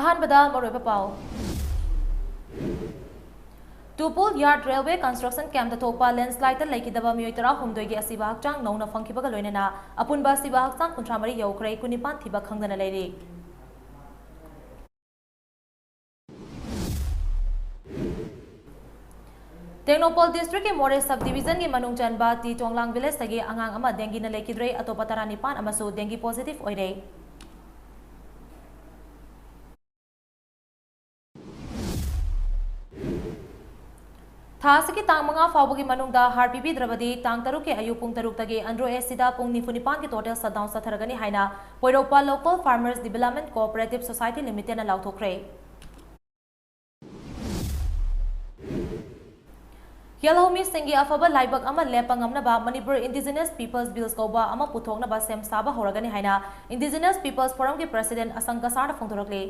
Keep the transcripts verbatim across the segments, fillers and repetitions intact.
ꯑꯍꯥꯟꯕꯗ ꯃꯔꯨꯑꯣꯏꯕ ꯄꯥꯎ꯫ ꯇꯨꯄꯨꯜ ꯌꯥꯔꯗ ꯔꯦꯜꯋꯦ ꯀꯟꯁꯇ꯭ꯔꯛꯁꯟ ꯀꯦꯝꯞꯇ ꯊꯣꯛꯄ ꯂꯦꯟꯁꯂꯥꯏꯗꯇ ꯂꯩꯈꯤꯗꯕ ꯃꯤꯑꯣꯏ ꯇꯔꯥꯍꯨꯝꯗꯣꯏꯒꯤ ꯑꯁꯤꯕ ꯍꯛꯆꯥꯡ ꯅꯧꯅ ꯐꯪꯈꯤꯕꯒ ꯂꯣꯏꯅꯅ ꯑꯄꯨꯟꯕ ꯑꯁꯤꯕ ꯍꯛꯆꯥꯡ ꯀꯨꯟꯊ꯭ꯔꯥ ꯃꯔꯤ ꯌꯧꯈ꯭ꯔꯦ, ꯀꯨꯟꯅꯤꯄꯥꯟ ꯊꯤꯕ ꯈꯪꯗꯅ ꯂꯩꯔꯤ꯫ ꯇꯦꯡꯅꯧꯄꯜ ꯗꯤꯁꯇ꯭ꯔꯤꯛꯀꯤ ꯃꯣꯔꯦ ꯁꯕ ꯗꯤꯕꯤꯖꯟꯒꯤ ꯃꯅꯨꯡ ꯆꯟꯕ ꯇꯤ ꯇꯣꯡꯂꯥꯡ ꯚꯤꯂꯦꯖꯇꯒꯤ ꯑꯉꯥꯡ ꯑꯃ ꯗꯦꯡꯒꯤꯅ ꯂꯩꯈꯤꯗ꯭ꯔꯦ, ꯑꯇꯣꯞꯄ ꯇꯔꯥꯅꯤꯄꯥꯟ ꯑꯃꯁꯨ ꯗꯦꯡꯒꯤ ꯄꯣꯖꯤꯇꯤꯚ ꯑꯣꯏꯔꯦ꯫ ꯊꯥ ꯑꯁꯤꯒꯤ ꯇꯥꯡ ꯃꯉꯥ ꯐꯥꯎꯕꯒꯤ ꯃꯅꯨꯡꯗ ꯍꯥꯔ ꯄꯤꯕꯤꯗ꯭ꯔꯕꯗꯤ ꯇꯥꯡ ꯇꯔꯨꯛꯀꯤ ꯑꯌꯨꯛ ꯄꯨꯡ ꯇꯔꯨꯛꯇꯒꯤ ꯑꯟꯗ꯭ꯔꯣ ꯑꯦꯁꯤꯗ ꯄꯨꯡ ꯅꯤꯐꯨ ꯅꯤꯄꯥꯟꯒꯤ ꯇꯣꯇꯦꯜ ꯁꯠꯗꯥꯎꯟ ꯆꯠꯊꯔꯒꯅꯤ ꯍꯥꯏꯅ ꯄꯣꯏꯔꯧꯄꯥꯜ local farmers development cooperative society ꯂꯤꯃꯤꯇꯦꯗꯅ ꯂꯥꯎꯊꯣꯛꯈ꯭ꯔꯦ꯫ ꯌꯦꯜꯍꯧꯃꯤꯁꯤꯡꯒꯤ ꯑꯐꯕ ꯂꯥꯏꯕꯛ ꯑꯃ ꯂꯦꯞꯄ ꯉꯝꯅꯕ ꯃꯅꯤꯄꯨꯔ ꯏꯟꯗꯤꯖꯤꯅꯁ ꯄꯤꯄꯜꯁ ꯕꯤꯜꯁ ꯀꯧꯕ ꯑꯃ ꯄꯨꯊꯣꯛꯅꯕ ꯁꯦꯝ ꯁꯥꯕ ꯍꯧꯔꯒꯅꯤ ꯍꯥꯏꯅ ꯏꯟꯗꯤꯖꯤꯅꯁ ꯄꯤꯄꯜꯁ ꯐꯣꯔꯝꯒꯤ ꯄ꯭ꯔꯦꯁꯤꯗꯦꯟꯠ ꯑꯁꯪ ꯀꯁꯥꯔꯅ ꯐꯣꯡꯗꯣꯔꯛꯂꯤ꯫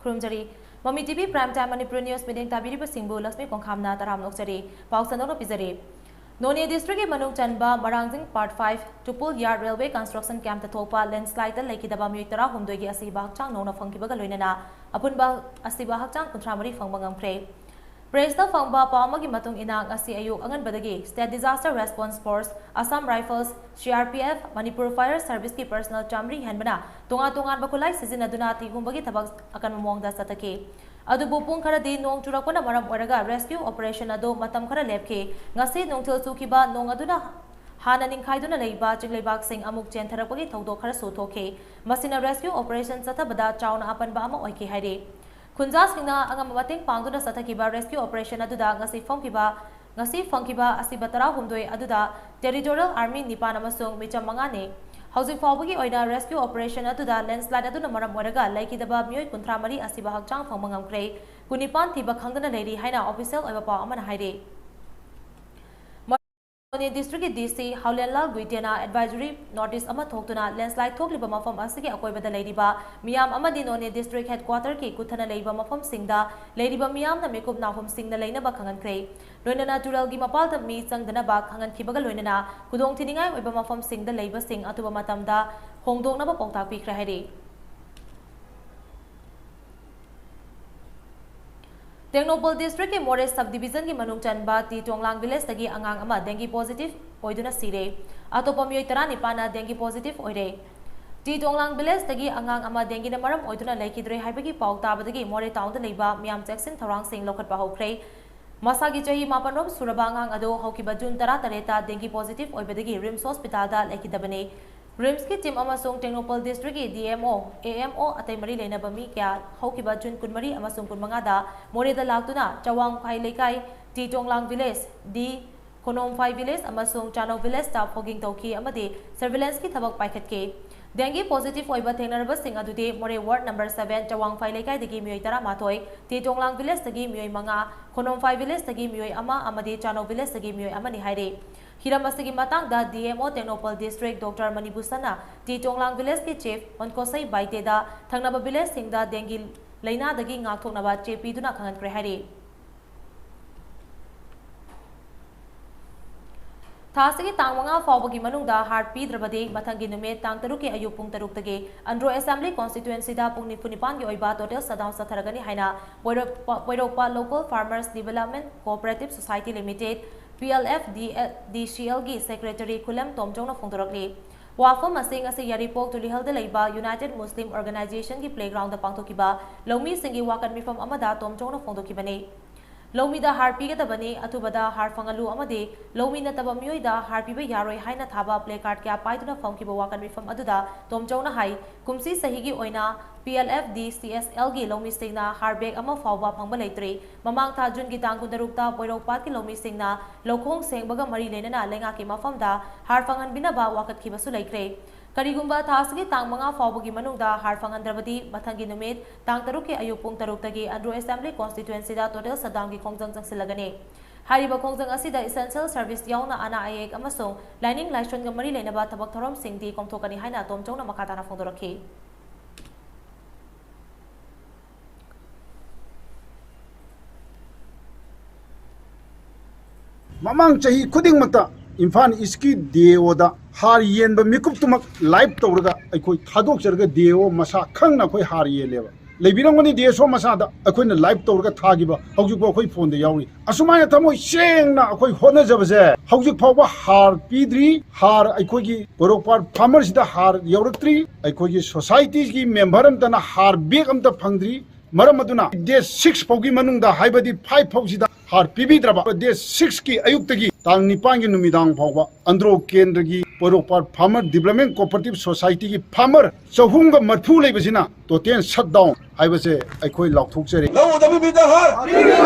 ꯈꯨꯔꯨꯝꯖꯔꯤ꯫ ꯃꯃꯤ TV prime time Manipur news ꯃꯤꯠꯌꯦꯡ ꯇꯥꯕꯤꯔꯤꯕꯁꯤꯡꯕꯨ ꯂꯛꯁꯃꯤ ꯀꯣꯡꯈꯥꯝꯅ ꯇꯔꯥꯝꯅ ꯑꯣꯛꯆꯔꯤ꯫ ꯄꯥꯎ ꯁꯟꯗꯣꯛꯅ ꯄꯤꯖꯔꯤ꯫ ꯅꯣꯅꯦ ꯗꯤꯁꯇ꯭ꯔꯤꯛꯀꯤ ꯃꯅꯨꯡ ꯆꯟꯕ ꯃꯔꯥꯡꯖꯤꯡ ꯄꯥꯔꯠ ꯐꯥꯏꯚ ꯇꯨꯄꯨꯜ ꯌꯥꯔꯗ ꯔꯦꯜꯋꯦ ꯀꯟꯁꯇ꯭ꯔꯛꯁꯟ ꯀꯦꯝꯞꯇ ꯊꯣꯛꯄ ꯂꯦꯟꯁꯂꯥꯏꯗꯇ ꯂꯩꯈꯤꯗꯕ ꯃꯤꯑꯣꯏ ꯇꯔꯥꯍꯨꯝꯗꯣꯏꯒꯤ ꯑꯁꯤꯕ ꯍꯛꯆꯥꯡ ꯅꯧꯅ ꯐꯪꯈꯤꯕꯒ ꯂꯣꯏꯅꯅ ꯑꯄꯨꯟꯕ ꯑꯁꯤꯕ ꯍꯛꯆꯥꯡ ꯀꯨꯟꯊ꯭ꯔꯥ ꯃꯔꯤ ꯐꯪꯕ ꯉꯝꯈ꯭ꯔꯦ꯫ ꯄ꯭ꯔꯦꯁꯇ ꯐꯪꯕ ꯄꯥꯎ ꯑꯃꯒꯤ ꯃꯇꯨꯡ ꯏꯟꯅ, ꯉꯁꯤ ꯑꯌꯨꯛ ꯑꯉꯟꯕꯗꯒꯤ state disaster response force, Assam rifles, C R P F, Manipur fire ꯁꯔꯚꯤꯁꯀꯤ ꯄꯔꯁꯅꯦꯜ ꯆꯥꯃꯔꯤ ꯍꯦꯟꯕꯅ ꯇꯣꯉꯥꯟ ꯇꯣꯉꯥꯟꯕ ꯈꯨꯠꯂꯥꯏ ꯁꯤꯖꯤꯟꯅꯗꯨꯅ ꯊꯤꯍꯨꯝꯕꯒꯤ ꯊꯕꯛ ꯑꯀꯟꯕ ꯃꯑꯣꯡꯗ ꯆꯠꯊꯈꯤ꯫ ꯑꯗꯨꯕꯨ ꯄꯨꯡ ꯈꯔꯗꯤ ꯅꯣꯡ ꯆꯨꯔꯛꯄꯅ ꯃꯔꯝ ꯑꯣꯏꯔꯒ ꯔꯦꯁꯀ꯭ꯌꯨ ꯑꯣꯄꯔꯦꯁꯟ ꯑꯗꯨ ꯃꯇꯝ ꯈꯔ ꯂꯦꯞꯈꯤ꯫ ꯉꯁꯤ ꯅꯨꯡꯊꯤꯜ ꯆꯨꯈꯤꯕ ꯅꯣꯡ ꯑꯗꯨꯅ ꯍꯥꯟꯅ ꯅꯤꯡꯈꯥꯏꯗꯨꯅ ꯂꯩꯕ ꯆꯤꯡꯂꯩꯕꯥꯛꯁꯤꯡ ꯑꯃꯨꯛ ꯆꯦꯟꯊꯔꯛꯄꯒꯤ ꯊꯧꯗꯣꯛ ꯈꯔꯁꯨ ꯊꯣꯛꯈꯤ꯫ ꯃꯁꯤꯅ ꯔꯦꯁꯀ꯭ꯌꯨ ꯑꯣꯄꯔꯦꯁꯟ ꯆꯠꯊꯕꯗ ꯆꯥꯎꯅ ꯑꯄꯟꯕ ꯑꯃ ꯑꯣꯏꯈꯤ ꯍꯥꯏꯔꯤ꯫ ꯈꯨꯟꯖꯥꯁꯤꯡꯅ ꯑꯉꯝꯕ ꯃꯇꯦꯡ ꯄꯥꯡꯗꯨꯅ ꯆꯠꯊꯈꯤꯕ ꯔꯦꯁꯀ꯭ꯌꯨ ꯑꯣꯄꯔꯦꯁꯟ ꯑꯗꯨꯗ ꯉꯁꯤ ꯐꯪꯈꯤꯕ, ꯉꯁꯤ ꯐꯪꯈꯤꯕ ꯑꯁꯤꯕ ꯇꯔꯥꯍꯨꯝꯗꯣꯏ ꯑꯗꯨꯗ ꯇꯦꯔꯤꯇꯣꯔꯤꯌꯦꯜ ꯑꯥꯔꯃꯤ ꯅꯤꯄꯥꯟ ꯑꯃꯁꯨꯡ ꯃꯤꯆꯝ ꯃꯉꯥꯅꯤ꯫ ꯍꯧꯖꯤꯛ ꯐꯥꯎꯕꯒꯤ ꯑꯣꯏꯅ ꯔꯦꯁꯀ꯭ꯌꯨ ꯑꯣꯄꯔꯦꯁꯟ ꯑꯗꯨꯗ ꯂꯦꯟꯁꯂꯥꯏꯗ ꯑꯗꯨꯅ ꯃꯔꯝ ꯑꯣꯏꯔꯒ ꯂꯩꯈꯤꯗꯕ ꯃꯤꯑꯣꯏ ꯀꯨꯟꯊ꯭ꯔꯥ ꯃꯔꯤ ꯑꯁꯤꯕ ꯍꯛꯆꯥꯡ ꯐꯪꯕ ꯉꯝꯈ꯭ꯔꯦ꯫ ꯀꯨꯟꯅꯤꯄꯥꯟ ꯊꯤꯕ ꯈꯪꯗꯅ ꯂꯩꯔꯤ ꯍꯥꯏꯅ ꯑꯣꯐꯤꯁꯤꯌꯦꯜ ꯑꯣꯏꯕ ꯄꯥꯎ ꯑꯃꯅ ꯍꯥꯏꯔꯤ꯫ ꯅꯣꯅꯦ ꯗꯤꯁꯇ꯭ꯔꯤꯛꯀꯤ ꯗꯤ ꯁꯤ ꯍꯥꯎꯂꯦꯟꯂꯥꯜ ꯒꯨꯏꯇꯦꯅ ꯑꯦꯗꯚꯥꯏꯖꯔꯤ ꯅꯣꯇꯤꯁ ꯑꯃ ꯊꯣꯛꯇꯨꯅ ꯂꯦꯟꯁꯂꯥꯏꯗ ꯊꯣꯛꯂꯤꯕ ꯃꯐꯝ ꯑꯁꯤꯒꯤ ꯑꯀꯣꯏꯕꯗ ꯂꯩꯔꯤꯕ ꯃꯤꯌꯥꯝ ꯑꯃꯗꯤ ꯅꯣꯅꯦ ꯗꯤꯁꯇ꯭ꯔꯤꯛ ꯍꯦꯗꯀ꯭ꯋꯥꯇꯔꯒꯤ ꯀꯨꯊꯅ ꯂꯩꯕ ꯃꯐꯝꯁꯤꯡꯗ ꯂꯩꯔꯤꯕ ꯃꯤꯌꯥꯝꯅ ꯃꯤꯀꯨꯞ ꯅꯥꯍꯨꯝꯁꯤꯡꯅ ꯂꯩꯅꯕ ꯈꯪꯍꯟꯈ꯭ꯔꯦ꯫ ꯂꯣꯏꯅꯅ ꯇꯨꯔꯦꯜꯒꯤ ꯃꯄꯥꯜꯗ ꯃꯤ ꯆꯪꯗꯅꯕ ꯈꯪꯍꯟꯈꯤꯕꯒ ꯂꯣꯏꯅꯅ ꯈꯨꯗꯣꯡꯊꯤꯅꯤꯡꯉꯥꯏ ꯑꯣꯏꯕ ꯃꯐꯝꯁꯤꯡꯗ ꯂꯩꯕꯁꯤꯡ ꯑꯊꯨꯕ ꯃꯇꯝꯗ ꯍꯣꯡꯗꯣꯛꯅꯕ ꯄꯥꯎꯇꯥꯛ ꯄꯤꯈ꯭ꯔꯦ ꯍꯥꯏꯔꯤ꯫ ꯇꯦꯡꯅꯧꯄꯜ ꯗꯤꯁꯇ꯭ꯔꯤꯛꯀꯤ ꯃꯣꯔꯦ ꯁꯕ ꯗꯤꯕꯤꯖꯟꯒꯤ ꯃꯅꯨꯡ ꯆꯟꯕ ꯇꯤ ꯇꯣꯡꯂꯥꯡ ꯚꯤꯂꯦꯖꯇꯒꯤ ꯑꯉꯥꯡ ꯑꯃ ꯗꯦꯡꯒꯤ ꯄꯣꯖꯤꯇꯤꯚ ꯑꯣꯏꯗꯨꯅ ꯁꯤꯔꯦ꯫ ꯑꯇꯣꯞꯄ ꯃꯤꯑꯣꯏ ꯇꯔꯥꯅꯤꯄꯥꯟꯅ ꯗꯦꯡꯒꯤ ꯄꯣꯖꯤꯇꯤꯚ ꯑꯣꯏꯔꯦ꯫ ꯇꯤ ꯇꯣꯡꯂꯥꯡ ꯚꯤꯂꯦꯖꯇꯒꯤ ꯑꯉꯥꯡ ꯑꯃ ꯗꯦꯡꯒꯤꯅ ꯃꯔꯝ ꯑꯣꯏꯗꯨꯅ ꯂꯩꯈꯤꯗ꯭ꯔꯦ ꯍꯥꯏꯕꯒꯤ ꯄꯥꯎ ꯇꯥꯕꯗꯒꯤ ꯃꯣꯔꯦ ꯇꯥꯎꯟꯗ ꯂꯩꯕ ꯃꯤꯌꯥꯝ ꯆꯦꯛꯁꯤꯟ ꯊꯧꯔꯥꯡꯁꯤꯡ ꯂꯧꯈꯠꯄ ꯍꯧꯈ꯭ꯔꯦ꯫ ꯃꯁꯥꯒꯤ ꯆꯍꯤ ꯃꯥꯄꯟꯔꯣꯝ ꯁꯨꯔꯕ ꯑꯉꯥꯡ ꯑꯗꯨ ꯍꯧꯈꯤꯕ ꯖꯨꯟ ꯇꯔꯥꯇꯔꯦꯠꯇ ꯗꯦꯡꯒꯤ ꯄꯣꯖꯤꯇꯤꯚ ꯑꯣꯏꯕꯗꯒꯤ ꯔꯤꯝꯁ ꯍꯣꯁꯄꯤꯇꯥꯜꯗ ꯂꯩꯈꯤꯗꯕꯅꯤ꯫ ꯔꯤꯝꯁꯀꯤ ꯇꯤꯝ ꯑꯃꯁꯨꯡ ꯇꯦꯡꯅꯧꯄꯜ ꯗꯤꯁꯇ꯭ꯔꯤꯛꯀꯤ ꯗꯤ ꯑꯦꯝ ꯑꯣ, ꯑꯦ ꯑꯦꯝ ꯑꯣ ꯑꯇꯩ ꯃꯔꯤ ꯂꯩꯅꯕ ꯃꯤ ꯀꯌꯥ ꯍꯧꯈꯤꯕ ꯖꯨꯟ ꯀꯨꯟꯃꯔꯤ ꯑꯃꯁꯨꯡ ꯀꯨꯟꯃꯉꯥꯗ ꯃꯣꯔꯦꯗ ꯂꯥꯛꯇꯨꯅ ꯆꯋꯥꯡꯈꯥꯏ ꯂꯩꯀꯥꯏ, ꯇꯤ ꯇꯣꯡꯂꯥꯡ ꯚꯤꯂꯦꯖ, ꯗꯤ ꯈꯣꯅꯣꯝꯐꯥꯏ ꯚꯤꯂꯦꯖ ꯑꯃꯁꯨꯡ ꯆꯥꯅꯧ ꯚꯤꯂꯦꯖꯇ ꯐꯣꯒꯤꯡ ꯇꯧꯈꯤ ꯑꯃꯗꯤ ꯁꯔꯚꯤꯂꯦꯟꯁꯀꯤ ꯊꯕꯛ ꯄꯥꯏꯈꯠꯈꯤ꯫ ꯗꯦꯡꯒꯤ ꯄꯣꯖꯤꯇꯤꯚ ꯑꯣꯏꯕ ꯊꯦꯡꯅꯔꯕꯁꯤꯡ ꯑꯗꯨꯗꯤ ꯃꯣꯔꯦ ꯋꯥꯔꯗ ꯅꯝꯕꯔ ꯁꯚꯦꯟ ꯆꯋꯥꯡꯐꯥꯏ ꯂꯩꯀꯥꯏꯗꯒꯤ ꯃꯤꯑꯣꯏ ꯇꯔꯥꯃꯥꯊꯣꯏ, ꯇꯤ ꯇꯣꯡꯂꯥꯡ ꯚꯤꯂꯦꯖꯇꯒꯤ ꯃꯤꯑꯣꯏ ꯃꯉꯥ, ꯈꯣꯅꯣꯝꯐꯥꯏ ꯚꯤꯂꯦꯖꯇꯒꯤ ꯃꯤꯑꯣꯏ ꯑꯃ ꯑꯃꯗꯤ ꯆꯥꯅꯧ ꯚꯤꯂꯦꯖꯇꯒꯤ ꯃꯤꯑꯣꯏ ꯑꯃꯅꯤ ꯍꯥꯏꯔꯤ꯫ ꯍꯤꯔꯝ ꯑꯁꯤꯒꯤ ꯃꯇꯥꯡꯗ D M O Tengnoupal district doctor ꯃꯅꯤꯚꯨꯁꯟꯅ ꯇꯤ ꯇꯣꯡꯂꯥꯡ ꯚꯤꯂꯦꯖꯀꯤ ꯆꯤꯐ ꯑꯣꯟꯀꯣꯁꯩ ꯕꯥꯏꯇꯦꯗ ꯊꯪꯅꯕ ꯚꯤꯂꯦꯖꯁꯤꯡꯗ ꯗꯦꯡꯒꯤ ꯂꯥꯏꯅꯥꯗꯒꯤ ꯉꯥꯛꯊꯣꯛꯅꯕ ꯆꯦ ꯄꯤꯗꯨꯅ ꯈꯪꯍꯟꯈ꯭ꯔꯦ ꯍꯥꯏꯔꯤ꯫ ꯊꯥ ꯑꯁꯤꯒꯤ ꯇꯥꯡ ꯃꯉꯥ ꯐꯥꯎꯕꯒꯤ ꯃꯅꯨꯡꯗ ꯍꯥꯔ ꯄꯤꯗ꯭ꯔꯕꯗꯤ ꯃꯊꯪꯒꯤ ꯅꯨꯃꯤꯠ ꯇꯥꯡ ꯇꯔꯨꯛꯀꯤ ꯑꯌꯨꯛ ꯄꯨꯡ ꯇꯔꯨꯛꯇꯒꯤ ꯑꯟꯗ꯭ꯔꯣ ꯑꯦꯁꯦꯝꯕ꯭ꯂꯤ ꯀꯣꯟꯁꯇꯤꯇ꯭ꯋꯦꯟꯁꯤꯗ ꯄꯨꯡ ꯅꯤꯐꯨ ꯅꯤꯄꯥꯟꯒꯤ ꯑꯣꯏꯕ ꯇꯣꯇꯦꯜ ꯁꯠꯗꯥꯎꯟ ꯆꯠꯊꯔꯒꯅꯤ ꯍꯥꯏꯅ ꯄꯣꯏꯔꯣꯛꯄ, ꯄꯣꯏꯔꯣꯛꯄ local farmers development cooperative society limited, P L F D L D C ꯑꯦꯜꯒꯤ ꯁꯦꯀ꯭ꯔꯦꯇꯔꯤ ꯈꯨꯂꯦꯝ ꯇꯣꯝꯆꯧꯅ ꯐꯣꯡꯗꯣꯔꯛꯂꯤ꯫ ꯋꯥꯐꯝ ꯑꯁꯤ ꯉꯁꯤ ꯌꯥꯏꯔꯤꯄꯣꯛ ꯇꯨꯂꯤꯍꯜꯗ ꯂꯩꯕ ꯌꯨꯅꯥꯏꯇꯦꯗ ꯃꯨꯁꯂꯤꯝ ꯑꯣꯔꯒꯅꯥꯏꯖꯦꯁꯟꯒꯤ ꯄ꯭ꯂꯦꯒ꯭ꯔꯥꯎꯟꯗ ꯄꯥꯡꯊꯣꯛꯈꯤꯕ ꯂꯧꯃꯤꯁꯤꯡꯒꯤ ꯋꯥꯀꯠ ꯃꯤꯐꯝ ꯑꯃꯗ ꯇꯣꯝꯆꯧꯅ ꯐꯣꯡꯗꯣꯛꯈꯤꯕꯅꯤ꯫ ꯂꯧꯃꯤꯗ ꯍꯥꯔ ꯄꯤꯒꯗꯕꯅꯤ, ꯑꯊꯨꯕꯗ ꯍꯥꯔ ꯐꯪꯍꯜꯂꯨ ꯑꯃꯗꯤ ꯂꯧꯃꯤ ꯅꯠꯇꯕ ꯃꯤꯑꯣꯏꯗ ꯍꯥꯔ ꯄꯤꯕ ꯌꯥꯔꯣꯏ ꯍꯥꯏꯅ ꯊꯥꯕ ꯄ꯭ꯂꯦ ꯀꯥꯔꯗ ꯀꯌꯥ ꯄꯥꯏꯗꯨꯅ ꯐꯝꯈꯤꯕ ꯋꯥꯀꯠ ꯃꯤꯐꯝ ꯑꯗꯨꯗ ꯇꯣꯝꯆꯧꯅ ꯍꯥꯏ, ꯀꯨꯝꯁꯤ ꯆꯍꯤꯒꯤ ꯑꯣꯏꯅ ꯄꯤ ꯑꯦꯜ ꯑꯦꯐ ꯗꯤ ꯁꯤ ꯑꯦꯁ ꯑꯦꯜꯒꯤ ꯂꯧꯃꯤꯁꯤꯡꯅ ꯍꯥꯔ ꯕꯦꯒ ꯑꯃ ꯐꯥꯎꯕ ꯐꯪꯕ ꯂꯩꯇ꯭ꯔꯤ꯫ ꯃꯃꯥꯡ ꯊꯥ ꯖꯨꯟꯒꯤ ꯇꯥꯡ ꯀꯨꯟꯇꯔꯨꯛꯇ ꯄꯣꯏꯔꯧꯄꯥꯠꯀꯤ ꯂꯧꯃꯤꯁꯤꯡꯅ ꯂꯧꯈꯣꯡ ꯁꯦꯡꯕꯒ ꯃꯔꯤ ꯂꯩꯅꯅ ꯂꯩꯉꯥꯛꯀꯤ ꯃꯐꯝꯗ ꯍꯥꯔ ꯐꯪꯍꯟꯕꯤꯅꯕ ꯋꯥꯀꯠꯈꯤꯕꯁꯨ ꯂꯩꯈ꯭ꯔꯦ꯫ ꯀꯔꯤꯒꯨꯝꯕ ꯊꯥ ꯑꯁꯤꯒꯤ ꯇꯥꯡ ꯃꯉꯥ ꯐꯥꯎꯕꯒꯤ ꯃꯅꯨꯡꯗ ꯍꯥꯔ ꯐꯪꯍꯟꯗ꯭ꯔꯕꯗꯤ ꯃꯊꯪꯒꯤ ꯅꯨꯃꯤꯠ ꯇꯥꯡ ꯇꯔꯨꯛꯀꯤ ꯑꯌꯨꯛ ꯄꯨꯡ ꯇꯔꯨꯛꯇꯒꯤ ꯑꯟꯗ꯭ꯔꯣ ꯑꯦꯁꯦꯝꯕ꯭ꯂꯤ ꯀꯣꯟꯁꯇꯤꯇ꯭ꯋꯦꯟꯁꯤꯗ ꯇꯣꯇꯦꯜ ꯁꯠꯗꯥꯎꯟꯒꯤ ꯈꯣꯡꯖꯪ ꯆꯪꯁꯤꯜꯂꯒꯅꯤ꯫ ꯍꯥꯏꯔꯤꯕ ꯈꯣꯡꯖꯪ ꯑꯁꯤꯗ essential service ꯌꯥꯎꯅ ꯑꯅꯥ ꯑꯌꯦꯛ ꯑꯃꯁꯨꯡ ꯂꯥꯏꯅꯤꯡ ꯂꯥꯏꯁꯣꯟꯒ ꯃꯔꯤ ꯂꯩꯅꯕ ꯊꯕꯛ ꯊꯧꯔꯝꯁꯤꯡꯗꯤ ꯀꯣꯝꯊꯣꯛꯀꯅꯤ ꯍꯥꯏꯅ ꯇꯣꯝꯆꯧꯅ ꯃꯈꯥ ꯇꯥꯅ ꯐꯣꯡꯗꯣꯔꯛꯈꯤ꯫ ꯃꯃꯥꯡ ꯆꯍꯤ ꯈꯨꯗꯤꯡꯃꯛꯇ ꯏꯝꯐꯥꯜ ꯏꯁꯀꯤ ꯗꯤ ꯑꯣꯗ ꯍꯥꯔ ꯌꯦꯟꯕ ꯃꯤꯀꯨꯞꯇꯨꯃꯛ ꯂꯥꯏꯚ ꯇꯧꯔꯒ ꯑꯩꯈꯣꯏ ꯊꯥꯗꯣꯛꯆꯔꯒ ꯗꯤ ꯑꯣ ꯃꯁꯥ ꯈꯪꯅ ꯑꯩꯈꯣꯏ ꯍꯥꯔ ꯌꯦꯜꯂꯦꯕ꯫ ꯂꯩꯕꯤꯔꯝꯒꯅꯤ ꯗꯤ ꯑꯦꯁ ꯑꯣ ꯃꯁꯥꯗ ꯑꯩꯈꯣꯏꯅ ꯂꯥꯏꯚ ꯇꯧꯔꯒ ꯊꯥꯈꯤꯕ ꯍꯧꯖꯤꯛꯐꯥꯎ ꯑꯩꯈꯣꯏ ꯐꯣꯟꯗ ꯌꯥꯎꯔꯤ꯫ ꯑꯁꯨꯃꯥꯏꯅ ꯊꯃꯣꯏ ꯁꯦꯡꯅ ꯑꯩꯈꯣꯏ ꯍꯣꯠꯅꯖꯕꯁꯦ ꯍꯧꯖꯤꯛ ꯐꯥꯎꯕ ꯍꯥꯔ ꯄꯤꯗ꯭ꯔꯤ꯫ ꯍꯥꯔ ꯑꯩꯈꯣꯏꯒꯤ ꯄꯣꯔꯣꯝꯄꯥꯠ ꯐꯥꯔꯃꯔꯁꯤꯗ ꯍꯥꯔ ꯌꯧꯔꯛꯇ꯭ꯔꯤ꯫ ꯑꯩꯈꯣꯏꯒꯤ ꯁꯣꯁꯥꯏꯇꯤꯒꯤ ꯃꯦꯝꯕꯔ ꯑꯝꯇꯅ ꯍꯥꯔ ꯕꯦꯒ ꯑꯝꯇ ꯐꯪꯗ꯭ꯔꯤ꯫ ꯃꯔꯝ ꯑꯗꯨꯅ ꯗꯦꯠ ꯁꯤꯛꯁ ꯐꯥꯎꯒꯤ ꯃꯅꯨꯡꯗ, ꯍꯥꯏꯕꯗꯤ ꯐꯥꯏꯚ ꯐꯥꯎꯁꯤꯗ ꯍꯥꯔ ꯄꯤꯕꯤꯗ꯭ꯔꯕ, ꯗꯦꯠ ꯁꯤꯛꯁꯀꯤ ꯑꯌꯨꯛꯇꯒꯤ ꯇꯥꯡ ꯅꯤꯄꯥꯟꯒꯤ ꯅꯨꯃꯤꯗꯥꯡ ꯐꯥꯎꯕ ꯑꯟꯗ꯭ꯔꯣ ꯀꯦꯟꯗ꯭ꯔꯒꯤ ꯄꯣꯔꯣꯝꯄꯥꯠ ꯐꯥꯔꯃꯔ ꯗꯤꯕ꯭ꯂꯞꯃꯦꯟ ꯀꯣꯑꯣꯄꯔꯦꯇꯤꯚ ꯁꯣꯁꯥꯏꯇꯤꯒꯤ ꯐꯥꯔꯃꯔ ꯆꯍꯨꯝꯒ ꯃꯔꯤꯐꯨ ꯂꯩꯕꯁꯤꯅ ꯇꯣꯇꯦꯜ ꯁꯠ ꯗꯥꯎꯟ ꯍꯥꯏꯕꯁꯦ ꯑꯩꯈꯣꯏ ꯂꯥꯎꯊꯣꯛꯆꯔꯤ꯫ ꯂꯧ ꯎꯗꯕ ꯃꯤꯗ ꯍꯥꯔ!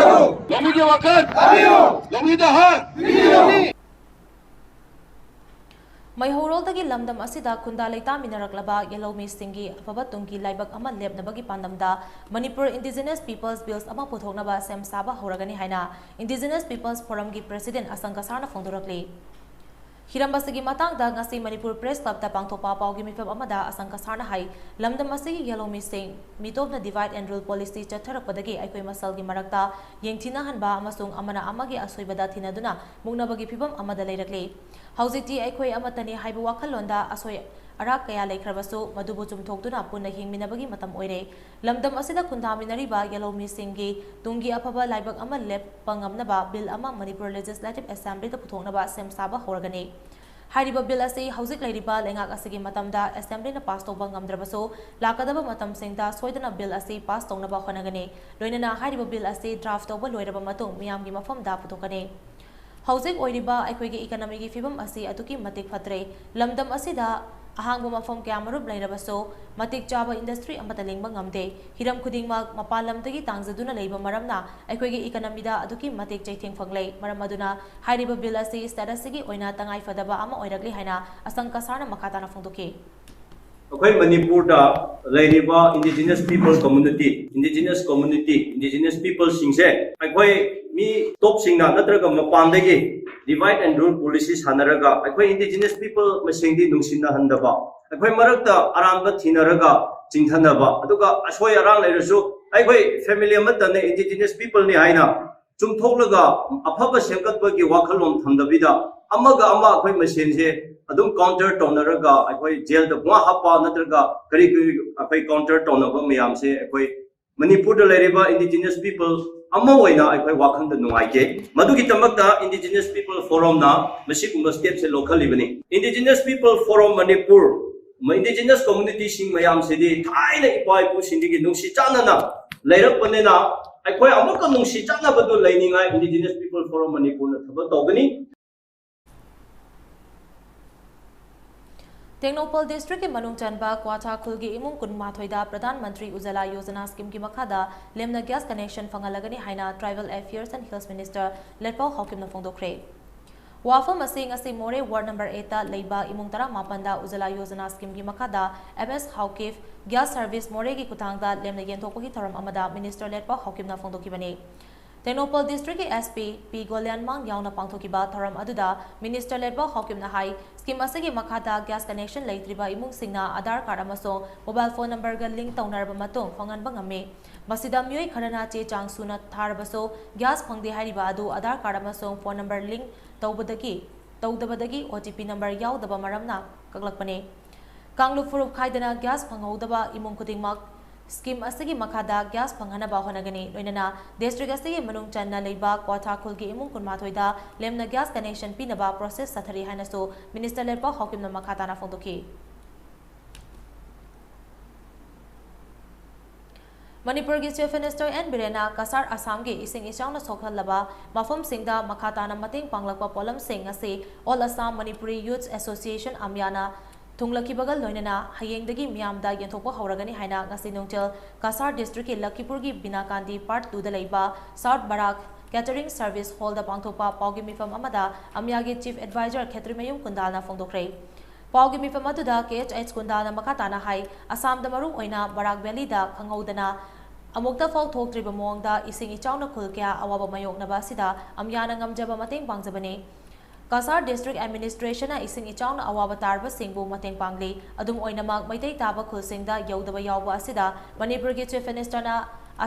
ꯂꯧꯃꯤꯒꯤ ꯋꯥꯈꯜ! ꯂꯧꯃꯤꯗ ꯍꯥꯔ! ꯃꯩꯍꯧꯔꯣꯜꯗꯒꯤ ꯂꯝꯗꯝ ꯑꯁꯤꯗ ꯈꯨꯟꯗꯥ ꯂꯩꯇꯥꯃꯤꯟꯅꯔꯛꯂꯕ ꯌꯦꯜꯍꯧꯃꯤꯁꯤꯡꯒꯤ ꯑꯐꯕ ꯇꯨꯡꯒꯤ ꯂꯥꯏꯕꯛ ꯑꯃ ꯂꯦꯞꯅꯕꯒꯤ ꯄꯥꯟꯗꯝꯗ ꯃꯅꯤꯄꯨꯔ ꯏꯟꯗꯤꯖꯤꯅꯁ ꯄꯤꯄꯜꯁ ꯕꯤꯜꯁ ꯑꯃ ꯄꯨꯊꯣꯛꯅꯕ ꯁꯦꯝ ꯁꯥꯕ ꯍꯧꯔꯒꯅꯤ ꯍꯥꯏꯅ ꯏꯟꯗꯤꯖꯤꯅꯁ ꯄꯤꯄꯜꯁ ꯐꯣꯔꯝꯒꯤ ꯄ꯭ꯔꯦꯁꯤꯗꯦꯟꯠ ꯑꯁꯪ ꯀꯁꯥꯔꯅ ꯐꯣꯡꯗꯣꯔꯛꯂꯤ꯫ ꯍꯤꯔꯝ ꯑꯁꯤꯒꯤ ꯃꯇꯥꯡꯗ ꯉꯁꯤ ꯃꯅꯤꯄꯨꯔ ꯄ꯭ꯔꯦꯁ ꯀ꯭ꯂꯕꯇ ꯄꯥꯡꯊꯣꯛꯄ ꯄꯥꯎꯒꯤ ꯃꯤꯐꯝ ꯑꯃꯗ ꯑꯁꯪ ꯀꯁꯥꯔꯅ ꯍꯥꯏ, ꯂꯝꯗꯝ ꯑꯁꯤꯒꯤ ꯌꯦꯜꯍꯧꯃꯤꯁꯤꯡ ꯃꯤꯇꯣꯞꯅ divide and rule policy ꯆꯠꯊꯔꯛꯄꯗꯒꯤ ꯑꯩꯈꯣꯏ ꯃꯁꯦꯜꯒꯤ ꯃꯔꯛꯇ ꯌꯦꯡꯊꯤꯅꯍꯟꯕ ꯑꯃꯁꯨꯡ ꯑꯃꯅ ꯑꯃꯒꯤ ꯑꯁꯣꯏꯕꯗ ꯊꯤꯅꯗꯨꯅ ꯃꯨꯛꯅꯕꯒꯤ ꯐꯤꯚꯝ ꯑꯃꯗ ꯂꯩꯔꯛꯂꯤ꯫ ꯍꯧꯖꯤꯛꯇꯤ ꯑꯩꯈꯣꯏ ꯑꯃꯠꯇꯅꯤ ꯍꯥꯏꯕ ꯋꯥꯈꯜꯂꯣꯟꯗ ꯑꯁꯣꯏ ꯑꯔꯥꯛ ꯀꯌꯥ ꯂꯩꯈ꯭ꯔꯕꯁꯨ, ꯃꯗꯨꯕꯨ ꯆꯨꯝꯊꯣꯛꯇꯨꯅ ꯄꯨꯟꯅ ꯍꯤꯡꯃꯤꯟꯅꯕꯒꯤ ꯃꯇꯝ ꯑꯣꯏꯔꯦ꯫ ꯂꯝꯗꯝ ꯑꯁꯤꯗ ꯈꯨꯟꯗꯥꯃꯤꯟꯅꯔꯤꯕ ꯌꯦꯜꯍꯧꯃꯤꯁꯤꯡꯒꯤ ꯇꯨꯡꯒꯤ ꯑꯐꯕ ꯂꯥꯏꯕꯛ ꯑꯃ ꯂꯦꯞꯄ ꯉꯝꯅꯕ ꯕꯤꯜ ꯑꯃ ꯃꯅꯤꯄꯨꯔ ꯂꯦꯖꯤꯁꯂꯦꯇꯤꯚ ꯑꯦꯁꯦꯝꯕ꯭ꯂꯤꯗ ꯄꯨꯊꯣꯛꯅꯕ ꯁꯦꯝ ꯁꯥꯕ ꯍꯧꯔꯒꯅꯤ꯫ ꯍꯥꯏꯔꯤꯕ ꯕꯤꯜ ꯑꯁꯤ ꯍꯧꯖꯤꯛ ꯂꯩꯔꯤꯕ ꯂꯩꯉꯥꯛ ꯑꯁꯤꯒꯤ ꯃꯇꯝꯗ ꯑꯦꯁꯦꯝꯕ꯭ꯂꯤꯅ ꯄꯥꯁ ꯇꯧꯕ ꯉꯝꯗ꯭ꯔꯕꯁꯨ, ꯂꯥꯛꯀꯗꯕ ꯃꯇꯝꯁꯤꯡꯗ ꯁꯣꯏꯗꯅ ꯕꯤꯜ ꯑꯁꯤ ꯄꯥꯁ ꯇꯧꯅꯕ ꯍꯣꯠꯅꯒꯅꯤ꯫ ꯂꯣꯏꯅꯅ ꯍꯥꯏꯔꯤꯕ ꯕꯤꯜ ꯑꯁꯤ ꯗ꯭ꯔꯥꯐ ꯇꯧꯕ ꯂꯣꯏꯔꯕ ꯃꯇꯨꯡ ꯃꯤꯌꯥꯝꯒꯤ ꯃꯐꯝꯗ ꯄꯨꯊꯣꯛꯀꯅꯤ꯫ ꯍꯧꯖꯤꯛ ꯑꯣꯏꯔꯤꯕ ꯑꯩꯈꯣꯏꯒꯤ ꯏꯀꯣꯅꯣꯃꯤꯒꯤ ꯐꯤꯕꯝ ꯑꯁꯤ ꯑꯗꯨꯛꯀꯤ ꯃꯇꯤꯛ ꯐꯠꯇ꯭ꯔꯦ꯫ ꯂꯝꯗꯝ ꯑꯁꯤꯗ ꯑꯍꯥꯡꯕ ꯃꯐꯝ ꯀꯌꯥꯃꯔꯨꯝ ꯂꯩꯔꯕꯁꯨ, ꯃꯇꯤꯛ ꯆꯥꯕ ꯏꯟꯗꯁꯇ꯭ꯔꯤ ꯑꯃꯠꯇ ꯂꯤꯡꯕ ꯉꯝꯗꯦ꯫ ꯍꯤꯔꯝ ꯈꯨꯗꯤꯡꯃꯛ ꯃꯄꯥꯟ ꯂꯝꯗꯒꯤ ꯇꯥꯡꯖꯗꯨꯅ ꯂꯩꯕ ꯃꯔꯝꯅ ꯑꯩꯈꯣꯏꯒꯤ ꯏꯀꯣꯅꯣꯃꯤꯗ ꯑꯗꯨꯛꯀꯤ ꯃꯇꯤꯛ ꯆꯩꯊꯦꯡ ꯐꯪꯂꯦ꯫ ꯃꯔꯝ ꯑꯗꯨꯅ ꯍꯥꯏꯔꯤꯕ ꯕꯤꯜ ꯑꯁꯤ ꯁ꯭ꯇꯦꯠ ꯑꯁꯤꯒꯤ ꯑꯣꯏꯅ ꯇꯉꯥꯏ ꯐꯗꯕ ꯑꯃ ꯑꯣꯏꯔꯛꯂꯤ ꯍꯥꯏꯅ ꯑꯁꯪ ꯀꯁꯥꯔꯅ ꯃꯈꯥ ꯇꯥꯅ ꯐꯣꯡꯗꯣꯛꯈꯤ꯫ ꯑꯩꯈꯣꯏ ꯃꯅꯤꯄꯨꯔꯗ ꯂꯩꯔꯤꯕ indigenous people community, indigenous community, indigenous peopleꯁꯤꯡꯁꯦ ꯑꯩꯈꯣꯏ ꯃꯤ ꯇꯣꯞꯁꯤꯡꯅ ꯅꯠꯇ꯭ꯔꯒ ꯃꯄꯥꯟꯗꯒꯤ divide and rule policy ꯁꯥꯟꯅꯔꯒ ꯑꯩꯈꯣꯏ indigenous people ꯃꯁꯦꯟꯗꯤ ꯅꯨꯡꯁꯤꯅꯍꯟꯗꯕ, ꯑꯩꯈꯣꯏ ꯃꯔꯛꯇ ꯑꯔꯥꯟꯕ ꯊꯤꯅꯔꯒ ꯆꯤꯡꯊꯅꯕ, ꯑꯗꯨꯒ ꯑꯁꯣꯏ ꯑꯔꯥꯟ ꯂꯩꯔꯁꯨ ꯑꯩꯈꯣꯏ family ꯑꯃꯠꯇꯅꯦ, indigenous peopleꯅꯤ ꯍꯥꯏꯅ ꯆꯨꯝꯊꯣꯛꯂꯒ ꯑꯐꯕ ꯁꯦꯝꯒꯠꯄꯒꯤ ꯋꯥꯈꯜꯂꯣꯟ ꯊꯝꯗꯕꯤꯗ ꯑꯃꯒ ꯑꯃ ꯑꯩꯈꯣꯏ ꯃꯁꯦꯟꯁꯦ ꯑꯗꯨꯝ counter ꯇꯧꯅꯔꯒ ꯑꯩꯈꯣꯏ ꯖꯦꯜꯗ ꯄꯨꯡꯍꯥꯞ ꯍꯥꯞꯄ ꯅꯠꯇ꯭ꯔꯒ ꯀꯔꯤ ꯀꯔꯤ ꯑꯩꯈꯣꯏ counter ꯇꯧꯅꯕ ꯃꯌꯥꯝꯁꯦ ꯑꯩꯈꯣꯏ ꯃꯅꯤꯄꯨꯔꯗ ꯂꯩꯔꯤꯕ indigenous people ꯑꯃ ꯑꯣꯏꯅ ꯑꯩꯈꯣꯏ ꯋꯥꯈꯜꯗ ꯅꯨꯡꯉꯥꯏꯇꯦ꯫ ꯃꯗꯨꯒꯤꯗꯃꯛꯇ indigenous people forumꯅ ꯃꯁꯤꯒꯨꯝꯕ stepꯁꯦ ꯂꯧꯈꯠꯂꯤꯕꯅꯤ꯫ Indigenous People Forum Manipur, indigenous communityꯁꯤꯡ ꯃꯌꯥꯝꯁꯤꯗꯤ ꯊꯥꯏꯅ ꯏꯄꯥ ꯏꯄꯨꯁꯤꯡꯗꯒꯤ ꯅꯨꯡꯁꯤ ꯆꯥꯟꯅꯅ ꯂꯩꯔꯛꯄꯅꯤꯅ ꯑꯩꯈꯣꯏ ꯑꯃꯨꯛꯀ ꯅꯨꯡꯁꯤ ꯆꯥꯟꯅꯕꯗꯨ ꯂꯩꯅꯤꯡꯉꯥꯏ indigenous people forum ꯃꯅꯤꯄꯨꯔꯅ ꯊꯕꯛ ꯇꯧꯒꯅꯤ꯫ ꯇꯦꯡꯅꯧꯄꯜ districtꯀꯤ ꯃꯅꯨꯡ ꯆꯟꯕ ꯀ꯭ꯋꯥꯊꯥ ꯈꯨꯜꯒꯤ ꯏꯃꯨꯡ ꯀꯨꯟꯃꯥꯊꯣꯏꯗ ꯄ꯭ꯔꯙꯥꯟ ꯃꯟꯇ꯭ꯔꯤ ꯎꯖꯥꯂꯥ ꯌꯣꯖꯅꯥ scheme ꯒꯤ ꯃꯈꯥꯗ ꯂꯦꯝꯅ gas connection ꯐꯪꯍꯜꯂꯒꯅꯤ ꯍꯥꯏꯅ Tribal Affairs and Hills Minister ꯂꯦꯠꯄꯥꯎ ꯍꯥꯎꯀꯤꯞꯅ ꯐꯣꯡꯗꯣꯛꯈ꯭ꯔꯦ꯫ ꯋꯥꯐꯝ ꯑꯁꯤ ꯉꯁꯤ ꯃꯣꯔꯦ ward number eight ꯇ ꯂꯩꯕ ꯏꯃꯨꯡ ꯇꯔꯥꯃꯥꯄꯟꯗ ꯎꯖꯥꯂꯥ ꯌꯣꯖꯅꯥ scheme ꯒꯤ ꯃꯈꯥꯗ M S Haokip Gas Service ꯃꯣꯔꯦꯒꯤ ꯈꯨꯠꯊꯥꯡꯗ ꯂꯦꯝꯅ ꯌꯦꯟꯊꯣꯛꯄꯒꯤ ꯊꯧꯔꯝ ꯑꯃꯗ Minister ꯂꯦꯠꯄꯥꯎ ꯍꯥꯎꯀꯤꯞꯅ ꯐꯣꯡꯗꯣꯛꯈꯤꯕꯅꯤ꯫ ꯇꯦꯡꯅꯧꯄꯜ districtꯀꯤ SP ꯄꯤ ꯒꯣꯂꯤꯌꯥꯟꯃꯥꯡ ꯌꯥꯎꯅ ꯄꯥꯡꯊꯣꯛꯈꯤꯕ ꯊꯧꯔꯝ ꯑꯗꯨꯗ Minister ꯂꯦꯠꯄꯥꯎ ꯍꯥꯎꯀꯤꯞꯅ ꯍꯥꯏ, scheme ꯑꯁꯤꯒꯤ ꯃꯈꯥꯗ gas connection ꯂꯩꯇ꯭ꯔꯤꯕ ꯏꯃꯨꯡꯁꯤꯡꯅ Aadhaar card ꯑꯃꯁꯨꯡ mobile phone number ꯒ link ꯇꯧꯅꯔꯕ ꯃꯇꯨꯡ ꯐꯪꯍꯟꯕ ꯉꯝꯃꯤ꯫ ꯃꯁꯤꯗ ꯃꯤꯑꯣꯏ ꯈꯔꯅ ꯆꯦ ꯆꯥꯡ ꯁꯨꯅ ꯊꯥꯔꯕꯁꯨ gas ꯐꯪꯗꯦ ꯍꯥꯏꯔꯤꯕ ꯑꯗꯨ Aadhaar card ꯑꯃꯁꯨꯡ phone number link ꯇꯧꯕꯗꯒꯤ, ꯇꯧꯗꯕꯗꯒꯤ OTP number ꯌꯥꯎꯗꯕ ꯃꯔꯝꯅ ꯀꯛꯂꯛꯄꯅꯤ꯫ ꯀꯥꯡꯂꯨꯞ ꯐꯨꯔꯨꯞ ꯈꯥꯏꯗꯅ gas ꯐꯪꯍꯧꯗꯕ ꯏꯃꯨꯡ ꯈꯨꯗꯤꯡꯃꯛ scheme ꯑꯁꯤꯒꯤ ꯃꯈꯥꯗ gas ꯐꯪꯍꯟꯅꯕ ꯍꯣꯠꯅꯒꯅꯤ꯫ ꯂꯣꯏꯅꯅ district ꯑꯁꯤꯒꯤ ꯃꯅꯨꯡ ꯆꯟꯅ ꯂꯩꯕ ꯀ꯭ꯋꯥꯊꯥ ꯈꯨꯜꯒꯤ ꯏꯃꯨꯡ ꯀꯨꯟꯃꯥꯊꯣꯏꯗ ꯂꯦꯝꯅ gas connection ꯄꯤꯅꯕ process ꯆꯠꯊꯔꯤ ꯍꯥꯏꯅꯁꯨ Minister ꯂꯦꯠꯄꯥꯎ ꯍꯥꯎꯀꯤꯞꯅ ꯃꯈꯥ ꯇꯥꯅ ꯐꯣꯡꯗꯣꯛꯈꯤ꯫ ꯃꯅꯤꯄꯨꯔꯒꯤ Chief Minister ꯑꯦꯟ ꯕꯤꯔꯦꯟꯅ ꯀꯁꯥꯔ ꯑꯁꯥꯝꯒꯤ ꯏꯁꯤꯡ ꯏꯆꯥꯎꯅ ꯁꯣꯛꯍꯜꯂꯕ ꯃꯐꯝꯁꯤꯡꯗ ꯃꯈꯥ ꯇꯥꯅ ꯃꯇꯦꯡ ꯄꯥꯡꯂꯛꯄ ꯄꯣꯠꯂꯝꯁꯤꯡ ꯉꯁꯤ All Assam Manipuri Youth Association, ꯑꯃꯌꯥꯅ ꯊꯨꯡꯂꯈꯤꯕꯒ ꯂꯣꯏꯅꯅ ꯍꯌꯦꯡꯗꯒꯤ ꯃꯤꯌꯥꯝꯗ ꯌꯦꯟꯊꯣꯛꯄ ꯍꯧꯔꯒꯅꯤ ꯍꯥꯏꯅ ꯉꯁꯤ ꯅꯨꯡꯊꯤꯜ ꯀꯁꯥꯔ districtꯀꯤ ꯂꯈꯤꯄꯨꯔꯒꯤ ꯕꯤꯅꯥꯀꯥꯟꯗꯤ part two ꯗ ꯂꯩꯕ South Barak Catering Service Hall ꯗ ꯄꯥꯡꯊꯣꯛꯄ ꯄꯥꯎꯒꯤ ꯃꯤꯐꯝ ꯑꯃꯗ ꯑꯃꯌꯥꯒꯤ Chief Advisor ꯈꯦꯇ꯭ꯔꯤꯃꯌꯨꯝ ꯀꯨꯟꯗꯥꯜꯅ ꯐꯣꯡꯗꯣꯛꯈ꯭ꯔꯦ꯫ ꯄꯥꯎꯒꯤ ꯃꯤꯐꯝ ꯑꯗꯨꯗ ꯀꯦ ꯑꯩꯆ ꯑꯩꯆ ꯀꯨꯟꯗꯥꯅ ꯃꯈꯥ ꯇꯥꯅ ꯍꯥꯏ, ꯑꯁꯥꯝꯗ ꯃꯔꯨ ꯑꯣꯏꯅ ꯕꯔꯥꯛ ꯚꯦꯂꯤꯗ ꯈꯪꯍꯧꯗꯅ ꯑꯃꯨꯛꯇ ꯐꯥꯎ ꯊꯣꯛꯇ꯭ꯔꯤꯕ ꯃꯑꯣꯡꯗ ꯏꯁꯤꯡ ꯏꯆꯥꯎꯅ ꯈꯨꯜ ꯀꯌꯥ ꯑꯋꯥꯕ ꯃꯥꯌꯣꯛꯅꯕ ꯑꯁꯤꯗ ꯑꯝꯌꯥꯅ ꯉꯝꯖꯕ ꯃꯇꯦꯡ ꯄꯥꯡꯖꯕꯅꯤ꯫ ꯀꯁꯥꯔ ꯗꯤꯁꯇ꯭ꯔꯤꯛ ꯑꯦꯗꯃꯤꯅꯤꯁꯇ꯭ꯔꯦꯁꯟꯅ ꯏꯁꯤꯡ ꯏꯆꯥꯎꯅ ꯑꯋꯥꯕ ꯇꯥꯔꯕꯁꯤꯡꯕꯨ ꯃꯇꯦꯡ ꯄꯥꯡꯂꯤ꯫ ꯑꯗꯨꯝ ꯑꯣꯏꯅꯃꯛ, ꯃꯩꯇꯩ ꯇꯥꯕ ꯈꯨꯜꯁꯤꯡꯗ ꯌꯧꯗꯕ ꯌꯥꯎꯕ ꯑꯁꯤꯗ ꯃꯅꯤꯄꯨꯔꯒꯤ ꯆꯤꯐ ꯃꯤꯅꯤꯁꯇꯔꯅ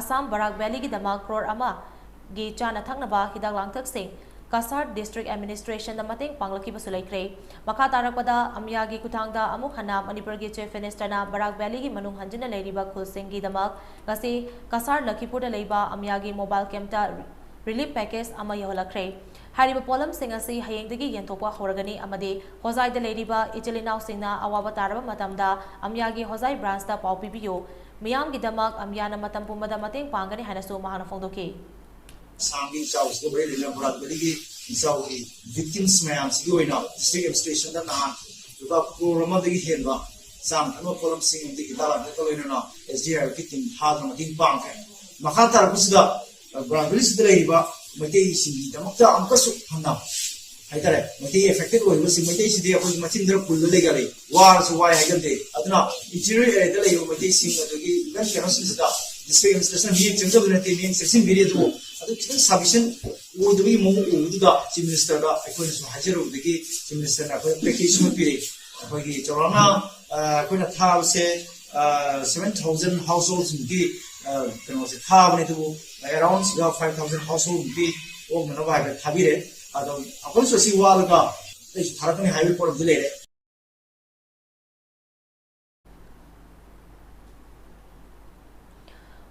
ꯑꯁꯥꯝ ꯕꯔꯥꯛ ꯚꯦꯂꯤꯒꯤꯗꯃꯛ ꯀ꯭ꯔꯣꯔ ꯑꯃꯒꯤ ꯆꯥꯅ ꯊꯛꯅꯕ ꯍꯤꯗꯥꯛ ꯂꯥꯡꯊꯛꯁꯤꯡ ꯀꯁꯥꯔ ꯗꯤꯁꯇ꯭ꯔꯤꯛ ꯑꯦꯗꯃꯤꯅꯤꯁꯇ꯭ꯔꯦꯁꯟꯗ ꯃꯇꯦꯡ ꯄꯥꯡꯂꯛꯈꯤꯕꯁꯨ ꯂꯩꯈ꯭ꯔꯦ꯫ ꯃꯈꯥ ꯇꯥꯔꯛꯄꯗ, ꯑꯝꯌꯥꯒꯤ ꯈꯨꯠꯊꯥꯡꯗ ꯑꯃꯨꯛ ꯍꯟꯅ ꯃꯅꯤꯄꯨꯔꯒꯤ ꯆꯤꯐ ꯃꯤꯅꯤꯁꯇꯔꯅ ꯕꯔꯥꯛ ꯚꯦꯂꯤꯒꯤ ꯃꯅꯨꯡ ꯍꯟꯖꯤꯟꯅ ꯂꯩꯔꯤꯕ ꯈꯨꯜꯁꯤꯡꯒꯤꯗꯃꯛ ꯉꯁꯤ ꯀꯁꯥꯔ ꯂꯈꯤꯄꯨꯔꯗ ꯂꯩꯕ ꯑꯝꯌꯥꯒꯤ ꯃꯣꯕꯥꯏꯜ ꯀꯦꯝꯞꯇ ꯔꯤꯂꯤꯐ ꯄꯦꯀꯦꯖ ꯑꯃ ꯌꯧꯍꯜꯂꯛꯈ꯭ꯔꯦ꯫ ꯍꯥꯏꯔꯤꯕ ꯄꯣꯠꯂꯝꯁꯤꯡ ꯑꯁꯤ ꯍꯌꯦꯡꯗꯒꯤ ꯌꯦꯟꯊꯣꯛꯄ ꯍꯧꯔꯒꯅꯤ ꯑꯃꯗꯤ ꯍꯣꯖꯥꯏꯗ ꯂꯩꯔꯤꯕ ꯏꯆꯤꯜ ꯏꯅꯥꯎꯁꯤꯡꯅ ꯑꯋꯥꯕ ꯇꯥꯔꯕ ꯃꯇꯝꯗ ꯑꯝꯌꯥꯒꯤ ꯍꯣꯖꯥꯏ ꯕ꯭ꯔꯥꯟꯁꯇ ꯄꯥꯎ ꯄꯤꯕꯤꯌꯨ꯫ ꯃꯤꯌꯥꯝꯒꯤꯗꯃꯛ ꯑꯝꯌꯥꯅ ꯃꯇꯝ ꯄꯨꯝꯕꯗ ꯃꯇꯦꯡ ꯄꯥꯡꯒꯅꯤ ꯍꯥꯏꯅꯁꯨ ꯃꯍꯥꯛꯅ ꯐꯣꯡꯗꯣꯛꯈꯤ꯫ ꯑꯁꯥꯝꯒꯤ ꯏꯆꯥꯎꯁꯤꯒ ꯃꯔꯤ ꯂꯩꯅꯕ ꯕꯔꯥꯛ ꯚꯦꯂꯤꯒꯤ ꯏꯆꯥꯎꯒꯤ ꯚꯤꯛꯇꯤꯝꯁ ꯃꯌꯥꯝꯁꯤꯒꯤ ꯑꯣꯏꯅ ꯗꯤꯁꯇ꯭ꯔꯤꯛ ꯑꯦꯗꯃꯤꯅꯤꯁꯇ꯭ꯔꯦꯁꯟꯗ ꯅꯍꯥꯟ ꯂꯨꯄꯥ ꯀ꯭ꯔꯣꯔ ꯑꯃꯗꯒꯤ ꯍꯦꯟꯕ ꯆꯥꯅ ꯊꯛꯅꯕ ꯄꯣꯠꯂꯝꯁꯤꯡ ꯑꯃꯗꯤ ꯍꯤꯗꯥꯛ ꯂꯥꯡꯊꯛꯀ ꯂꯣꯏꯅꯅ ꯑꯦꯁ ꯗꯤ ꯑꯥꯔ ꯑꯦꯐꯀꯤ ꯇꯤꯝ ꯊꯥꯗꯨꯅ ꯃꯇꯦꯡ ꯄꯥꯡꯈ꯭ꯔꯦ꯫ ꯃꯈꯥ ꯇꯥꯔꯛꯄꯁꯤꯗ, ꯑ, ꯕꯔꯥꯛ ꯚꯦꯂꯤꯁꯤꯗ ꯂꯩꯔꯤꯕ ꯃꯩꯇꯩꯁꯤꯡꯒꯤꯗꯃꯛꯇ ꯑꯃꯨꯛꯀꯁꯨ ꯍꯟꯅ ꯍꯥꯏꯇꯥꯔꯦ, ꯃꯩꯇꯩ ꯑꯦꯐꯦꯛꯇꯦꯠ ꯑꯣꯏꯔꯤꯕꯁꯤ ꯃꯩꯇꯩꯁꯤꯗꯤ ꯑꯩꯈꯣꯏꯒꯤ ꯃꯆꯤꯟꯗ ꯄꯨꯜꯂ ꯂꯩꯒꯜꯂꯤ, ꯋꯥꯔꯁꯨ ꯋꯥꯏ ꯍꯥꯏꯒꯟꯗꯦ꯫ ꯑꯗꯨꯅ ꯏꯟꯇꯤꯔꯤꯌꯔ ꯑꯦꯔꯤꯌꯥꯗ ꯂꯩꯔꯤꯕ ꯃꯩꯇꯩꯁꯤꯡ, ꯑꯗꯒꯤ ꯏꯚꯟ ꯀꯩꯅꯣꯁꯤꯡꯁꯤꯗ ꯗꯤꯁꯇ꯭ꯔꯤꯛ ꯑꯦꯗꯃꯤꯅꯤꯁꯇ꯭ꯔꯦꯁꯟ ꯃꯤꯠꯌꯦꯡ ꯆꯪꯖꯕ ꯅꯠꯇꯦ, ꯃꯤꯠꯌꯦꯡ ꯆꯪꯁꯤꯟꯕꯤꯔꯤ꯫ ꯑꯗꯨꯕꯨ ꯑꯗꯨ ꯈꯤꯇꯪ ꯁꯐꯤꯁꯦꯟ ꯑꯣꯏꯗꯕꯒꯤ ꯃꯑꯣꯡ ꯎꯕꯗꯨꯗ ꯆꯤꯐ ꯃꯤꯅꯤꯁꯇꯔꯗ ꯑꯩꯈꯣꯏꯅꯁꯨ ꯍꯥꯏꯖꯔꯨꯕꯗꯒꯤ ꯆꯤꯐ ꯃꯤꯅꯤꯁꯇꯔꯅ ꯑꯩꯈꯣꯏ ꯄꯦꯀꯦꯖ ꯑꯃ ꯄꯤꯔꯛꯏ꯫ ꯑꯩꯈꯣꯏꯒꯤ ꯆꯥꯎꯔꯥꯛꯅ, ꯑ, ꯑꯩꯈꯣꯏꯅ ꯊꯥꯕꯁꯦ, ꯑ, ꯁꯚꯦꯟ ꯊꯥꯎꯖꯟ ꯍꯥꯎꯁ ꯍꯣꯜꯁꯤꯡꯒꯤ, ꯑ, ꯀꯩꯅꯣꯁꯦ ꯊꯥꯕꯅꯦ, ꯑꯗꯨꯕꯨ ꯑꯦꯔꯥꯎꯟ ꯁꯤꯗ ꯐꯥꯏꯚ ꯊꯥꯎꯖꯟ ꯍꯥꯎꯁ ꯍꯣꯜꯃꯨꯛꯇꯤ ꯑꯣꯛꯅꯅꯕ ꯍꯥꯏꯐꯦꯠ ꯊꯥꯕꯤꯔꯦ꯫ ꯑꯗꯣ ꯑꯩꯈꯣꯏꯁꯨ ꯑꯁꯤ ꯋꯥꯠꯂꯒ ꯑꯇꯩꯁꯨ ꯊꯥꯔꯛꯀꯅꯤ ꯍꯥꯏꯕꯒꯤ ꯄꯣꯠ ꯑꯃꯗꯤ ꯂꯩꯔꯦ꯫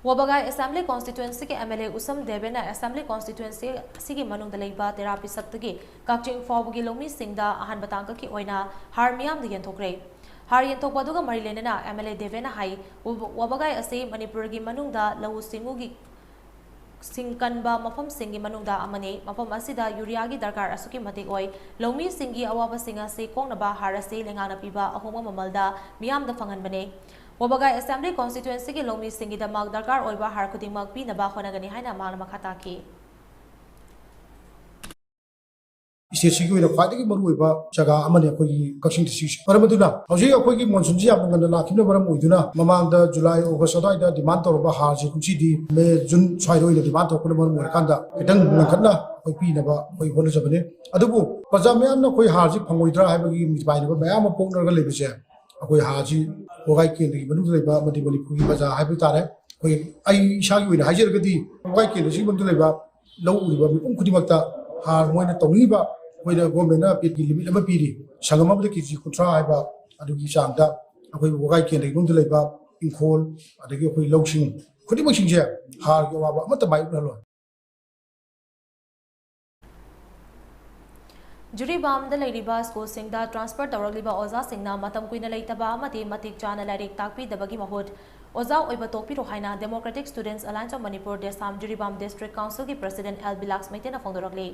ꯋꯥꯕꯒꯥꯏ ꯑꯦꯁꯦꯝꯕ꯭ꯂꯤ ꯀꯣꯟꯁꯇꯤꯇ꯭ꯋꯦꯟꯁꯤꯒꯤ ꯑꯦꯝ ꯑꯦꯜ ꯑꯦ ꯎꯁꯝ ꯗꯦꯕꯦꯅ ꯑꯦꯁꯦꯝꯕ꯭ꯂꯤ ꯀꯣꯟꯁꯇꯤꯇ꯭ꯋꯦꯟꯁꯤ ꯑꯁꯤꯒꯤ ꯃꯅꯨꯡꯗ ꯂꯩꯕ ꯇꯦꯔꯥ ꯄꯤꯁꯛꯇꯒꯤ ꯀꯛꯆꯤꯡ ꯐꯥꯎꯕꯒꯤ ꯂꯧꯃꯤꯁꯤꯡꯗ ꯑꯍꯥꯟꯕ ꯇꯥꯡꯀꯛꯀꯤ ꯑꯣꯏꯅ ꯍꯥꯔ ꯃꯤꯌꯥꯝꯗ ꯌꯦꯟꯊꯣꯛꯈ꯭ꯔꯦ꯫ ꯍꯥꯔ ꯌꯦꯟꯊꯣꯛꯄ ꯑꯗꯨꯒ ꯃꯔꯤ ꯂꯩꯅꯅ ꯑꯦꯝ ꯑꯦꯜ ꯑꯦ ꯗꯦꯕꯦꯅ ꯍꯥꯏ, ꯋꯥꯕ-, ꯋꯥꯕꯒꯥꯏ ꯑꯁꯤ ꯃꯅꯤꯄꯨꯔꯒꯤ ꯃꯅꯨꯡꯗ ꯂꯧꯎ ꯁꯤꯡꯎꯒꯤ ꯁꯤꯡ ꯀꯟꯕ ꯃꯐꯝꯁꯤꯡꯒꯤ ꯃꯅꯨꯡꯗ ꯑꯃꯅꯤ꯫ ꯃꯐꯝ ꯑꯁꯤꯗ ꯌꯨꯔꯤꯌꯥꯒꯤ ꯗꯔꯀꯥꯔ ꯑꯁꯨꯛꯀꯤ ꯃꯇꯤꯛ ꯑꯣꯏ꯫ ꯂꯧꯃꯤꯁꯤꯡꯒꯤ ꯑꯋꯥꯕꯁꯤꯡ ꯑꯁꯤ ꯀꯣꯛꯅꯕ ꯍꯥꯔ ꯑꯁꯤ ꯂꯩꯉꯥꯛꯅ ꯄꯤꯕ ꯑꯍꯣꯡꯕ ꯃꯃꯜꯗ ꯃꯤꯌꯥꯝꯗ ꯐꯪꯍꯟꯕꯅꯤ꯫ ꯋꯥꯕꯒꯥꯏ ꯑꯦꯁꯦꯝꯕ꯭ꯂꯤ ꯀꯣꯟꯁꯇꯤꯇ꯭ꯋꯦꯟꯁꯤꯒꯤ ꯂꯧꯃꯤꯁꯤꯡꯒꯤꯗꯃꯛ ꯗꯔꯀꯥꯔ ꯑꯣꯏꯕ ꯍꯥꯔ ꯈꯨꯗꯤꯡꯃꯛ ꯄꯤꯅꯕ ꯍꯣꯠꯅꯒꯅꯤ ꯍꯥꯏꯅ ꯃꯍꯥꯛꯅ ꯃꯈꯥ ꯇꯥꯈꯤ꯫ ꯁ꯭ꯇꯦꯠꯁꯤꯒꯤ ꯑꯣꯏꯅ ꯈ꯭ꯋꯥꯏꯗꯒꯤ ꯃꯔꯨꯑꯣꯏꯕ ꯖꯒꯥ ꯑꯃꯅꯤ ꯑꯩꯈꯣꯏꯒꯤ ꯀꯛꯆꯤꯡ ꯗꯤꯁꯇ꯭ꯔꯤꯛꯁꯦ꯫ ꯃꯔꯝ ꯑꯗꯨꯅ ꯍꯧꯖꯤꯛ ꯑꯩꯈꯣꯏꯒꯤ ꯃꯣꯟꯁꯨꯟꯁꯤ ꯌꯥꯝꯅ ꯉꯟꯅ ꯂꯥꯛꯈꯤꯕꯅ ꯃꯔꯝ ꯑꯣꯏꯗꯨꯅ ꯃꯃꯥꯡꯗ ꯖꯨꯂꯥꯏ, ꯑꯣꯒꯁ ꯑꯗꯨꯋꯥꯏꯗ ꯗꯤꯃꯥꯟ ꯇꯧꯔꯝꯕ ꯍꯥꯔꯁꯤ ꯀꯨꯝꯁꯤꯗꯤ ꯃꯦ, ꯖꯨꯟ ꯁ꯭ꯋꯥꯏꯗ ꯑꯣꯏꯅ ꯗꯤꯃꯥꯟ ꯇꯧꯔꯛꯄꯅ ꯃꯔꯝ ꯑꯣꯏꯔꯀꯥꯟꯗ ꯈꯤꯇꯪ ꯉꯟꯈꯠꯅ ꯑꯩꯈꯣꯏ ꯄꯤꯅꯕ ꯑꯩꯈꯣꯏ ꯍꯣꯠꯅꯖꯕꯅꯤ꯫ ꯑꯗꯨꯕꯨ ꯄ꯭ꯔꯖꯥ ꯃꯌꯥꯝꯅ ꯑꯩꯈꯣꯏ ꯍꯥꯔꯁꯤ ꯐꯪꯉꯣꯏꯗ꯭ꯔꯥ ꯍꯥꯏꯕꯒꯤ ꯃꯤꯄꯥꯏꯅꯕ ꯃꯌꯥꯝ ꯑꯃ ꯄꯣꯛꯅꯔꯒ ꯂꯩꯕꯁꯦ ꯑꯩꯈꯣꯏ ꯍꯥꯔꯁꯤ ꯋꯥꯒꯥꯏ ꯀꯦꯟꯗ꯭ꯔꯒꯤ ꯃꯅꯨꯡꯗ ꯂꯩꯕ ꯑꯃꯗꯤ ꯃꯅꯤꯄꯨꯔꯒꯤ ꯄ꯭ꯔꯖꯥ ꯍꯥꯏꯕ ꯇꯥꯔꯦ꯫ ꯑꯩꯈꯣꯏ, ꯑꯩ ꯏꯁꯥꯒꯤ ꯑꯣꯏꯅ ꯍꯥꯏꯖꯔꯒꯗꯤ ꯋꯥꯒꯥꯏ ꯀꯦꯟꯗ꯭ꯔꯁꯤꯒꯤ ꯃꯅꯨꯡꯗ ꯂꯩꯕ ꯂꯧ ꯎꯔꯤꯕ ꯃꯤꯄꯨꯝ ꯈꯨꯗꯤꯡꯃꯛꯇ ꯍꯥꯔ ꯃꯣꯏꯅ ꯇꯧꯅꯤꯡꯉꯤꯕ ꯑꯩꯈꯣꯏꯅ ꯒꯣꯔꯃꯦꯟꯅ ꯄꯦꯠꯀꯤ ꯂꯤꯃꯤꯠ ꯑꯃ ꯄꯤꯔꯤ, ꯁꯪꯒꯝ ꯑꯃꯗ ꯀꯦꯖꯤ ꯀꯨꯟꯊ꯭ꯔꯥ ꯍꯥꯏꯕ ꯑꯗꯨꯒꯤ ꯆꯥꯡꯗ ꯑꯩꯈꯣꯏ ꯋꯥꯒꯥꯏ ꯀꯦꯟꯗ꯭ꯔꯒꯤ ꯃꯅꯨꯡꯗ ꯂꯩꯕ ꯏꯪꯈꯣꯜ ꯑꯗꯒꯤ ꯑꯩꯈꯣꯏ ꯂꯧꯁꯤꯡ ꯈꯨꯗꯤꯡꯃꯛꯁꯤꯡꯁꯦ ꯍꯥꯔꯒꯤ ꯑꯋꯥꯕ ꯑꯃꯠꯇ ꯃꯥꯌꯣꯛꯅꯍꯜꯂꯣꯏ꯫ ꯖꯤꯔꯤꯕꯥꯝꯗ ꯂꯩꯔꯤꯕ ꯁ꯭ꯀꯨꯜꯁꯤꯡꯗ ꯇ꯭ꯔꯥꯟꯁꯐꯔ ꯇꯧꯔꯛꯂꯤꯕ ꯑꯣꯖꯥꯁꯤꯡꯅ ꯃꯇꯝ ꯀꯨꯏꯅ ꯂꯩꯇꯕ ꯑꯃꯗꯤ ꯃꯇꯤꯛ ꯆꯥꯅ ꯂꯥꯏꯔꯤꯛ ꯇꯥꯛꯄꯤꯗꯕꯒꯤ ꯃꯍꯨꯠ ꯑꯣꯖꯥ ꯑꯣꯏꯕ ꯇꯣꯛꯄꯤꯔꯣ ꯍꯥꯏꯅ Democratic Students Alliance of Manipur, DESAM Jiribam District Councilꯒꯤ President ꯑꯦꯜ ꯕꯤꯂꯥꯁ ꯃꯩꯇꯩꯅ ꯐꯣꯡꯗꯣꯔꯛꯂꯤ꯫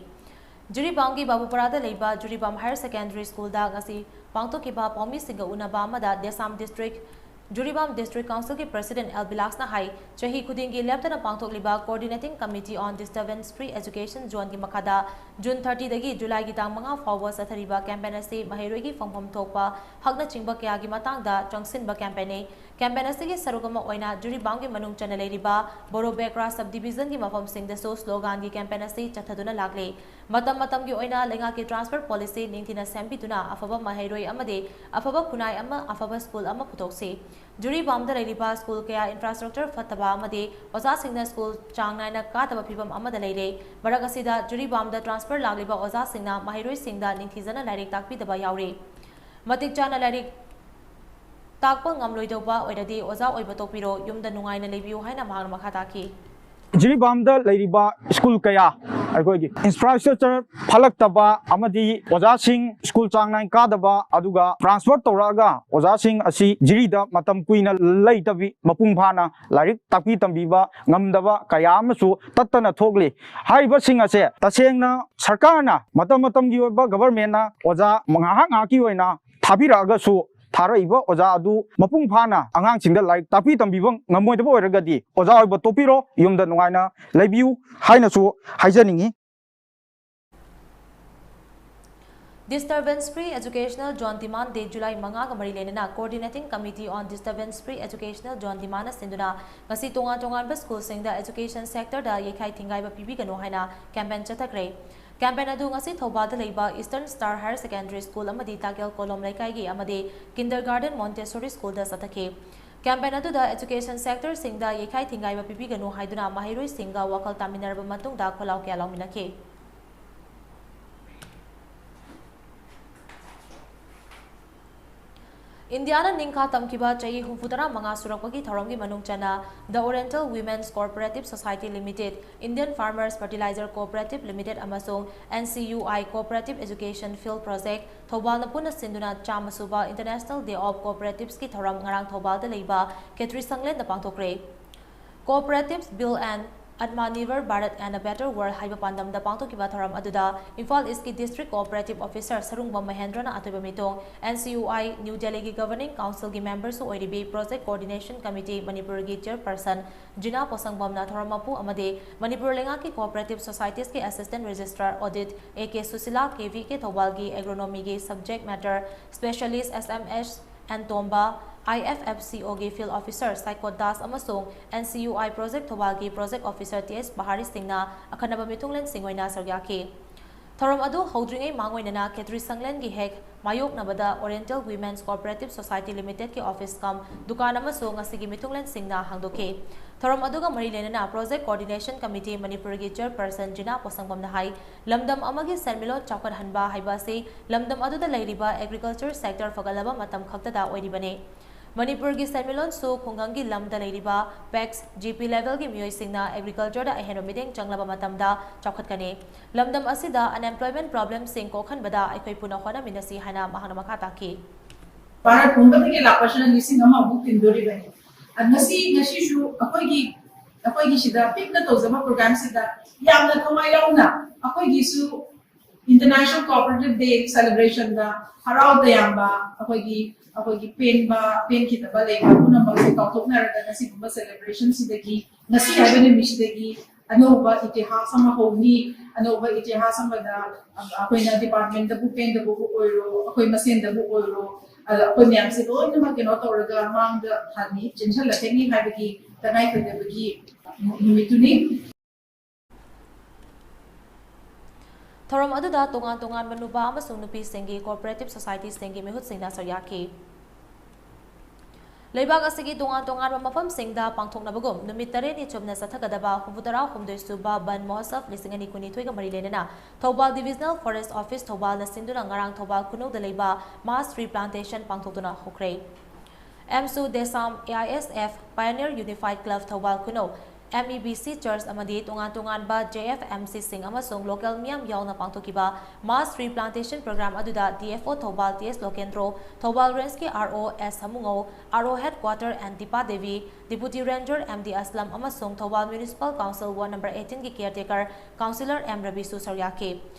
ꯖꯤꯔꯤꯕꯥꯝꯒꯤ ꯕꯥꯕꯨꯄꯔꯥꯗ ꯂꯩꯕ ꯖꯤꯔꯤꯕꯥꯝ Higher Secondary Schoolꯗ ꯉꯁꯤ ꯄꯥꯡꯊꯣꯛꯈꯤꯕ ꯄꯥꯎꯃꯤꯁꯤꯡꯒ ꯎꯅꯕ ꯑꯃꯗ ꯗꯦꯁꯥꯝ District, ꯖꯤꯔꯤꯕꯥꯝ District Councilꯒꯤ President ꯑꯦꯜ ꯕꯤꯂꯥꯁꯅ ꯍꯥꯏ, ꯆꯍꯤ ꯈꯨꯗꯤꯡꯒꯤ ꯂꯦꯞꯇꯅ ꯄꯥꯡꯊꯣꯛꯂꯤꯕ Coordinating Committee on Disturbance Free Education Zoneꯒꯤ ꯃꯈꯥꯗ ꯖꯨꯟ thirtyꯗꯒꯤ ꯖꯨꯂꯥꯏꯒꯤ ꯇꯥꯡ ꯃꯉꯥ ꯐꯥꯎꯕ ꯆꯠꯊꯔꯤꯕ campaign ꯑꯁꯤ ꯃꯍꯩꯔꯣꯏꯒꯤ ꯐꯪꯐꯝ ꯊꯣꯛꯄ ꯍꯛꯅꯆꯤꯡꯕ ꯀꯌꯥꯒꯤ ꯃꯇꯥꯡꯗ ꯆꯪꯁꯤꯟꯕ campaignꯅꯤ꯫ Campaign ꯑꯁꯤꯒꯤ ꯁꯔꯨꯛ ꯑꯃ ꯑꯣꯏꯅ ꯖꯤꯔꯤꯕꯥꯝꯒꯤ ꯃꯅꯨꯡ ꯆꯟꯅ ꯂꯩꯔꯤꯕ ꯕꯣꯔꯣ ꯕꯦꯀ꯭ꯔꯥ Subdivisionꯒꯤ ꯃꯐꯝꯁꯤꯡꯗꯁꯨ sloganꯒꯤ campaign ꯑꯁꯤ ꯆꯠꯊꯗꯨꯅ ꯂꯥꯛꯂꯤ꯫ ꯃꯇꯝ ꯃꯇꯝꯒꯤ ꯑꯣꯏꯅ ꯂꯩꯉꯥꯛꯀꯤ transfer policy ꯅꯤꯡꯊꯤꯅ ꯁꯦꯝꯕꯤꯗꯨꯅ ꯑꯐꯕ ꯃꯍꯩꯔꯣꯏ ꯑꯃꯗꯤ ꯑꯐꯕ ꯈꯨꯟꯅꯥꯏ ꯑꯃ, ꯑꯐꯕ ꯁ꯭ꯀꯨꯜ ꯑꯃ ꯄꯨꯊꯣꯛꯁꯤ꯫ ꯖꯤꯔꯤꯕꯥꯝꯗ ꯂꯩꯔꯤꯕ ꯁ꯭ꯀꯨꯜ ꯀꯌꯥ infrastructure ꯐꯠꯇꯕ ꯑꯃꯗꯤ ꯑꯣꯖꯥꯁꯤꯡꯅ ꯁ꯭ꯀꯨꯜ ꯆꯥꯡ ꯅꯥꯏꯅ ꯀꯥꯗꯕ ꯐꯤꯚꯝ ꯑꯃꯗ ꯂꯩꯔꯦ꯫ ꯃꯔꯛ ꯑꯁꯤꯗ ꯖꯤꯔꯤꯕꯥꯝꯗ transfer ꯂꯥꯛꯂꯤꯕ ꯑꯣꯖꯥꯁꯤꯡꯅ ꯃꯍꯩꯔꯣꯏꯁꯤꯡꯗ ꯅꯤꯡꯊꯤꯖꯅ ꯂꯥꯏꯔꯤꯛ ꯇꯥꯛꯄꯤꯗꯕ ꯌꯥꯎꯔꯤ꯫ ꯃꯇꯤꯛ ꯆꯥꯅ ꯂꯥꯏꯔꯤꯛ ꯇꯥꯛꯄ ꯉꯝꯂꯣꯏꯗꯧꯕ ꯑꯣꯏꯔꯗꯤ ꯑꯣꯖꯥ ꯑꯣꯏꯕ ꯇꯣꯛꯄꯤꯔꯣ, ꯌꯨꯝꯗ ꯅꯨꯡꯉꯥꯏꯅ ꯂꯩꯕꯤꯌꯨ ꯍꯥꯏꯅ ꯃꯍꯥꯛꯅ ꯃꯈꯥ ꯇꯥꯈꯤ꯫ ꯖꯤꯔꯤꯕꯥꯝꯗ ꯂꯩꯔꯤꯕ ꯁ꯭ꯀꯨꯜ ꯀꯌꯥ ꯑꯩꯈꯣꯏꯒꯤ infrastructure ꯐꯠꯂꯛꯇꯕ ꯑꯃꯗꯤ ꯑꯣꯖꯥꯁꯤꯡ ꯁ꯭ꯀꯨꯜ ꯆꯥꯡ ꯅꯥꯏꯅ ꯀꯥꯗꯕ, ꯑꯗꯨꯒ transfer ꯇꯧꯔꯛꯑꯒ ꯑꯣꯖꯥꯁꯤꯡ ꯑꯁꯤ ꯖꯤꯔꯤꯗ ꯃꯇꯝ ꯀꯨꯏꯅ ꯂꯩꯇꯕꯤ, ꯃꯄꯨꯡ ꯐꯥꯅ ꯂꯥꯏꯔꯤꯛ ꯇꯥꯛꯄꯤ ꯇꯝꯕꯤꯕ ꯉꯝꯗꯕ ꯀꯌꯥ ꯑꯃꯁꯨ ꯇꯠꯇꯅ ꯊꯣꯛꯂꯤ꯫ ꯍꯥꯏꯔꯤꯕꯁꯤꯡ ꯑꯁꯦ ꯇꯁꯦꯡꯅ ꯁꯔꯀꯥꯔꯅ ꯃꯇꯝ ꯃꯇꯝꯒꯤ ꯑꯣꯏꯕ governmentꯅ ꯑꯣꯖꯥ ꯉꯥꯏꯍꯥꯛ ꯉꯥꯏꯍꯥꯛꯀꯤ ꯑꯣꯏꯅ ꯊꯥꯕꯤꯔꯛꯑꯒꯁꯨ, ꯊꯥꯔꯛꯏꯕ ꯑꯣꯖꯥ ꯑꯗꯨ ꯃꯄꯨꯡ ꯐꯥꯅ ꯑꯉꯥꯡꯁꯤꯡꯗ ꯂꯥꯏꯔꯤꯛ ꯇꯥꯛꯄꯤ ꯇꯝꯕꯤꯕ ꯉꯝꯃꯣꯏꯗꯕ ꯑꯣꯏꯔꯒꯗꯤ ꯑꯣꯖꯥ ꯑꯣꯏꯕ ꯇꯣꯛꯄꯤꯔꯣ, ꯌꯨꯝꯗ ꯅꯨꯡꯉꯥꯏꯅ ꯂꯩꯕꯤꯌꯨ ꯍꯥꯏꯅꯁꯨ ꯍꯥꯏꯖꯅꯤꯡꯏ꯫ Disturbance Free Educational Zone Demand Day, July ꯃꯉꯥꯒ ꯃꯔꯤ ꯂꯩꯅꯅ Coordinating Committee on Disturbance Free Educational Zone Demand ꯅ ꯁꯤꯟꯗꯨꯅ ꯉꯁꯤ ꯇꯣꯉꯥꯟ ꯇꯣꯉꯥꯟꯕ ꯁ꯭ꯀꯨꯜꯁꯤꯡꯗ education sector ꯗ ꯌꯩꯈꯥꯏ ꯊꯤꯡꯒꯥꯏꯕ ꯄꯤꯕꯤꯒꯅꯨ ꯍꯥꯏꯅ campaign ꯆꯠꯊꯈ꯭ꯔꯦ꯫ Campaign ꯑꯗꯨ ꯉꯁꯤ ꯊꯧꯕꯥꯜꯗ ꯂꯩꯕ Eastern Star Higher Secondary School ꯑꯃꯗꯤ ꯇꯥꯀꯦꯜ ꯀꯣꯂꯣꯝ ꯂꯩꯀꯥꯏꯒꯤ ꯑꯃꯗꯤ Kindergarten Montessori School ꯗ ꯆꯠꯊꯈꯤ꯫ Campaign ꯑꯗꯨꯗ education sector ꯁꯤꯡꯗ ꯌꯩꯈꯥꯏ ꯊꯤꯡꯒꯥꯏꯕ ꯄꯤꯕꯤꯒꯅꯨ ꯍꯥꯏꯗꯨꯅ ꯃꯍꯩꯔꯣꯏꯁꯤꯡꯒ ꯋꯥꯈꯜ ꯇꯥꯃꯤꯟꯅꯔꯕ ꯃꯇꯨꯡꯗ ꯈꯣꯜꯂꯥꯎ ꯀꯌꯥ ꯂꯥꯎꯃꯤꯟꯅꯈꯤ꯫ ꯏꯟꯗꯤꯌꯥꯅ ꯅꯤꯡꯈꯥ ꯇꯝꯈꯤꯕ ꯆꯍꯤ ꯍꯨꯝꯐꯨꯇꯔꯥ ꯃꯉꯥ ꯁꯨꯔꯛꯄꯒꯤ ꯊꯧꯔꯝꯒꯤ ꯃꯅꯨꯡ ꯆꯟꯅ The Oriental Women's Cooperative Society Limited, Indian Farmers Fertilizer Cooperative Limited ꯑꯃꯁꯨꯡ N C U I Cooperative Education Field Project ꯊꯧꯕꯥꯜꯅ ꯄꯨꯟꯅ ꯁꯤꯟꯗꯨꯅ ꯆꯥꯝꯃ ꯁꯨꯕ International Day of Cooperatives ꯀꯤ ꯊꯧꯔꯝ ꯉꯔꯥꯡ ꯊꯧꯕꯥꯜꯗ ꯂꯩꯕ ꯈꯦꯇ꯭ꯔꯤ ꯁꯪꯂꯦꯟꯗ ꯄꯥꯡꯊꯣꯛꯈ꯭ꯔꯦ꯫ Cooperatives Build an Atmanirbhar Bharat and a Better World ꯍꯥꯏꯕ ꯄꯥꯟꯗꯝꯗ ꯄꯥꯡꯊꯣꯛꯈꯤꯕ ꯊꯧꯔꯝ ꯑꯗꯨꯗ ꯏꯝꯐꯥꯜ ꯏꯁꯀꯤ District Cooperative Officer ꯁꯔꯨꯡꯕꯝ ꯃꯍꯦꯟꯗ꯭ꯔꯅ ꯑꯊꯣꯏꯕ ꯃꯤꯇꯣꯡ, N C U I New Delhi ꯒꯤ Governing Council ꯒꯤ member ꯁꯨ ꯑꯣꯏꯔꯤꯕꯤ Project Coordination Committee ꯃꯅꯤꯄꯨꯔꯒꯤ Chairperson ꯖꯤꯅꯥ ꯄꯣꯁꯪꯕꯝꯅ ꯊꯧꯔꯝ ꯃꯄꯨ ꯑꯃꯗꯤ ꯃꯅꯤꯄꯨꯔ ꯂꯩꯉꯥꯛꯀꯤ Cooperative Societies ꯀꯤ Assistant Registrar Audit A K Sushila, K V K ꯊꯧꯕꯥꯜꯒꯤ Agronomy ꯒꯤ Subject Matter Specialist S M S N Tomba, I F F C O ꯒꯤ Field Officer ꯁꯥꯏꯀꯣꯠ ꯗꯥꯁ ꯑꯃꯁꯨꯡ N C U I Project ꯊꯧꯕꯥꯜꯒꯤ Project Officer T S ꯕꯍꯥꯔꯤ ꯁꯤꯡꯅ ꯑꯈꯟꯅꯕ ꯃꯤꯊꯨꯡꯂꯦꯟꯁꯤꯡ ꯑꯣꯏꯅ ꯁꯔꯨꯛ ꯌꯥꯈꯤ꯫ ꯊꯧꯔꯝ ꯑꯗꯨ ꯍꯧꯗ꯭ꯔꯤꯉꯩ ꯃꯥꯡ ꯑꯣꯏꯅꯅ ꯈꯦꯇ꯭ꯔꯤ ꯁꯪꯂꯦꯟꯒꯤ ꯍꯦꯛ ꯃꯥꯌꯣꯛꯅꯕꯗ Oriental Women's Cooperative Society Limited ꯀꯤ office cum ꯗꯨꯀꯥꯟ ꯑꯃꯁꯨ ꯉꯁꯤꯒꯤ ꯃꯤꯊꯨꯡꯂꯦꯟꯁꯤꯡꯅ ꯍꯥꯡꯗꯣꯛꯈꯤ꯫ ꯊꯧꯔꯝ ꯑꯗꯨꯒ ꯃꯔꯤ ꯂꯩꯅꯅ Project Coordination Committee ꯃꯅꯤꯄꯨꯔꯒꯤ Chairperson ꯖꯤꯅꯥ ꯄꯣꯁꯪꯕꯝꯅ ꯍꯥꯏ, ꯂꯝꯗꯝ ꯑꯃꯒꯤ ꯁꯦꯟꯃꯤꯠꯂꯣꯟ ꯆꯥꯎꯈꯠꯍꯟꯕ ꯍꯥꯏꯕ ꯑꯁꯤ ꯂꯝꯗꯝ ꯑꯗꯨꯗ ꯂꯩꯔꯤꯕ agriculture sector ꯐꯒꯠꯂꯕ ꯃꯇꯝ ꯈꯛꯇꯗ ꯑꯣꯏꯔꯤꯕꯅꯤ꯫ ꯃꯅꯤꯄꯨꯔꯒꯤ ꯁꯦꯟꯃꯤꯠꯂꯣꯟꯁꯨ ꯈꯨꯡꯒꯪꯒꯤ ꯂꯝꯗ ꯂꯩꯔꯤꯕ PAX, G P level ꯒꯤ ꯃꯤꯑꯣꯏꯁꯤꯡꯅ agriculture ꯗ ꯑꯍꯦꯟꯕ ꯃꯤꯠꯌꯦꯡ ꯆꯪꯂꯕ ꯃꯇꯝꯗ ꯆꯥꯎꯈꯠꯀꯅꯤ꯫ ꯂꯝꯗꯝ ꯑꯁꯤꯗ unemployment problem ꯁꯤꯡ ꯀꯣꯛꯍꯟꯕꯗ ꯑꯩꯈꯣꯏ ꯄꯨꯟꯅ ꯍꯣꯠꯅꯃꯤꯟꯅꯁꯤ ꯍꯥꯏꯅ ꯃꯍꯥꯛꯅ ꯃꯈꯥ ꯇꯥꯈꯤ꯫ ꯚꯥꯔꯠ ꯄꯨꯝꯕꯗꯒꯤ ꯂꯥꯛꯄꯁꯤꯅ ꯂꯤꯁꯤꯡ ꯑꯃꯃꯨꯛ ꯇꯤꯟꯗꯣꯔꯤꯕꯅꯤ꯫ ꯑ, ꯉꯁꯤ, ꯉꯁꯤꯁꯨ ꯑꯩꯈꯣꯏꯒꯤ, ꯑꯩꯈꯣꯏꯒꯤ ꯁꯤꯗ ꯄꯤꯛꯅ ꯇꯧꯖꯕ program ꯁꯤꯗ ꯌꯥꯝꯅ ꯊꯋꯥꯏ ꯌꯥꯎꯅ ꯑꯩꯈꯣꯏꯒꯤꯁꯨ International Cooperative Day celebration ꯗ ꯍꯔꯥꯎ ꯇꯌꯥꯝꯕ, ꯑꯩꯈꯣꯏꯒꯤ, ꯑꯩꯈꯣꯏꯒꯤ ꯄꯦꯟꯕ, ꯄꯦꯟꯈꯤꯗꯕ ꯂꯩꯕ ꯄꯨꯝꯅꯃꯛꯁꯦ ꯀꯥꯎꯊꯣꯛꯅꯔꯒ ꯉꯁꯤꯒꯨꯝꯕ celebration ꯁꯤꯗꯒꯤ, ꯉꯁꯤ ꯍꯥꯏꯕ ꯅꯨꯃꯤꯠꯁꯤꯗꯒꯤ ꯑꯅꯧꯕ ꯏꯇꯤꯍꯥꯁ ꯑꯃ ꯍꯧꯅꯤ꯫ ꯑꯅꯧꯕ ꯏꯇꯤꯍꯥꯁ ꯑꯃꯗ ꯑꯩꯈꯣꯏꯅ ꯗꯤꯄꯥꯔꯠꯃꯦꯟꯗꯕꯨ ꯄꯦꯟꯗꯕꯕꯨ ꯑꯣꯏꯔꯣ, ꯑꯩꯈꯣꯏ ꯃꯁꯦꯟꯗꯕꯨ ꯑꯣꯏꯔꯣ, ꯑꯗ ꯑꯩꯈꯣꯏ ꯃꯌꯥꯝꯁꯦ ꯂꯣꯏꯅꯃꯛ ꯀꯩꯅꯣ ꯇꯧꯔꯒ ꯃꯥꯡꯗ ꯍꯥꯟꯅꯤ ꯆꯦꯟꯁꯤꯜꯂꯛꯀꯅꯤ ꯍꯥꯏꯕꯒꯤ ꯇꯉꯥꯏꯐꯗꯕꯒꯤ ꯅꯨꯃꯤꯠꯇꯨꯅꯤ꯫ ꯊꯧꯔꯝ ꯑꯗꯨꯗ ꯇꯣꯉꯥꯟ ꯇꯣꯉꯥꯟꯕ ꯅꯨꯄꯥ ꯑꯃꯁꯨꯡ ꯅꯨꯄꯤꯁꯤꯡꯒꯤ ꯀꯣꯑꯣꯄꯔꯦꯇꯤꯚ ꯁꯣꯁꯥꯏꯇꯤꯁꯤꯡꯒꯤ ꯃꯤꯍꯨꯠꯁꯤꯡꯅ ꯁꯔꯨꯛ ꯌꯥꯈꯤ꯫ ꯂꯩꯕꯥꯛ ꯑꯁꯤꯒꯤ ꯇꯣꯉꯥꯟ ꯇꯣꯉꯥꯟꯕ ꯃꯐꯝꯁꯤꯡꯗ ꯄꯥꯡꯊꯣꯛꯅꯕꯒꯨꯝ ꯅꯨꯃꯤꯠ ꯇꯔꯦꯠꯅꯤ ꯆꯨꯝꯅ ꯆꯠꯊꯒꯗꯕ ꯍꯨꯝꯐꯨꯇꯔꯥ ꯍꯨꯝꯗꯣꯏ ꯁꯨꯕ ꯕꯟ ꯃꯍꯣꯠꯁꯕ ꯂꯤꯁꯤꯡ ꯑꯅꯤ ꯀꯨꯟꯅꯤꯊꯣꯏꯒ ꯃꯔꯤ ꯂꯩꯅꯅ ꯊꯧꯕꯥꯜ ꯗꯤꯚꯤꯖꯅꯦꯜ ꯐꯣꯔꯦꯁ ꯑꯣꯐꯤꯁ ꯊꯧꯕꯥꯜꯅ ꯁꯤꯟꯗꯨꯅ ꯉꯔꯥꯡ ꯊꯧꯕꯥꯜ ꯈꯨꯅꯧꯗ ꯂꯩꯕ ꯃꯥꯁ ꯇ꯭ꯔꯤ ꯄ꯭ꯂꯥꯟꯇꯦꯁꯟ ꯄꯥꯡꯊꯣꯛꯇꯨꯅ ꯍꯧꯈ꯭ꯔꯦ꯫ ꯑꯦꯝꯁꯨ DESAM, A I S F, pioneer unified club Thoubal ꯈꯨꯅꯧ, M E B C church ꯑꯃꯗꯤ ꯇꯣꯉꯥꯟ ꯇꯣꯉꯥꯟꯕ ꯖꯦ ꯑꯦꯐ ꯑꯦꯝ ꯁꯤꯁꯤꯡ ꯑꯃꯁꯨꯡ ꯂꯣꯀꯦꯜ ꯃꯤꯌꯥꯝ ꯌꯥꯎꯅ ꯄꯥꯡꯊꯣꯛꯈꯤꯕ ꯃꯥꯁ ꯇ꯭ꯔꯤ ꯄ꯭ꯂꯥꯟꯇꯦꯁꯟ ꯄ꯭ꯔꯣꯒ꯭ꯔꯥꯝ ꯑꯗꯨꯗ D F O Thoubal T S Lokendro, Thoubal ꯔꯦꯟꯖꯀꯤ R O S Samungou, R O headquarter N Dipa Devi, deputy ranger M D Aslam ꯑꯃꯁꯨꯡ Thoubal municipal council ward number ꯑꯩꯠꯇꯤꯟꯒꯤ ꯀꯤꯌꯔꯇꯦꯀꯔ ꯀꯥꯎꯟꯁꯤꯂꯔ ꯑꯦꯝ ꯔꯕꯤꯁꯨ ꯁꯔꯨꯛ ꯌꯥꯈꯤ꯫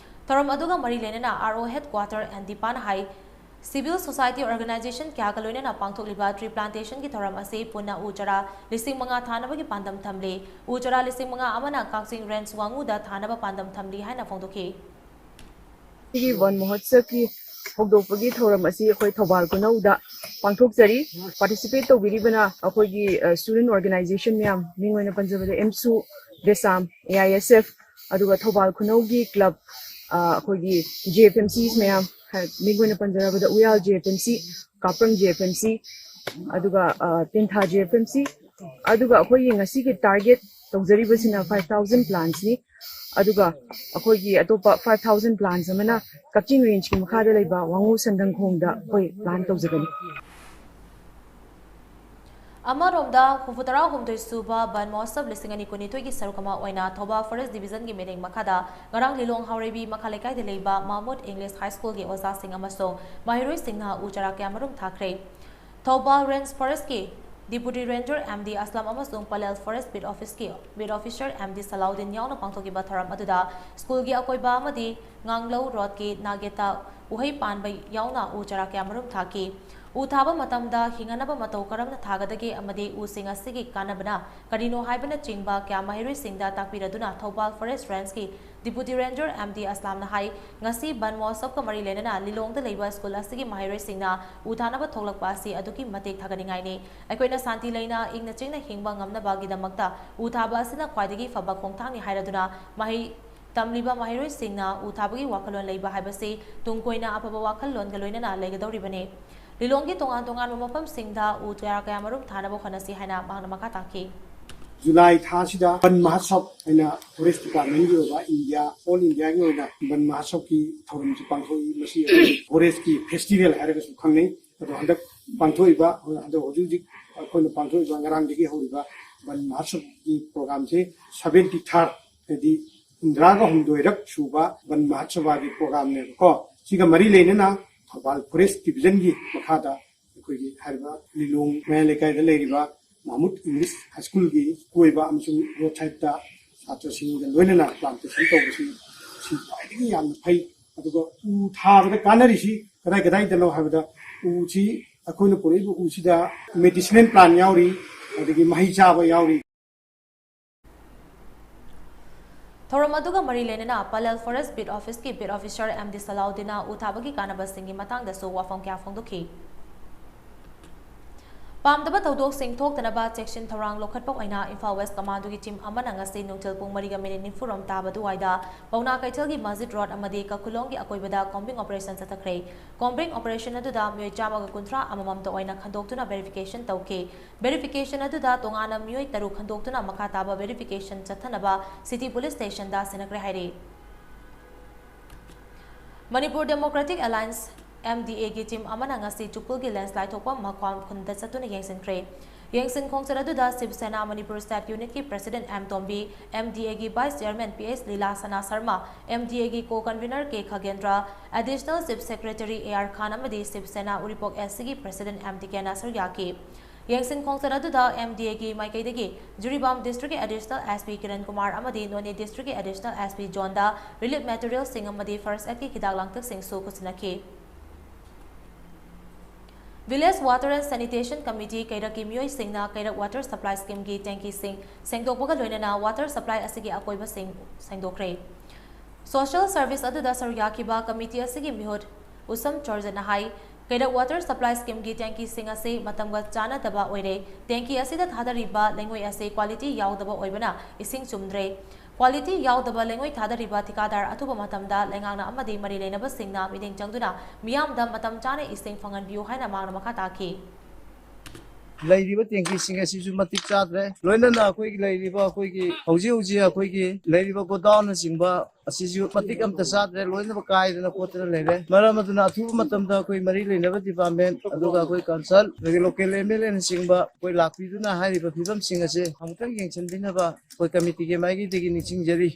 ꯊꯧꯔꯝ ꯑꯗꯨꯒ ꯃꯔꯤ ꯂꯩꯅꯅ ꯑꯥꯔ ꯑꯣ ꯍꯦꯗꯀ꯭ꯋꯥꯇꯔ ꯑꯦꯟ ꯗꯤꯄꯥꯅ ꯍꯥꯏ, ꯁꯤꯚꯤꯜ ꯁꯣꯁꯥꯏꯇꯤ ꯑꯣꯔꯒꯅꯥꯏꯖꯦꯁꯟ ꯀꯌꯥꯒ ꯂꯣꯏꯅꯅ ꯄꯥꯡꯊꯣꯛꯂꯤꯕ ꯇ꯭ꯔꯤ ꯄ꯭ꯂꯥꯟꯇꯦꯁꯟꯒꯤ ꯊꯧꯔꯝ ꯑꯁꯤ ꯄꯨꯟꯅ ꯎ ꯆꯥꯔꯥ ꯂꯤꯁꯤꯡ ꯃꯉꯥ ꯊꯥꯅꯕꯒꯤ ꯄꯥꯟꯗꯝ ꯊꯝꯂꯤ꯫ ꯎ ꯆꯥꯔꯥ ꯂꯤꯁꯤꯡ ꯃꯉꯥ ꯑꯃꯅ ꯀꯛꯆꯤꯡ ꯔꯦꯟꯖ ꯋꯥꯉꯨꯗ ꯊꯥꯅꯕ ꯄꯥꯟꯗꯝ ꯊꯝꯂꯤ ꯍꯥꯏꯅ ꯐꯣꯡꯗꯣꯛꯈꯤ꯫ ꯁꯤꯒꯤ ꯕꯟ ꯃꯍꯣꯠꯁꯕꯀꯤ ꯍꯧꯗꯣꯛꯄꯒꯤ ꯊꯧꯔꯝ ꯑꯁꯤ ꯑꯩꯈꯣꯏ ꯊꯧꯕꯥꯜ ꯈꯨꯅꯧꯗ ꯄꯥꯡꯊꯣꯛꯆꯔꯤ꯫ ꯄꯥꯔꯇꯤꯁꯤꯄꯦꯠ ꯇꯧꯕꯤꯔꯤꯕꯅ ꯑꯩꯈꯣꯏꯒꯤ ꯁ꯭ꯇꯨꯗꯦꯟ ꯑꯣꯔꯒꯅꯥꯏꯖꯦꯁꯟ ꯃꯌꯥꯝ, ꯃꯤꯡ ꯑꯣꯏꯅ ꯄꯟꯖꯕꯗ ꯑꯦꯝꯁꯨ, DESAM, A I S F, ꯑꯗꯨꯒ ꯊꯧꯕꯥꯜ ꯈꯨꯅꯧꯒꯤ ꯀ꯭ꯂꯕ, ꯑꯩꯈꯣꯏꯒꯤ ꯖꯦ ꯑꯦꯐ ꯑꯦꯝ ꯁꯤ ꯃꯌꯥꯝ, ꯃꯤꯡ ꯑꯣꯏꯅ ꯄꯟꯖꯔꯕꯗ ꯎꯌꯥꯜ J F M C, ꯀꯥꯄ꯭ꯔꯪ J F M C, ꯑꯗꯨꯒ ꯇꯦꯟꯊꯥ ꯖꯦ ꯑꯦꯐ ꯑꯦꯝ ꯁꯤ, ꯑꯗꯨꯒ ꯑꯩꯈꯣꯏꯒꯤ ꯉꯁꯤꯒꯤ ꯇꯥꯔꯒꯦꯠ ꯇꯧꯖꯔꯤꯕꯁꯤꯅ ꯐꯥꯏꯚ ꯊꯥꯎꯖꯟ ꯄ꯭ꯂꯥꯟꯁꯅꯤ꯫ ꯑꯗꯨꯒ ꯑꯩꯈꯣꯏꯒꯤ ꯑꯇꯣꯞꯄ ꯐꯥꯏꯚ ꯊꯥꯎꯖꯟ ꯄ꯭ꯂꯥꯟꯁ ꯑꯃꯅ ꯀꯛꯆꯤꯡ ꯔꯦꯟꯖꯀꯤ ꯃꯈꯥꯗ ꯂꯩꯕ ꯋꯥꯉꯨ ꯁꯟꯗꯪꯈꯣꯡꯗ ꯑꯩꯈꯣꯏ ꯄ꯭ꯂꯥꯟ ꯇꯧꯖꯒꯅꯤ꯫ ꯑꯃꯔꯣꯝꯗ, ꯍꯨꯝꯐꯨꯇꯔꯥ ꯍꯨꯝꯗꯣꯏ ꯁꯨꯕ ꯕꯟ ꯃꯍꯣꯠꯁꯕ ꯂꯤꯁꯤꯡ ꯑꯅꯤ ꯀꯨꯟꯅꯤꯊꯣꯏꯒꯤ ꯁꯔꯨꯛ ꯑꯃ ꯑꯣꯏꯅ ꯊꯧꯕꯥꯜ ꯐꯣꯔꯦꯁ ꯗꯤꯚꯤꯖꯟꯒꯤ ꯃꯤꯠꯌꯦꯡ ꯃꯈꯥꯗ ꯉꯔꯥꯡ ꯂꯤꯂꯣꯡ ꯍꯥꯎꯔꯩꯕꯤ ꯃꯈꯥ ꯂꯩꯀꯥꯏꯗ ꯂꯩꯕ ꯃꯥꯃꯨꯠ ꯏꯪꯂꯤꯁ ꯍꯥꯏ ꯁ꯭ꯀꯨꯜꯒꯤ ꯑꯣꯖꯥꯁꯤꯡ ꯑꯃꯁꯨꯡ ꯃꯍꯩꯔꯣꯏꯁꯤꯡꯅ ꯎ ꯆꯥꯔꯥ ꯀꯌꯥꯃꯔꯨꯝ ꯊꯥꯈ꯭ꯔꯦ꯫ ꯊꯧꯕꯥꯜ ꯔꯦꯟꯖ ꯐꯣꯔꯦꯁ꯭ꯠꯀꯤ deputy ranger M D Aslam ꯑꯃꯁꯨꯡ ꯄꯂꯦꯜ ꯐꯣꯔꯦꯁ꯭ꯠ ꯕꯤꯠ ꯑꯣꯐꯤꯁꯀꯤ ꯕꯤꯠ ꯑꯣꯐꯤꯁꯔ ꯑꯦꯝ ꯗꯤ ꯁꯂꯥꯎꯗꯤꯟ ꯌꯥꯎꯅ ꯄꯥꯡꯊꯣꯛꯈꯤꯕ ꯊꯧꯔꯝ ꯑꯗꯨꯗ ꯁ꯭ꯀꯨꯜꯒꯤ ꯑꯀꯣꯏꯕ ꯑꯃꯗꯤ ꯉꯥꯡꯂꯧ ꯔꯣꯗꯀꯤ ꯅꯥꯒꯦꯠꯇ ꯎꯍꯩ ꯄꯥꯟꯕ ꯌꯥꯎꯅ ꯎ ꯆꯥꯔꯥ ꯀꯌꯥꯃꯔꯨꯝ ꯊꯥꯈꯤ꯫ ꯎ ꯊꯥꯕ ꯃꯇꯝꯗ ꯍꯤꯡꯍꯟꯅꯕ ꯃꯇꯧ ꯀꯔꯝꯅ ꯊꯥꯒꯗꯒꯦ ꯑꯃꯗꯤ ꯎꯁꯤꯡ ꯑꯁꯤꯒꯤ ꯀꯥꯟꯅꯕꯅ ꯀꯔꯤꯅꯣ ꯍꯥꯏꯕꯅꯆꯤꯡꯕ ꯀꯌꯥ ꯃꯍꯩꯔꯣꯏꯁꯤꯡꯗ ꯇꯥꯛꯄꯤꯔꯗꯨꯅ ꯊꯧꯕꯥꯜ ꯐꯣꯔꯦꯁ ꯔꯦꯟꯖꯀꯤ ꯗꯤꯄꯨꯇꯤ ꯔꯦꯟꯖꯔ ꯑꯦꯝ ꯗꯤ ꯑꯁꯂꯥꯝꯅ ꯍꯥꯏ꯫ ꯉꯁꯤ ꯕꯟ ꯃꯍꯣꯠꯁꯕꯀ ꯃꯔꯤ ꯂꯩꯅꯅ ꯂꯤꯂꯣꯡꯗ ꯂꯩꯕ ꯁ꯭ꯀꯨꯜ ꯑꯁꯤꯒꯤ ꯃꯍꯩꯔꯣꯏꯁꯤꯡꯅ ꯎ ꯊꯥꯅꯕ ꯊꯣꯛꯂꯛꯄ ꯑꯁꯤ ꯑꯗꯨꯛꯀꯤ ꯃꯇꯤꯛ ꯊꯥꯒꯠꯅꯤꯡꯉꯥꯏꯅꯤ꯫ ꯑꯩꯈꯣꯏꯅ ꯁꯥꯟꯇꯤ ꯂꯩꯅ ꯏꯪꯅ ꯆꯤꯛꯅ ꯍꯤꯡꯕ ꯉꯝꯅꯕꯒꯤꯗꯃꯛꯇ ꯎ ꯊꯥꯕ ꯑꯁꯤꯅ ꯈ꯭ꯋꯥꯏꯗꯒꯤ ꯐꯕ ꯈꯣꯡꯊꯥꯡꯅꯤ ꯍꯥꯏꯔꯗꯨꯅ ꯃꯍꯩ ꯇꯝꯂꯤꯕ ꯃꯍꯩꯔꯣꯏꯁꯤꯡꯅ ꯎ ꯊꯥꯕꯒꯤ ꯋꯥꯈꯜꯂꯣꯟ ꯂꯩꯕ ꯍꯥꯏꯕꯁꯤ ꯇꯨꯡ ꯀꯣꯏꯅ ꯑꯐꯕ ꯋꯥꯈꯜꯂꯣꯟꯒ ꯂꯣꯏꯅꯅ ꯂꯩꯒꯗꯧꯔꯤꯕꯅꯤ꯫ ꯂꯤꯂꯣꯡꯒꯤ ꯇꯣꯉꯥꯟ ꯇꯣꯉꯥꯟꯕ ꯃꯐꯝꯁꯤꯡꯗ ꯎ ꯀꯌꯥ ꯀꯌꯥ ꯃꯔꯨꯝ ꯊꯥꯅꯕ ꯍꯣꯠꯅꯁꯤ ꯍꯥꯏꯅ ꯃꯍꯥꯛꯅ ꯃꯈꯥ ꯇꯥꯈꯤ꯫ ꯖꯨꯂꯥꯏ ꯊꯥꯁꯤꯗ ꯕꯟ ꯃꯍꯣꯠꯁꯕ ꯍꯥꯏꯅ ꯐꯣꯔꯦꯁ ꯗꯤꯄꯥꯔꯠꯃꯦꯟꯒꯤ ꯑꯣꯏꯕ ꯏꯟꯗꯤꯌꯥ, ꯑꯣꯜ ꯏꯟꯗꯤꯌꯥꯒꯤ ꯑꯣꯏꯅ ꯕꯟ ꯃꯍꯣꯠꯁꯕꯀꯤ ꯊꯧꯔꯝꯁꯤ ꯄꯥꯡꯊꯣꯛꯏ꯫ ꯃꯁꯤ ꯑꯩꯈꯣꯏ ꯐꯣꯔꯦꯁꯀꯤ ꯐꯦꯁꯇꯤꯚꯦꯜ ꯍꯥꯏꯔꯒꯁꯨ ꯈꯪꯅꯩ꯫ ꯑꯗꯣ ꯍꯟꯗꯛ ꯄꯥꯡꯊꯣꯛꯏꯕ, ꯍꯟꯗꯛ ꯍꯧꯖꯤꯛ ꯍꯧꯖꯤꯛ ꯑꯩꯈꯣꯏꯅ ꯄꯥꯡꯊꯣꯛꯏꯕ ꯉꯔꯥꯡꯗꯒꯤ ꯍꯧꯔꯤꯕ ꯕꯟ ꯃꯍꯣꯠꯁꯕꯀꯤ ꯄ꯭ꯔꯣꯒ꯭ꯔꯥꯝꯁꯤ ꯁꯚꯦꯟꯇꯤ ꯊꯥꯔꯠ, ꯍꯥꯏꯗꯤ ꯍꯨꯝꯗ꯭ꯔꯥꯒ ꯍꯨꯝꯗꯣꯏꯔꯛ ꯁꯨꯕ ꯕꯟ ꯃꯍꯣꯠꯁꯕꯒꯤ ꯄ꯭ꯔꯣꯒ꯭ꯔꯥꯝꯅꯦꯕꯀꯣ꯫ ꯁꯤꯒ ꯃꯔꯤ ꯂꯩꯅꯅ ꯊꯧꯕꯥꯜ ꯐꯣꯔꯦꯁ ꯗꯤꯕꯤꯖꯟꯒꯤ ꯃꯈꯥꯗ ꯑꯩꯈꯣꯏꯒꯤ ꯍꯥꯏꯔꯤꯕ ꯂꯤꯂꯣꯡ ꯃꯌꯥꯏ ꯂꯩꯀꯥꯏꯗ ꯂꯩꯔꯤꯕ ꯃꯍꯃꯨꯗ ꯏꯪꯂꯤꯁ ꯍꯥꯏ ꯁ꯭ꯀꯨꯜꯒꯤ ꯀꯣꯏꯕ ꯑꯃꯁꯨꯡ ꯔꯣꯗ ꯁꯥꯏꯗꯇ ꯁꯥꯇ꯭ꯔꯁꯤꯡꯒ ꯂꯣꯏꯅꯅ ꯄ꯭ꯂꯥꯟꯇꯦꯁꯟ ꯇꯧꯕꯁꯤ ꯁꯤ ꯈ꯭ꯋꯥꯏꯗꯒꯤ ꯌꯥꯝꯅ ꯐꯩ꯫ ꯑꯗꯨꯒ ꯎ ꯊꯥꯕꯗ ꯀꯥꯟꯅꯔꯤꯁꯤ ꯀꯗꯥꯏ ꯀꯗꯥꯏꯗꯅꯣ ꯍꯥꯏꯕꯗ, ꯎꯁꯤ, ꯑꯩꯈꯣꯏꯅ ꯄꯨꯔꯛꯏꯕ ꯎꯁꯤꯗ ꯃꯦꯗꯤꯁꯤꯅꯦꯜ ꯄ꯭ꯂꯥꯟ ꯌꯥꯎꯔꯤ, ꯑꯗꯒꯤ ꯃꯍꯩ ꯆꯥꯕ ꯌꯥꯎꯔꯤ꯫ ꯊꯧꯔꯝ ꯑꯗꯨꯒ ꯃꯔꯤ ꯂꯩꯅꯅ ꯄꯂꯦꯜ ꯐꯣꯔꯦꯁ ꯕꯤꯠ ꯑꯣꯐꯤꯁꯀꯤ ꯕꯤꯠ ꯑꯣꯐꯤꯁꯔ ꯑꯦꯝ ꯗꯤ ꯁꯂꯥꯎꯗꯤꯟꯅ ꯎ ꯊꯥꯕꯒꯤ ꯀꯥꯟꯅꯕꯁꯤꯡꯒꯤ ꯃꯇꯥꯡꯗꯁꯨ ꯋꯥꯐꯝ ꯀꯌꯥ ꯐꯣꯡꯗꯣꯛꯈꯤ꯫ ꯄꯥꯝꯗꯕ ꯊꯧꯗꯣꯛꯁꯤꯡ ꯊꯣꯛꯇꯅꯕ ꯆꯦꯛꯁꯤꯟ ꯊꯧꯔꯥꯡ ꯂꯧꯈꯠꯄ ꯑꯣꯏꯅ ꯏꯝꯐꯥꯜ ꯋꯦꯁ ꯀꯃꯥꯟꯗꯣꯒꯤ ꯇꯤꯝ ꯑꯃꯅ ꯉꯁꯤ ꯅꯨꯡꯊꯤꯜ ꯄꯨꯡ ꯃꯔꯤꯒ ꯃꯤꯅꯤꯠ ꯅꯤꯐꯨꯔꯣꯝ ꯇꯥꯕ ꯑꯗꯨꯋꯥꯏꯗ ꯄꯥꯎꯅꯥ ꯀꯩꯊꯦꯜꯒꯤ ꯃꯁꯖꯤꯗ ꯔꯣꯗ ꯑꯃꯗꯤ ꯀꯈꯨꯂꯣꯡꯒꯤ ꯑꯀꯣꯏꯕꯗ ꯀꯣꯝꯕꯤꯡ ꯑꯣꯄꯔꯦꯁꯟ ꯆꯠꯊꯈ꯭ꯔꯦ꯫ ꯀꯣꯝꯕꯤꯡ ꯑꯣꯄꯔꯦꯁꯟ ꯑꯗꯨꯗ ꯃꯤꯑꯣꯏ ꯆꯥꯝꯃꯒ ꯀꯨꯟꯊ꯭ꯔꯥ ꯑꯃꯃꯝꯇ ꯑꯣꯏꯅ ꯈꯟꯗꯣꯛꯇꯨꯅ ꯚꯦꯔꯤꯐꯤꯀꯦꯁꯟ ꯇꯧꯈꯤ꯫ ꯚꯦꯔꯤꯐꯤꯀꯦꯁꯟ ꯑꯗꯨꯗ ꯇꯣꯉꯥꯟꯅ ꯃꯤꯑꯣꯏ ꯇꯔꯨꯛ ꯈꯟꯗꯣꯛꯇꯨꯅ ꯃꯈꯥ ꯇꯥꯕ ꯚꯦꯔꯤꯐꯤꯀꯦꯁꯟ ꯆꯠꯊꯅꯕ ꯁꯤꯇꯤ ꯄꯨꯂꯤꯁ ꯁ꯭ꯇꯦꯁꯟꯗ ꯁꯤꯟꯅꯈ꯭ꯔꯦ ꯍꯥꯏꯔꯤ꯫ Manipur democratic alliance, M D ꯑꯦꯒꯤ ꯇꯤꯝ ꯑꯃꯅ ꯉꯁꯤ ꯆꯨꯄꯨꯜꯒꯤ ꯂꯦꯟꯁꯂꯥꯏꯗ ꯊꯣꯛꯄ ꯃꯈ꯭ꯋꯥꯝ ꯈꯨꯟꯗ ꯆꯠꯇꯨꯅ ꯌꯦꯡꯁꯤꯟꯈ꯭ꯔꯦ꯫ ꯌꯦꯡꯁꯤꯟ ꯈꯣꯡꯆꯠ ꯑꯗꯨꯗ ꯁꯤꯕ ꯁꯦꯅꯥ ꯃꯅꯤꯄꯨꯔ ꯁ꯭ꯇꯦꯠ ꯌꯨꯅꯤꯠꯀꯤ ꯄ꯭ꯔꯦꯁꯤꯗꯦꯟꯠ ꯑꯦꯝ ꯇꯣꯝꯕꯤ, ꯑꯦꯝ ꯗꯤ ꯑꯦꯒꯤ ꯚꯥꯏꯁ ꯆꯤꯌꯔꯃꯦꯟ ꯄꯤ ꯑꯦꯁ ꯂꯤꯂꯥ ꯁꯅꯥ ꯁꯔꯃ, ꯑꯦꯝ ꯗꯤ ꯑꯦꯒꯤ co convener K Khagendra, additional chief secretary A R Khan ꯑꯃꯗꯤ ꯁꯤꯕ ꯁꯦꯅꯥ ꯎꯔꯤꯄꯣꯛ ꯑꯦꯁ ꯁꯤꯒꯤ ꯄ꯭ꯔꯦꯁꯤꯗꯦꯟꯠ ꯑꯦꯝ ꯇꯤ ꯀꯦꯅ ꯁꯔꯨꯛ ꯌꯥꯈꯤ꯫ ꯌꯦꯡꯁꯤꯟ ꯈꯣꯡꯆꯠ ꯑꯗꯨꯗ ꯑꯦꯝ ꯗꯤ ꯑꯦꯒꯤ ꯃꯥꯏꯀꯩꯗꯒꯤ ꯖꯤꯔꯤꯕꯥꯝ ꯗꯤꯁꯇ꯭ꯔꯤꯛꯀꯤ additional S P Kiran Kumar ꯑꯃꯗꯤ ꯅꯣꯅꯦ ꯗꯤꯁꯇ꯭ꯔꯤꯛꯀꯤ ꯑꯦꯗꯤꯁꯅꯦꯜ ꯑꯦꯁ ꯄꯤ ꯖꯣꯟꯗ ꯔꯤꯂꯤꯐ ꯃꯦꯇꯔꯤꯌꯦꯜꯁꯤꯡ ꯑꯃꯗꯤ ꯐꯥꯔꯁ ꯑꯦꯗꯀꯤ ꯍꯤꯗꯥꯛ ꯂꯥꯡꯊꯛꯁꯤꯡꯁꯨ ꯈꯨꯠꯁꯤꯟꯅꯈꯤ꯫ Village Water and Sanitation Committee ꯀꯩꯔꯛꯀꯤ ꯃꯤꯑꯣꯏꯁꯤꯡꯅ ꯀꯩꯔꯛ Water Supply Scheme ꯒꯤ tanki ꯁꯤꯡ ꯁꯦꯡꯗꯣꯛꯄꯒ ꯂꯣꯏꯅꯅ water supply ꯑꯁꯤꯒꯤ ꯑꯀꯣꯏꯕꯁꯤꯡ ꯁꯦꯡꯗꯣꯛꯈ꯭ꯔꯦ꯫ Social service ꯑꯗꯨꯗ ꯁꯔꯨꯛ ꯌꯥꯈꯤꯕ committee ꯑꯁꯤꯒꯤ ꯃꯤꯍꯨꯠ ꯎꯁꯝ ꯆꯣꯔꯖꯅ ꯍꯥꯏ, ꯀꯩꯔꯛ Water Supply Scheme ꯒꯤ tanki ꯁꯤꯡ ꯑꯁꯤ ꯃꯇꯝꯒ ꯆꯥꯟꯅꯗꯕ ꯑꯣꯏꯔꯦ꯫ Tanki ꯑꯁꯤꯗ ꯊꯥꯗꯔꯤꯕ ꯂꯩꯉꯣꯏ ꯑꯁꯤ quality ꯌꯥꯎꯗꯕ ꯑꯣꯏꯕꯅ ꯏꯁꯤꯡ ꯆꯨꯝꯗ꯭ꯔꯦ꯫ Quality ꯌꯥꯎꯗꯕ ꯂꯩꯉꯣꯏ ꯊꯥꯗꯔꯤꯕ ꯊꯤꯀꯥꯗꯥꯔ ꯑꯊꯨꯕ ꯃꯇꯝꯗ ꯂꯩꯉꯥꯛꯅ ꯑꯃꯗꯤ ꯃꯔꯤ ꯂꯩꯅꯕꯁꯤꯡꯅ ꯃꯤꯠꯌꯦꯡ ꯆꯪꯗꯨꯅ ꯃꯤꯌꯥꯝꯗ ꯃꯇꯝ ꯆꯥꯅ ꯏꯁꯤꯡ ꯐꯪꯍꯟꯕꯤꯌꯨ ꯍꯥꯏꯅ ꯃꯍꯥꯛꯅ ꯃꯈꯥ ꯇꯥꯈꯤ꯫ ꯂꯩꯔꯤꯕ tanki ꯁꯤꯡ ꯑꯁꯤꯁꯨ ꯃꯇꯤꯛ ꯆꯥꯗ꯭ꯔꯦ꯫ ꯂꯣꯏꯅꯅ ꯑꯩꯈꯣꯏꯒꯤ ꯂꯩꯔꯤꯕ, ꯑꯩꯈꯣꯏꯒꯤ ꯍꯧꯖꯤꯛ ꯍꯧꯖꯤꯛ ꯑꯩꯈꯣꯏꯒꯤ ꯂꯩꯔꯤꯕ godown ꯅꯆꯤꯡꯕ ꯑꯁꯤꯁꯨ ꯃꯇꯤꯛ ꯑꯝꯇ ꯆꯥꯗ꯭ꯔꯦ, ꯂꯣꯏꯅꯃꯛ ꯀꯥꯏꯗꯅ ꯈꯣꯠꯇꯅ ꯂꯩꯔꯦ꯫ ꯃꯔꯝ ꯑꯗꯨꯅ ꯑꯊꯨꯕ ꯃꯇꯝꯗ ꯑꯩꯈꯣꯏ ꯃꯔꯤ ꯂꯩꯅꯕ department, ꯑꯗꯨꯒ ꯑꯩꯈꯣꯏ council, ꯑꯗꯒꯤ local M L A ꯅꯆꯤꯡꯕ ꯑꯩꯈꯣꯏ ꯂꯥꯛꯄꯤꯗꯨꯅ ꯍꯥꯏꯔꯤꯕ ꯐꯤꯕꯝꯁꯤꯡ ꯑꯁꯦ ꯑꯃꯨꯛꯇꯪ ꯌꯦꯡꯁꯤꯟꯕꯤꯅꯕ ꯑꯩꯈꯣꯏ committee ꯒꯤ ꯃꯥꯏꯀꯩꯗꯒꯤ ꯅꯤꯡꯁꯤꯡꯖꯔꯤ꯫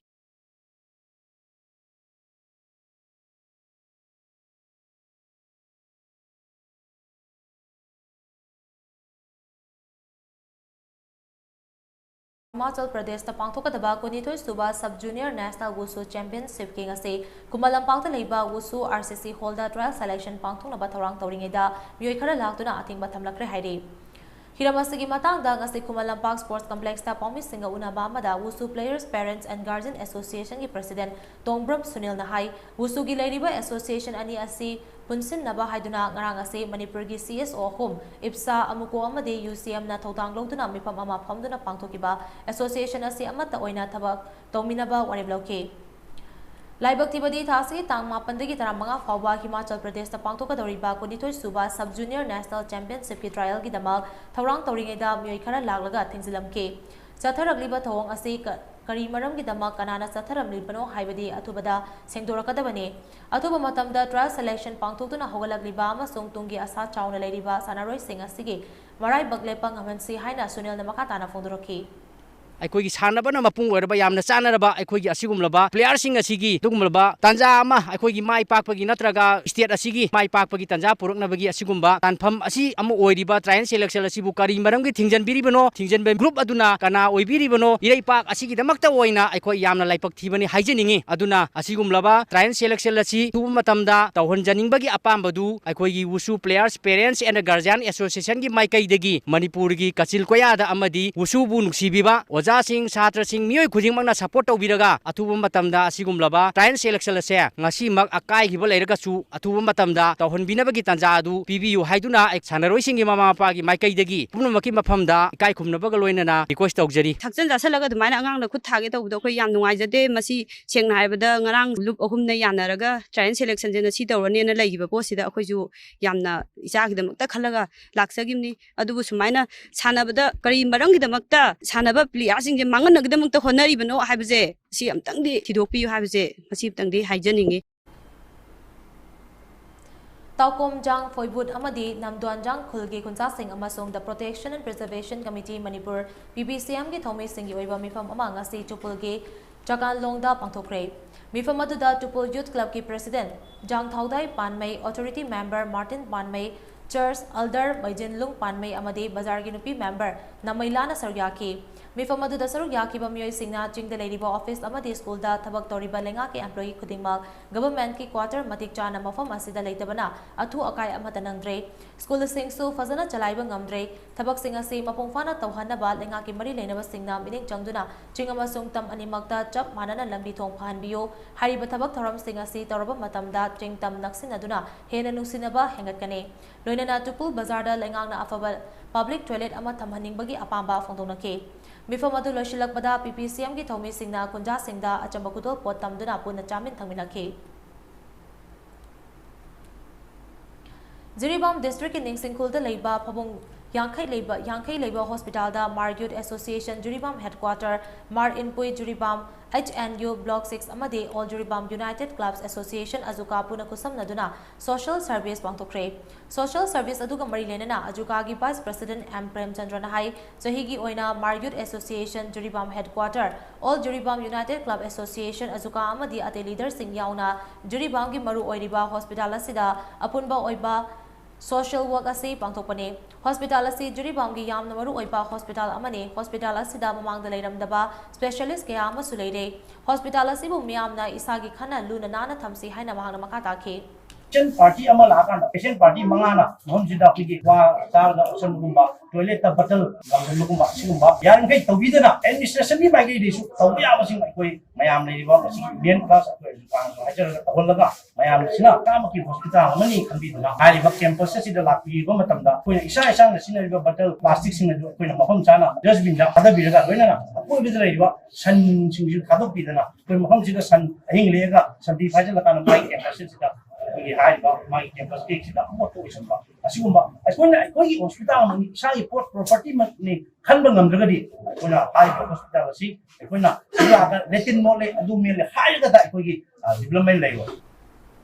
ꯑꯔꯨꯅꯥꯆꯜ ꯄ꯭ꯔꯗꯦꯁꯇ ꯄꯥꯡꯊꯣꯛꯀꯗꯕ ꯀꯨꯟꯅꯤꯊꯣꯏ ꯁꯨꯕ Sub Junior National Wushu Championship ꯀꯤ ꯉꯁꯤ ꯈꯨꯃꯟ ꯂꯝꯄꯥꯛꯇ ꯂꯩꯕ Wushu R C C hall ꯗ trial selection ꯄꯥꯡꯊꯣꯛꯅꯕ ꯊꯧꯔꯥꯡ ꯇꯧꯔꯤꯉꯩꯗ ꯃꯤꯑꯣꯏ ꯈꯔ ꯂꯥꯛꯇꯨꯅ ꯑꯊꯤꯡꯕ ꯊꯝꯂꯛꯈ꯭ꯔꯦ ꯍꯥꯏꯔꯤ꯫ ꯍꯤꯔꯝ ꯑꯁꯤꯒꯤ ꯃꯇꯥꯡꯗ ꯉꯁꯤ ꯈꯨꯃꯟ ꯂꯝꯄꯥꯛ Sports Complex ꯇ ꯄꯥꯎꯃꯤꯁꯤꯡꯒ ꯎꯅꯕ ꯑꯃꯗ Wushu Players Parents and Guardian Association ꯒꯤ President ꯇꯣꯡꯕ꯭ꯔꯝ ꯁꯨꯅꯤꯜꯅ ꯍꯥꯏ, Wushu ꯒꯤ ꯂꯩꯔꯤꯕ association ꯑꯅꯤ ꯑꯁꯤ ꯄꯨꯟꯁꯤꯟꯅꯕ ꯍꯥꯏꯗꯨꯅ ꯉꯔꯥꯡ ꯑꯁꯤ ꯃꯅꯤꯄꯨꯔꯒꯤ C S O ꯑꯍꯨꯝ, ꯏꯞꯁꯥ, ꯑꯃꯨꯀꯣ ꯑꯃꯗꯤ U C M ꯅ ꯊꯧꯗꯥꯡ ꯂꯧꯗꯨꯅ ꯃꯤꯐꯝ ꯑꯃ ꯐꯝꯗꯨꯅ ꯄꯥꯡꯊꯣꯛꯈꯤꯕ꯫ Association ꯑꯁꯤ ꯑꯃꯠꯇ ꯑꯣꯏꯅ ꯊꯕꯛ ꯇꯧꯃꯤꯟꯅꯕ ꯋꯥꯔꯦꯞ ꯂꯧꯈꯤ꯫ ꯂꯥꯏꯕꯛ ꯊꯤꯕꯗꯤ ꯊꯥ ꯑꯁꯤꯒꯤ ꯇꯥꯡ ꯃꯥꯄꯟꯗꯒꯤ ꯇꯔꯥꯃꯉꯥ ꯐꯥꯎꯕ ꯍꯤꯃꯥꯆꯜ ꯄ꯭ꯔꯗꯦꯁꯇ ꯄꯥꯡꯊꯣꯛꯀꯗꯧꯔꯤꯕ ꯀꯨꯟꯅꯤꯊꯣꯏ ꯁꯨꯕ Sub Junior National Championship ꯀꯤ trial ꯒꯤꯗꯃꯛ ꯊꯧꯔꯥꯡ ꯇꯧꯔꯤꯉꯩꯗ ꯃꯤꯑꯣꯏ ꯈꯔ ꯂꯥꯛꯂꯒ ꯊꯤꯡꯖꯤꯜꯂꯝꯈꯤ꯫ ꯆꯠꯊꯔꯛꯂꯤꯕ ꯊꯧꯑꯣꯡ ꯑꯁꯤ ꯀ-, ꯀꯔꯤ ꯃꯔꯝꯒꯤꯗꯃꯛ, ꯀꯅꯥꯅ ꯆꯠꯊꯔꯝꯂꯤꯕꯅꯣ ꯍꯥꯏꯕꯗꯤ ꯑꯊꯨꯕꯗ ꯁꯦꯡꯗꯣꯔꯛꯀꯗꯕꯅꯤ꯫ ꯑꯊꯨꯕ ꯃꯇꯝꯗ trial selection ꯄꯥꯡꯊꯣꯛꯇꯨꯅ ꯍꯧꯒꯠꯂꯛꯂꯤꯕ ꯑꯃꯁꯨꯡ ꯇꯨꯡꯒꯤ ꯑꯁꯥ ꯆꯥꯎꯅ ꯂꯩꯔꯤꯕ ꯁꯥꯟꯅꯔꯣꯏꯁꯤꯡ ꯑꯁꯤꯒꯤ ꯃꯔꯥꯏꯕꯛ ꯂꯦꯞꯄ ꯉꯝꯍꯟꯁꯤ ꯍꯥꯏꯅ ꯁꯨꯅꯤꯜꯅ ꯃꯈꯥ ꯇꯥꯅ ꯐꯣꯡꯗꯣꯔꯛꯈꯤ꯫ ꯑꯩꯈꯣꯏꯒꯤ ꯁꯥꯟꯅꯕꯅ ꯃꯄꯨꯡ ꯑꯣꯏꯔꯕ, ꯌꯥꯝꯅ ꯆꯥꯟꯅꯔꯕ ꯑꯩꯈꯣꯏꯒꯤ ꯑꯁꯤꯒꯨꯝꯂꯕ playerꯁꯤꯡ ꯑꯁꯤꯒꯤ ꯑꯗꯨꯒꯨꯝꯂꯕ ꯇꯥꯟꯖꯥ ꯑꯃ ꯑꯩꯈꯣꯏꯒꯤ ꯃꯥꯏ ꯄꯥꯛꯄꯒꯤ ꯅꯠꯇ꯭ꯔꯒ state ꯑꯁꯤꯒꯤ ꯃꯥꯏ ꯄꯥꯛꯄꯒꯤ ꯇꯥꯟꯖꯥ ꯄꯨꯔꯛꯅꯕꯒꯤ ꯑꯁꯤꯒꯨꯝꯕ ꯇꯥꯟꯐꯝ ꯑꯁꯤ ꯑꯃ ꯑꯣꯏꯔꯤꯕ trial selection ꯑꯁꯤꯕꯨ ꯀꯔꯤ ꯃꯔꯝꯒꯤ ꯊꯤꯡꯖꯤꯟꯕꯤꯔꯤꯕꯅꯣ? ꯊꯤꯡꯖꯤꯟꯕ group ꯑꯗꯨꯅ ꯀꯅꯥ ꯑꯣꯏꯕꯤꯔꯤꯕꯅꯣ? ꯏꯔꯩꯄꯥꯛ ꯑꯁꯤꯒꯤꯗꯃꯛꯇ ꯑꯣꯏꯅ ꯑꯩꯈꯣꯏ ꯌꯥꯝꯅ ꯂꯥꯏꯕꯛ ꯊꯤꯕꯅꯤ ꯍꯥꯏꯖꯅꯤꯡꯏ꯫ ꯑꯗꯨꯅ ꯑꯁꯤꯒꯨꯝꯂꯕ trial selection ꯑꯁꯤ ꯑꯊꯨꯕ ꯃꯇꯝꯗ ꯇꯧꯍꯟꯖꯅꯤꯡꯕꯒꯤ ꯑꯄꯥꯝꯕꯗꯨ ꯑꯩꯈꯣꯏꯒꯤ WUSHU Players Parents and Guardian Associationꯒꯤ ꯃꯥꯏꯀꯩꯗꯒꯤ ꯃꯅꯤꯄꯨꯔꯒꯤ ꯀꯥꯆꯤꯜ ꯀꯣꯌꯥꯗ ꯑꯃꯗꯤ WUSHUꯕꯨ ꯅꯨꯡꯁꯤꯕꯤꯕ ꯑꯣꯖꯥꯁꯤꯡ, ꯁꯥꯇ꯭ꯔꯁꯤꯡ, ꯃꯤꯑꯣꯏ ꯈꯨꯗꯤꯡꯃꯛꯅ support ꯇꯧꯕꯤꯔꯒ ꯑꯊꯨꯕ ꯃꯇꯝꯗ ꯑꯁꯤꯒꯨꯝꯂꯕ trial selection ꯑꯁꯦ ꯉꯁꯤꯃꯛ ꯑꯀꯥꯏꯈꯤꯕ ꯂꯩꯔꯒꯁꯨ ꯑꯊꯨꯕ ꯃꯇꯝꯗ ꯇꯧꯍꯟꯕꯤꯅꯕꯒꯤ ꯇꯥꯟꯖꯥ ꯑꯗꯨ ꯄꯤꯕꯤꯌꯨ ꯍꯥꯏꯗꯨꯅ ꯑꯩ ꯁꯥꯟꯅꯔꯣꯏꯁꯤꯡꯒꯤ ꯃꯃꯥ ꯃꯄꯥꯒꯤ ꯃꯥꯏꯀꯩꯗꯒꯤ ꯄꯨꯝꯅꯃꯛꯀꯤ ꯃꯐꯝꯗ ꯏꯀꯥꯏ ꯈꯨꯝꯅꯕꯒ ꯂꯣꯏꯅꯅ request ꯇꯧꯖꯔꯤ꯫ ꯊꯛꯆꯜ ꯆꯥꯁꯜꯂꯒ ꯑꯗꯨꯃꯥꯏꯅ ꯑꯉꯥꯡꯗ ꯈꯨꯠ ꯊꯥꯒꯦ ꯇꯧꯕꯗꯣ ꯑꯩꯈꯣꯏ ꯌꯥꯝ ꯅꯨꯡꯉꯥꯏꯖꯗꯦ꯫ ꯃꯁꯤ ꯁꯦꯡꯅ ꯍꯥꯏꯔꯕꯗ ꯉꯔꯥꯡ ꯂꯨꯞ ꯑꯍꯨꯝꯅ ꯌꯥꯅꯔꯒ trial selectionꯁꯦ ꯉꯁꯤ ꯇꯧꯔꯅꯦꯅ ꯂꯩꯈꯤꯕ ꯄꯣꯠꯁꯤꯗ ꯑꯩꯈꯣꯏꯁꯨ ꯌꯥꯝꯅ ꯏꯆꯥꯒꯤꯗꯃꯛꯇ ꯈꯜꯂꯒ ꯂꯥꯛꯆꯈꯤꯕꯅꯤ꯫ ꯑꯗꯨꯕꯨ ꯁꯨꯃꯥꯏꯅ ꯁꯥꯟꯅꯕꯗ ꯀꯔꯤ ꯃꯔꯝꯒꯤꯗꯃꯛꯇ ꯁꯥꯟꯅꯕ playerꯁꯤꯡꯁꯦ ꯃꯥꯡꯍꯟꯅꯕꯒꯤꯗꯃꯛꯇ ꯍꯣꯠꯅꯔꯤꯕꯅꯣ ꯍꯥꯏꯕꯁꯦ ꯁꯤ ꯑꯝꯇꯪꯗꯤ ꯊꯤꯗꯣꯛꯄꯤꯌꯨ ꯍꯥꯏꯕꯁꯦ ꯃꯁꯤ ꯑꯝꯇꯪꯗꯤ ꯍꯥꯏꯖꯅꯤꯡꯉꯤ꯫ ꯇꯥꯎꯀꯣꯝꯖꯥꯡ ꯐꯣꯏꯕꯨꯠ ꯑꯃꯗꯤ ꯅꯝꯗ꯭ꯋꯥꯟꯖꯥꯡ ꯈꯨꯜꯒꯤ ꯈꯨꯟꯖꯥꯁꯤꯡ ꯑꯃꯁꯨꯡ The Protection and Preservation Committee Manipur, PPCMꯒꯤ ꯊꯧꯃꯤꯁꯤꯡꯒꯤ ꯑꯣꯏꯕ ꯃꯤꯐꯝ ꯑꯃ ꯉꯁꯤ ꯆꯨꯄꯨꯜꯒꯤ ꯆꯀꯥꯟꯂꯣꯡꯗ ꯄꯥꯡꯊꯣꯛꯈ꯭ꯔꯦ꯫ ꯃꯤꯐꯝ ꯑꯗꯨꯗ ꯆꯨꯄꯨꯜ Youth Clubꯀꯤ President Jangthaodai Panmei, Authority Member Martin Panmei, Church Elder Meijinlung Panmei ꯑꯃꯗꯤ ꯕꯖꯥꯔꯒꯤ ꯅꯨꯄꯤ member ꯅꯃꯩꯂꯥꯅ ꯁꯔꯨꯛ ꯌꯥꯈꯤ꯫ ꯃꯤꯐꯝ ꯑꯗꯨꯗ ꯁꯔꯨꯛ ꯌꯥꯈꯤꯕ ꯃꯤꯑꯣꯏꯁꯤꯡꯅ ꯆꯤꯡꯗ ꯂꯩꯔꯤꯕ office ꯑꯃꯗꯤ schoolꯗ ꯊꯕꯛ ꯇꯧꯔꯤꯕ ꯂꯩꯉꯥꯛꯀꯤ employee ꯈꯨꯗꯤꯡꯃꯛ governmentꯀꯤ quarter ꯃꯇꯤꯛ ꯆꯥꯅ ꯃꯐꯝ ꯑꯁꯤꯗ ꯂꯩꯇꯕꯅ ꯑꯊꯨ ꯑꯀꯥꯏ ꯑꯃꯠꯇ ꯅꯪꯗ꯭ꯔꯦ꯫ Schoolꯁꯤꯡꯁꯨ ꯐꯖꯅ ꯆꯂꯥꯏꯕ ꯉꯝꯗ꯭ꯔꯦ꯫ ꯊꯕꯛꯁꯤꯡ ꯑꯁꯤ ꯃꯄꯨꯡ ꯐꯥꯅ ꯇꯧꯍꯟꯅꯕ ꯂꯩꯉꯥꯛꯀꯤ ꯃꯔꯤ ꯂꯩꯅꯕꯁꯤꯡꯅ ꯃꯤꯠꯌꯦꯡ ꯆꯪꯗꯨꯅ ꯆꯤꯡ ꯑꯃꯁꯨꯡ ꯇꯝ ꯑꯅꯤꯃꯛꯇ ꯆꯞ ꯃꯥꯟꯅꯅ ꯂꯝꯕꯤ ꯊꯣꯡ ꯐꯍꯟꯕꯤꯌꯨ꯫ ꯍꯥꯏꯔꯤꯕ ꯊꯕꯛ ꯊꯧꯔꯝꯁꯤꯡ ꯑꯁꯤ ꯇꯧꯔꯕ ꯃꯇꯝꯗ ꯆꯤꯡ ꯇꯝ ꯅꯛꯁꯤꯟꯅꯗꯨꯅ ꯍꯦꯟꯅ ꯅꯨꯡꯁꯤꯅꯕ ꯍꯦꯟꯒꯠꯀꯅꯤ꯫ ꯂꯣꯏꯅꯅ ꯆꯨꯄꯨꯜ ꯕꯖꯥꯔꯗ ꯂꯩꯉꯥꯛꯅ ꯑꯐꯕ public toilet ꯑꯃ ꯊꯝꯍꯟꯅꯤꯡꯕꯒꯤ ꯑꯄꯥꯝꯕ ꯐꯣꯡꯗꯣꯛꯅꯈꯤ꯫ ꯃꯤꯐꯝ ꯑꯗꯨ ꯂꯣꯏꯁꯤꯜꯂꯛꯄꯗ PPCMꯒꯤ ꯊꯧꯃꯤꯁꯤꯡꯅ ꯈꯨꯟꯖꯥꯁꯤꯡꯗ ꯑꯆꯝꯕ ꯈꯨꯗꯣꯜꯄꯣꯠ ꯇꯝꯗꯨꯅ ꯄꯨꯟꯅ ꯆꯥꯃꯤꯟ ꯊꯛꯃꯤꯟꯅꯈꯤ꯫ ꯖꯤꯔꯤꯕꯥꯝ districtꯀꯤ ꯅꯤꯡꯁꯤꯡꯈꯨꯜꯗ ꯂꯩꯕ ꯐꯕꯨꯡ ꯌꯥꯡꯈꯩ ꯂꯩꯕ ꯌꯥꯡꯈꯩ ꯂꯩꯕ ꯍꯣꯁꯄꯤꯇꯥꯜꯗ Mar youth association Jiribam headquarter, Mar Inpui Jiribam, H N U block six ꯑꯃꯗꯤ all Jiribam united clubs association AJUCA ꯄꯨꯟꯅ ꯈꯨꯠꯁꯝꯅꯗꯨꯅ ꯁꯣꯁꯤꯌꯦꯜ ꯁꯔꯚꯤꯁ ꯄꯥꯡꯊꯣꯛꯈ꯭ꯔꯦ꯫ ꯁꯣꯁꯤꯌꯦꯜ ꯁꯔꯚꯤꯁ ꯑꯗꯨꯒ ꯃꯔꯤ ꯂꯩꯅꯅ ꯑꯖꯨꯀꯥꯒꯤ ꯚꯥꯏꯁ ꯄ꯭ꯔꯁꯤꯗꯦꯟꯠ ꯑꯦꯝ ꯄ꯭ꯔꯦꯝꯆꯟꯗ꯭ꯔꯅ ꯍꯥꯏ, ꯆꯍꯤꯒꯤ ꯑꯣꯏꯅ Mar youth association Jiribam headquarter, all Jiribam united club association AJUCA ꯑꯃꯗꯤ ꯑꯇꯩ ꯂꯤꯗꯔꯁꯤꯡ ꯌꯥꯎꯅ ꯖꯤꯔꯤꯕꯥꯝꯒꯤ ꯃꯔꯨꯑꯣꯏꯔꯤꯕ ꯍꯣꯁꯄꯤꯇꯥꯜ ꯑꯁꯤꯗ ꯑꯄꯨꯟꯕ ꯑꯣꯏꯕ ꯁꯣꯁꯤꯌꯦꯜ ꯋꯥꯔꯛ ꯑꯁꯤ ꯄꯥꯡꯊꯣꯛꯄꯅꯤ꯫ ꯍꯣꯁꯄꯤꯇꯥꯜ ꯑꯁꯤ ꯖꯤꯔꯤꯕꯥꯝꯒꯤ ꯌꯥꯝꯅ ꯃꯔꯨꯑꯣꯏꯕ ꯍꯣꯁꯄꯤꯇꯥꯜ ꯑꯃꯅꯤ꯫ ꯍꯣꯁꯄꯤꯇꯥꯜ ꯑꯁꯤꯗ ꯃꯃꯥꯡꯗ ꯂꯩꯔꯝꯗꯕ ꯁ꯭ꯄꯦꯁꯤꯌꯦꯂꯤꯁ꯭ꯠ ꯀꯌꯥ ꯑꯃꯁꯨ ꯂꯩꯔꯦ꯫ ꯍꯣꯁꯄꯤꯇꯥꯜ ꯑꯁꯤꯕꯨ ꯃꯤꯌꯥꯝꯅ ꯏꯁꯥꯒꯤ ꯈꯟꯅ ꯂꯨꯅ ꯅꯥꯟꯅ ꯊꯝꯁꯤ ꯍꯥꯏꯅ ꯃꯍꯥꯛꯅ ꯃꯈꯥ ꯇꯥꯈꯤ꯫ ꯄꯦꯁꯦꯟ ꯄꯥꯔꯇꯤ ꯑꯃ ꯂꯥꯛꯑꯀꯥꯟꯗ ꯄꯦꯁꯦꯟ ꯄꯥꯔꯇꯤ ꯃꯉꯥꯅ ꯃꯐꯝꯁꯤꯗ ꯑꯩꯈꯣꯏꯒꯤ ꯋꯥ ꯆꯥꯔꯒ ꯑꯣꯛꯁꯟꯕꯒꯨꯝꯕ, ꯇꯣꯏꯂꯦꯠꯇ ꯕꯇꯜ ꯂꯪꯁꯤꯟꯕꯒꯨꯝꯕ, ꯁꯤꯒꯨꯝꯕ ꯌꯥꯔꯤꯃꯈꯩ ꯇꯧꯕꯤꯗꯅ ꯑꯦꯗꯃꯤꯅꯤꯁꯇ꯭ꯔꯦꯁꯟꯒꯤ ꯃꯥꯏꯀꯩꯗꯒꯤꯁꯨ ꯇꯧꯕ ꯌꯥꯕꯁꯤꯡ ꯑꯩꯈꯣꯏ ꯃꯌꯥꯝ ꯂꯩꯔꯤꯕ ꯃꯁꯤꯒꯤ ꯃꯦꯟ ꯀ꯭ꯂꯥꯁ ꯑꯩꯈꯣꯏ ꯍꯧꯖꯤꯛ ꯍꯥꯏꯖꯔꯒ ꯇꯧꯍꯜꯂꯒ ꯃꯌꯥꯝꯁꯤꯅ ꯀꯥꯃꯛꯀꯤ ꯍꯣꯁꯄꯤꯇꯥꯜ ꯑꯃꯅꯤ ꯈꯟꯕꯤꯗꯨꯅ ꯍꯥꯏꯔꯤꯕ ꯀꯦꯝꯄꯁ ꯑꯁꯤꯗ ꯂꯥꯛꯄꯤꯕ ꯃꯇꯝꯗ ꯑꯩꯈꯣꯏꯅ ꯏꯁꯥ ꯏꯁꯥꯅ ꯁꯤꯖꯤꯟꯅꯔꯤꯕ ꯕꯇꯜ ꯄ꯭ꯂꯥꯁꯇꯤꯛꯁꯤꯡ ꯑꯗꯨ ꯑꯩꯈꯣꯏꯅ ꯃꯐꯝ ꯆꯥꯅ ꯗꯁꯕꯤꯟꯗ ꯊꯥꯗꯕꯤꯔꯒ ꯂꯣꯏꯅꯅ ꯑꯀꯣꯏꯕꯗ ꯂꯩꯔꯤꯕ ꯁꯟꯁꯤꯡꯁꯨ ꯊꯥꯗꯣꯛꯄꯤꯗꯅ ꯑꯩꯈꯣꯏ ꯃꯐꯝꯁꯤꯗ ꯁꯟ ꯑꯍꯤꯡ ꯂꯦꯛꯑꯒ ꯁꯟꯊꯤ ꯐꯥꯏꯖꯤꯜꯂꯀꯥꯟꯗ ꯃꯥꯒꯤ ꯀꯦꯝꯄꯁꯁꯤꯗ ꯑꯩꯈꯣꯏꯒꯤ ꯍꯥꯏꯔꯤꯕ ꯃꯥꯒꯤ ꯀꯦꯝꯄꯁ ꯀꯦꯛꯁꯤꯗ ꯑꯃꯣꯠꯄ ꯑꯣꯏꯁꯟꯕ ꯑꯁꯤꯒꯨꯝꯕ ꯑꯩꯈꯣꯏꯅ ꯑꯩꯈꯣꯏꯒꯤ ꯍꯣꯁꯄꯤꯇꯥꯜ ꯑꯃꯅꯤ, ꯏꯁꯥꯒꯤ ꯄꯣꯠ ꯄ꯭ꯔꯣꯄꯔꯇꯤꯃꯛꯅꯤ ꯈꯟꯕ ꯉꯝꯗ꯭ꯔꯒꯗꯤ ꯑꯩꯈꯣꯏꯅ ꯍꯥꯏꯔꯤꯕ ꯍꯣꯁꯄꯤꯇꯥꯜ ꯑꯁꯤ ꯑꯩꯈꯣꯏꯅ ꯂꯦꯇꯤꯟ ꯃꯣꯠꯂꯦ, ꯑꯗꯨ ꯃꯦꯜꯂꯦ ꯍꯥꯏꯔꯒꯗ ꯑꯩꯈꯣꯏꯒꯤ ꯗꯤꯕ꯭ꯂꯞꯃꯦꯟ ꯂꯩꯔꯣꯏ꯫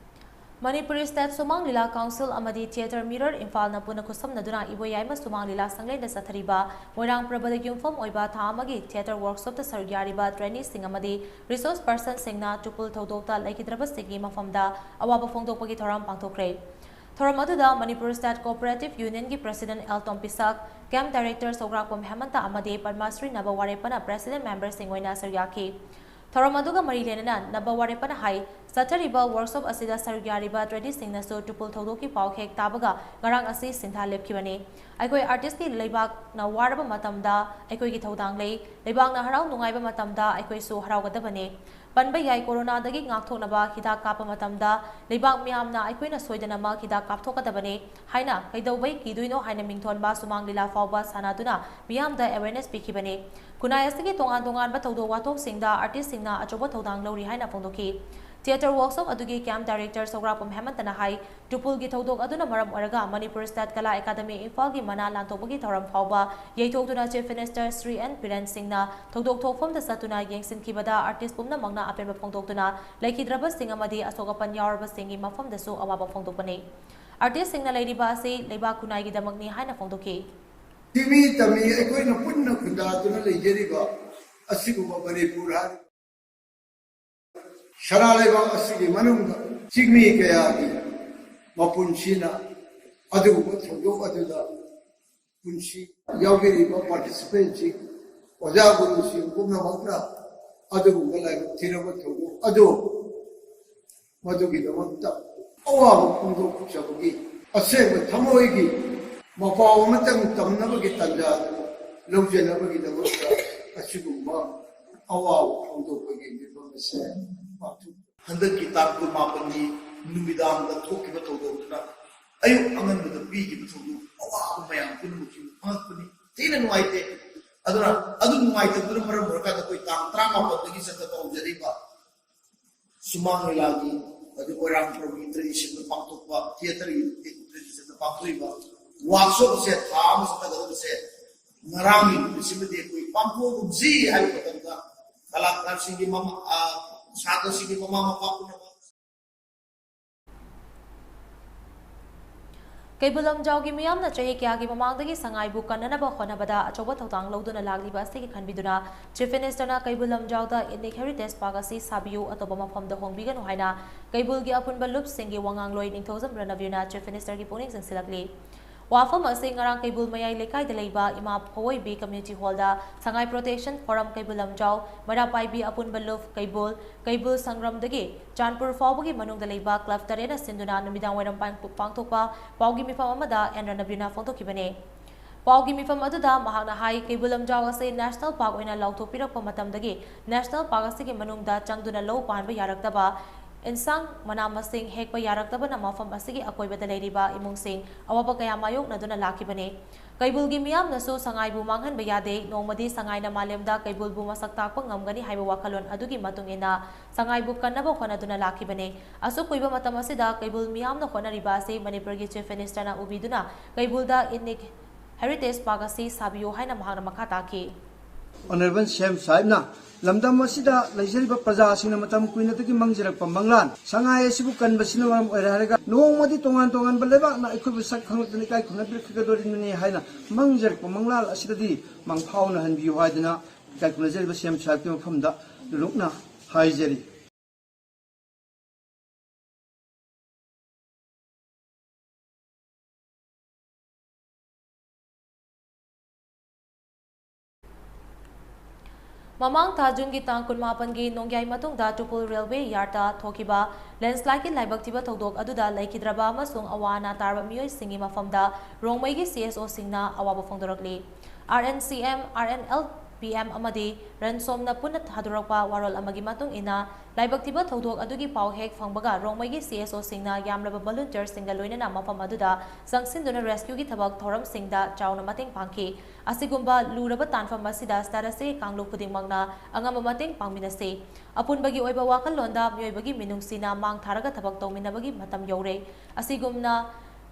ꯃꯅꯤꯄꯨꯔꯤ ꯁ꯭ꯇꯦꯠ ꯁꯨꯃꯥꯡ ꯂꯤꯂꯥ ꯀꯥꯎꯟꯁꯤꯜ ꯑꯃꯗꯤ ꯊꯤꯌꯦꯇꯔ ꯃꯤꯔꯔ ꯏꯝꯐꯥꯜꯅ ꯄꯨꯟꯅ ꯈꯨꯠꯁꯝꯅꯗꯨꯅ ꯏꯕꯣ ꯌꯥꯏꯃ ꯁꯨꯃꯥꯡ ꯂꯤꯂꯥ ꯁꯪꯂꯦꯟꯗ ꯆꯠꯊꯔꯤꯕ ꯃꯣꯏꯔꯥꯡ ꯄ꯭ꯔꯕꯗ ꯌꯨꯝꯐꯝ ꯑꯣꯏꯕ ꯊꯥ ꯑꯃꯒꯤ ꯊꯤꯌꯦꯇꯔ ꯋꯥꯔꯛꯁꯣꯞꯇ ꯁꯔꯨꯛ ꯌꯥꯔꯤꯕ ꯇ꯭ꯔꯦꯅꯤꯁꯤꯡ ꯑꯃꯗꯤ ꯔꯤꯁꯣꯔꯁ ꯄꯔꯁꯟꯁꯤꯡꯅ ꯇꯨꯄꯨꯜ ꯊꯧꯗꯣꯛꯇ ꯂꯩꯈꯤꯗ꯭ꯔꯕꯁꯤꯡꯒꯤ ꯃꯐꯝꯗ ꯑꯋꯥꯕ ꯐꯣꯡꯗꯣꯛꯄꯒꯤ ꯊꯧꯔꯝ ꯄꯥꯡꯊꯣꯛꯈ꯭ꯔꯦ꯫ ꯊꯧꯔꯝ ꯑꯗꯨꯗ ꯃꯅꯤꯄꯨꯔ ꯁ꯭ꯇꯦꯠ ꯀꯣꯑꯣꯄꯔꯦꯇꯤꯚ ꯌꯨꯅꯤꯌꯟꯒꯤ president L Tompishak, camp director Sougrakpam Hemanta ꯑꯃꯗꯤ ꯄꯗꯃꯁ꯭ꯔꯤ ꯅꯕ ꯋꯥꯔꯦꯞꯄꯅ ꯄ꯭ꯔꯁꯤꯗꯦꯟꯠ ꯃꯦꯝꯕꯔꯁꯤꯡ ꯑꯣꯏꯅ ꯁꯔꯨꯛ ꯌꯥꯈꯤ꯫ ꯊꯧꯔꯝ ꯑꯗꯨꯒ ꯃꯔꯤ ꯂꯩꯅꯅ ꯅꯕ ꯋꯥꯔꯦꯞꯄꯅ ꯍꯥꯏ, ꯆꯠꯊꯔꯤꯕ ꯋꯥꯔꯛꯁꯣꯞ ꯑꯁꯤꯗ ꯁꯔꯨꯛ ꯌꯥꯔꯤꯕ ꯇ꯭ꯔꯦꯅꯤꯁꯤꯡꯅꯁꯨ ꯇꯨꯄꯨꯜ ꯊꯧꯗꯣꯛꯀꯤ ꯄꯥꯎ ꯍꯦꯛ ꯇꯥꯕꯒ ꯉꯔꯥꯡ ꯑꯁꯤ ꯁꯤꯟꯊꯥ ꯂꯦꯞꯈꯤꯕꯅꯤ꯫ ꯑꯩꯈꯣꯏ ꯑꯥꯔꯇꯤꯁ꯭ꯠꯀꯤ ꯂꯩꯕꯥꯛꯅ ꯋꯥꯔꯕ ꯃꯇꯝꯗ ꯑꯩꯈꯣꯏꯒꯤ ꯊꯧꯗꯥꯡ ꯂꯩ, ꯂꯩꯕꯥꯛꯅ ꯍꯔꯥꯎ ꯅꯨꯡꯉꯥꯏꯕ ꯃꯇꯝꯗ ꯑꯩꯈꯣꯏꯁꯨ ꯍꯔꯥꯎꯒꯗꯕꯅꯤ꯫ ꯄꯟꯕ ꯌꯥꯏ, ꯀꯣꯔꯣꯅꯥꯗꯒꯤ ꯉꯥꯛꯊꯣꯛꯅꯕ ꯍꯤꯗꯥꯛ ꯀꯥꯞꯄ ꯃꯇꯝꯗ ꯂꯩꯕꯥꯛ ꯃꯤꯌꯥꯝꯅ ꯑꯩꯈꯣꯏꯅ ꯁꯣꯏꯗꯅꯃꯛ ꯍꯤꯗꯥꯛ ꯀꯥꯞꯊꯣꯛꯀꯗꯕꯅꯤ ꯍꯥꯏꯅ ꯀꯩꯗꯧꯕꯩ ꯀꯤꯗꯣꯏꯅꯣ ꯍꯥꯏꯅ ꯃꯤꯡꯊꯣꯟꯕ ꯁꯨꯃꯥꯡ ꯂꯤꯂꯥ ꯐꯥꯎꯕ ꯁꯥꯟꯅꯗꯨꯅ ꯃꯤꯌꯥꯝꯗ ꯑꯦꯋꯦꯔꯅꯦꯁ ꯄꯤꯈꯤꯕꯅꯤ꯫ ꯈꯨꯟꯅꯥꯏ ꯑꯁꯤꯒꯤ ꯇꯣꯉꯥꯟ ꯇꯣꯉꯥꯟꯕ ꯊꯧꯗꯣꯛ ꯋꯥꯊꯣꯛꯁꯤꯡꯗ ꯑꯥꯔꯇꯤꯁ꯭ꯠꯁꯤꯡꯅ ꯑꯆꯧꯕ ꯊꯧꯗꯥꯡ ꯂꯧꯔꯤ ꯍꯥꯏꯅ ꯐꯣꯡꯗꯣꯛꯈꯤ꯫ Theatre workshop ꯑꯗꯨꯒꯤ camp director ꯁꯧꯒ꯭ꯔꯥꯛꯄꯝ ꯍꯦꯃꯟꯇꯅ ꯍꯥꯏ, ꯇꯨꯄꯨꯜꯒꯤ ꯊꯧꯗꯣꯛ ꯑꯗꯨꯅ ꯃꯔꯝ ꯑꯣꯏꯔꯒ ꯃꯅꯤꯄꯨꯔ State Kala Academy ꯏꯝꯐꯥꯜꯒꯤ ꯃꯅꯥ ꯂꯥꯟꯊꯣꯛꯄꯒꯤ ꯊꯧꯔꯝ ꯐꯥꯎꯕ ꯌꯩꯊꯣꯛꯇꯨꯅ Chief Minister Shri N Biren ꯁꯤꯡꯅ ꯊꯧꯗꯣꯛ ꯊꯣꯛꯐꯝꯗ ꯆꯠꯇꯨꯅ ꯌꯦꯡꯁꯤꯟꯈꯤꯕꯗ artist ꯄꯨꯝꯅꯃꯛꯅ ꯑꯄꯦꯟꯕ ꯐꯣꯡꯗꯣꯛꯇꯨꯅ ꯂꯩꯈꯤꯗ꯭ꯔꯕꯁꯤꯡ ꯑꯃꯗꯤ ꯑꯁꯣꯛ ꯑꯄꯟ ꯌꯥꯎꯔꯕꯁꯤꯡꯒꯤ ꯃꯐꯝꯗꯁꯨ ꯑꯋꯥꯕ ꯐꯣꯡꯗꯣꯛꯄꯅꯤ꯫ Artistꯁꯤꯡꯅ ꯂꯩꯔꯤꯕ ꯑꯁꯤ ꯂꯩꯕꯥꯛ ꯈꯨꯟꯅꯥꯏꯒꯤꯗꯃꯛꯅꯤ ꯍꯥꯏꯅ ꯐꯣꯡꯗꯣꯛꯈꯤ꯫ ꯇꯤꯃꯤ ꯇꯝꯃꯤ ꯑꯩꯈꯣꯏꯅ ꯄꯨꯟꯅ ꯈꯨꯟꯗꯥꯗꯨꯅ ꯂꯩꯖꯔꯤꯕ ꯑꯁꯤꯒꯨꯝꯕ ꯃꯅꯤꯄꯨꯔ ꯍꯥꯏꯔꯤꯕ ꯁꯅꯥ ꯂꯩꯕꯥꯛ ꯑꯁꯤꯒꯤ ꯃꯅꯨꯡꯗ ꯆꯤꯡꯃꯤ ꯀꯌꯥꯒꯤ ꯃꯄꯨꯟꯁꯤꯅ ꯑꯗꯨꯒꯨꯝꯕ ꯊꯧꯗꯣꯛ ꯑꯗꯨꯗ ꯄꯨꯟꯁꯤ ꯌꯥꯎꯕꯤꯔꯤꯕ participantꯁꯤꯡ, ꯑꯣꯖꯥ ꯒꯨꯔꯨꯁꯤꯡ ꯄꯨꯝꯅꯃꯛꯅ ꯑꯗꯨꯒꯨꯝꯕ ꯂꯥꯏꯕꯛ ꯊꯤꯔꯕ ꯊꯧꯗꯣꯛ ꯑꯗꯨ ꯃꯗꯨꯒꯤꯗꯃꯛꯇ ꯑꯋꯥꯕ ꯐꯣꯡꯗꯣꯛꯆꯕꯒꯤ ꯑꯁꯦꯡꯕ ꯊꯃꯣꯏꯒꯤ ꯃꯄꯥꯎ ꯑꯃꯇꯪ ꯇꯝꯅꯕꯒꯤ ꯇꯥꯟꯖꯥ ꯑꯗꯨ ꯂꯧꯖꯅꯕꯒꯤꯗꯃꯛꯇ ꯑꯁꯤꯒꯨꯝꯕ ꯑꯋꯥꯕ ꯐꯣꯡꯗꯣꯛꯄꯒꯤ ꯃꯤꯐꯝ ꯑꯁꯤ ꯄꯥꯡꯊꯣꯛ ꯍꯟꯗꯛꯀꯤ ꯇꯥꯡ ꯀꯨꯟꯃꯥꯄꯟꯒꯤ ꯅꯨꯃꯤꯗꯥꯡꯗ ꯊꯣꯛꯈꯤꯕ ꯊꯧꯗꯣꯛꯇꯨꯅ ꯑꯌꯨꯛ ꯑꯉꯟꯕꯗ ꯄꯤꯈꯤꯕ ꯊꯧꯗꯣꯛ ꯑꯋꯥꯕ ꯃꯌꯥꯝ ꯄꯨꯝꯅꯃꯛꯁꯨ ꯈꯪꯉꯛꯄꯅꯤ꯫ ꯊꯤꯅ ꯅꯨꯡꯉꯥꯏꯇꯦ꯫ ꯑꯗꯨꯅ ꯑꯗꯨ ꯅꯨꯡꯉꯥꯏꯇꯕꯗꯨꯅ ꯃꯔꯝ ꯑꯣꯏꯔꯀꯥꯟꯗ ꯑꯩꯈꯣꯏ ꯇꯥꯡ ꯇꯔꯥꯃꯥꯄꯟꯗꯒꯤ ꯆꯠꯊꯕ ꯍꯧꯖꯔꯤꯕ ꯁꯨꯃꯥꯡ ꯂꯤꯂꯥꯒꯤ, ꯑꯗꯨ ꯃꯣꯏꯔꯥꯡ ꯄꯨꯔꯝꯒꯤ traditionꯗ ꯄꯥꯡꯊꯣꯛꯄ, theatreꯒꯤ traditionꯗ ꯄꯥꯡꯊꯣꯛꯏꯕ workshopꯁꯦ ꯊꯥ ꯑꯃ ꯆꯠꯊꯒꯗꯕꯁꯦ ꯉꯔꯥꯡꯒꯤ ꯅꯨꯃꯤꯠꯁꯤꯃꯗꯤ ꯑꯩꯈꯣꯏ ꯄꯥꯡꯊꯣꯛꯑꯒꯨꯝꯁꯤ ꯍꯥꯏꯕ ꯃꯇꯝꯗ ꯀꯂꯥꯀꯥꯔꯁꯤꯡꯒꯤ ꯃꯃꯥ, ꯑ, ꯁꯥꯇ꯭ꯔꯁꯤꯡꯒꯤ ꯃꯃꯥ ꯃꯄꯥ ꯄꯨꯝꯅꯃꯛ꯫ ꯀꯩꯕꯨꯜ ꯂꯝꯖꯥꯎꯒꯤ ꯃꯤꯌꯥꯝꯅ ꯆꯍꯤ ꯀꯌꯥꯒꯤ ꯃꯃꯥꯡꯗꯒꯤ ꯁꯉꯥꯏꯕꯨ ꯀꯟꯅꯅꯕ ꯍꯣꯠꯅꯕꯗ ꯑꯆꯧꯕ ꯊꯧꯗꯥꯡ ꯂꯧꯗꯨꯅ ꯂꯥꯛꯂꯤꯕ ꯑꯁꯤꯒꯤ ꯈꯟꯕꯤꯗꯨꯅ Chief Ministerꯅ ꯀꯩꯕꯨꯜ ꯂꯝꯖꯥꯎꯗ Ethnic Heritage Park ꯑꯁꯤ ꯁꯥꯕꯤꯌꯨ, ꯑꯇꯣꯞꯄ ꯃꯐꯝꯗ ꯍꯣꯡꯕꯤꯒꯅꯨ ꯍꯥꯏꯅ ꯀꯩꯕꯨꯜꯒꯤ ꯑꯄꯨꯟꯕ ꯂꯨꯞꯁꯤꯡꯒꯤ ꯋꯥꯉꯥꯡꯂꯣꯏ ꯅꯤꯡꯊꯧꯖꯝ ꯔꯅꯕꯤꯔꯅ Chief Ministerꯒꯤ ꯄꯨꯛꯅꯤꯡ ꯆꯤꯡꯁꯤꯜꯂꯛꯂꯤ꯫ ꯋꯥꯐꯝ ꯑꯁꯤ ꯉꯔꯥꯡ ꯀꯩꯕꯨꯜ ꯃꯌꯥꯏ ꯂꯩꯀꯥꯏꯗ ꯂꯩꯕ ꯏꯃꯥ ꯐꯋꯣꯏꯕꯤ Community Hallꯗ Sangay Protection Forum Keibul Lamjao, ꯃꯩꯔꯥ ꯄꯥꯏꯕꯤ ꯑꯄꯨꯟꯕ ꯂꯨꯞ ꯀꯩꯕꯨꯜ, ꯀꯩꯕꯨꯜ ꯁꯪꯒ꯭ꯔꯝꯗꯒꯤ ꯆꯥꯟꯄꯨꯔ ꯐꯥꯎꯕꯒꯤ ꯃꯅꯨꯡꯗ ꯂꯩꯕ club ꯇꯔꯦꯠꯅ ꯁꯤꯟꯗꯨꯅ ꯅꯨꯃꯤꯗꯥꯡ ꯋꯥꯏꯔꯝ ꯄꯥꯡ-, ꯄꯥꯡꯊꯣꯛꯄ ꯄꯥꯎꯒꯤ ꯃꯤꯐꯝ ꯑꯃꯗ ꯑꯦꯟ ꯔꯅꯕꯤꯔꯅ ꯐꯣꯡꯗꯣꯛꯈꯤꯕꯅꯤ꯫ ꯄꯥꯎꯒꯤ ꯃꯤꯐꯝ ꯑꯗꯨꯗ ꯃꯍꯥꯛꯅ ꯍꯥꯏ, ꯀꯩꯕꯨꯜ ꯂꯝꯖꯥꯎ ꯑꯁꯤ National Park ꯑꯣꯏꯅ ꯂꯥꯎꯊꯣꯛꯄꯤꯔꯛꯄ ꯃꯇꯝꯗꯒꯤ National Park ꯑꯁꯤꯒꯤ ꯃꯅꯨꯡꯗ ꯆꯪꯗꯨꯅ ꯂꯧ ꯄꯥꯟꯕ ꯌꯥꯔꯛꯇꯕ, ꯏꯟꯁꯥꯡ ꯃꯅꯥ ꯃꯁꯤꯡ ꯍꯦꯛꯄ ꯌꯥꯔꯛꯇꯕꯅ ꯃꯐꯝ ꯑꯁꯤꯒꯤ ꯑꯀꯣꯏꯕꯗ ꯂꯩꯔꯤꯕ ꯏꯃꯨꯡꯁꯤꯡ ꯑꯋꯥꯕ ꯀꯌꯥ ꯃꯥꯌꯣꯛꯅꯗꯨꯅ ꯂꯥꯛꯈꯤꯕꯅꯤ꯫ ꯀꯩꯕꯨꯜꯒꯤ ꯃꯤꯌꯥꯝꯅꯁꯨ ꯁꯉꯥꯏꯕꯨ ꯃꯥꯡꯍꯟꯕ ꯌꯥꯗꯦ, ꯅꯣꯡꯃꯗꯤ ꯁꯉꯥꯏꯅ ꯃꯥꯂꯦꯝꯗ ꯀꯩꯕꯨꯜꯕꯨ ꯃꯁꯛ ꯇꯥꯛꯄ ꯉꯝꯒꯅꯤ ꯍꯥꯏꯕ ꯋꯥꯈꯜꯂꯣꯟ ꯑꯗꯨꯒꯤ ꯃꯇꯨꯡ ꯏꯟꯅ ꯁꯉꯥꯏꯕꯨ ꯀꯟꯅꯕ ꯍꯣꯠꯅꯗꯨꯅ ꯂꯥꯛꯈꯤꯕꯅꯤ꯫ ꯑꯁꯨꯛ ꯀꯨꯏꯕ ꯃꯇꯝ ꯑꯁꯤꯗ ꯀꯩꯕꯨꯜ ꯃꯤꯌꯥꯝꯅ ꯍꯣꯠꯅꯔꯤꯕ ꯑꯁꯤ ꯃꯅꯤꯄꯨꯔꯒꯤ Chief Ministerꯅ ꯎꯕꯤꯗꯨꯅ ꯀꯩꯕꯨꯜꯗ Ethnic Heritage Park ꯑꯁꯤ ꯁꯥꯕꯤꯌꯨ ꯍꯥꯏꯅ ꯃꯍꯥꯛꯅ ꯃꯈꯥ ꯇꯥꯈꯤ꯫ Honourable C M ꯁꯥꯍꯤꯕꯅ ꯂꯝꯗꯝ ꯑꯁꯤꯗ ꯂꯩꯖꯔꯤꯕ ꯄ꯭ꯔꯖꯥꯁꯤꯡꯅ ꯃꯇꯝ ꯀꯨꯏꯅꯗꯒꯤ ꯃꯪꯖꯔꯛꯄ ꯃꯪꯂꯥꯟ ꯁꯉꯥꯏ ꯑꯁꯤꯕꯨ ꯀꯟꯕꯁꯤꯅ ꯃꯔꯝ ꯑꯣꯏꯔꯦ ꯍꯥꯏꯔꯒ ꯅꯣꯡꯃꯗꯤ ꯇꯣꯉꯥꯟ ꯇꯣꯉꯥꯟꯕ ꯂꯩꯕꯥꯛꯅ ꯑꯩꯈꯣꯏꯕꯨ ꯁꯛ ꯈꯪꯂꯛꯇꯨꯅ ꯏꯀꯥꯏ ꯈꯨꯝꯅꯕꯤꯔꯛꯀꯗꯣꯔꯤꯕꯅꯤ ꯍꯥꯏꯅ ꯃꯪꯖꯔꯛꯄ ꯃꯪꯂꯥꯟ ꯑꯁꯤꯗꯗꯤ ꯃꯪꯐꯥꯎꯅꯍꯟꯕꯤꯌꯨ ꯍꯥꯏꯗꯨꯅ ꯏꯀꯥꯏ ꯈꯨꯝꯅꯖꯔꯤꯕ C M ꯁꯥꯍꯤꯕꯀꯤ ꯃꯐꯝꯗ ꯂꯨꯂꯨꯛꯅ ꯍꯥꯏꯖꯔꯤ꯫ ꯃꯃꯥꯡ ꯊꯥ ꯖꯨꯟꯒꯤ ꯇꯥꯡ ꯀꯨꯟꯃꯥꯄꯟꯒꯤ ꯅꯣꯡꯌꯥꯏ ꯃꯇꯨꯡꯗ ꯇꯨꯄꯨꯜ railway yardꯇ ꯊꯣꯛꯈꯤꯕ landslideꯀꯤ ꯂꯥꯏꯕꯛ ꯊꯤꯕ ꯊꯧꯗꯣꯛ ꯑꯗꯨꯗ ꯂꯩꯈꯤꯗ꯭ꯔꯕ ꯑꯃꯁꯨꯡ ꯑꯋꯥ ꯑꯅꯥ ꯇꯥꯔꯕ ꯃꯤꯑꯣꯏꯁꯤꯡꯒꯤ ꯃꯐꯝꯗ ꯔꯣꯡꯃꯩꯒꯤ CSOꯁꯤꯡꯅ ꯑꯋꯥꯕ ꯐꯣꯡꯗꯣꯔꯛꯂꯤ꯫ RNCM, RNLPM ꯑꯃꯗꯤ RANSOMꯅ ꯄꯨꯟꯅ ꯊꯥꯗꯣꯔꯛꯄ ꯋꯥꯔꯣꯜ ꯑꯃꯒꯤ ꯃꯇꯨꯡ ꯏꯟꯅ, ꯂꯥꯏꯕꯛ ꯊꯤꯕ ꯊꯧꯗꯣꯛ ꯑꯗꯨꯒꯤ ꯄꯥꯎ ꯍꯦꯛ ꯐꯪꯕꯒ ꯔꯣꯡꯃꯩꯒꯤ CSOꯁꯤꯡꯅ ꯌꯥꯝꯂꯕ volunteerꯁꯤꯡꯒ ꯂꯣꯏꯅꯅ ꯃꯐꯝ ꯑꯗꯨꯗ ꯆꯪꯁꯤꯟꯗꯨꯅ rescueꯒꯤ ꯊꯕꯛ ꯊꯧꯔꯝꯁꯤꯡꯗ ꯆꯥꯎꯅ ꯃꯇꯦꯡ ꯄꯥꯡꯈꯤ꯫ ꯑꯁꯤꯒꯨꯝꯕ ꯂꯨꯔꯕ ꯇꯥꯟꯐꯝ ꯑꯁꯤꯗ state ꯑꯁꯤꯒꯤ ꯀꯥꯡꯂꯨꯞ ꯈꯨꯗꯤꯡꯃꯛꯅ ꯑꯉꯝꯕ ꯃꯇꯦꯡ ꯄꯥꯡꯃꯤꯟꯅꯁꯤ꯫ ꯑꯄꯨꯟꯕꯒꯤ ꯑꯣꯏꯕ ꯋꯥꯈꯜꯂꯣꯟꯗ ꯃꯤꯑꯣꯏꯕꯒꯤ ꯃꯤꯅꯨꯡꯁꯤꯅ ꯃꯥꯡ ꯊꯥꯔꯒ ꯊꯕꯛ ꯇꯧꯃꯤꯟꯅꯕꯒꯤ ꯃꯇꯝ ꯌꯧꯔꯦ꯫ ꯑꯁꯤꯒꯨꯝꯅ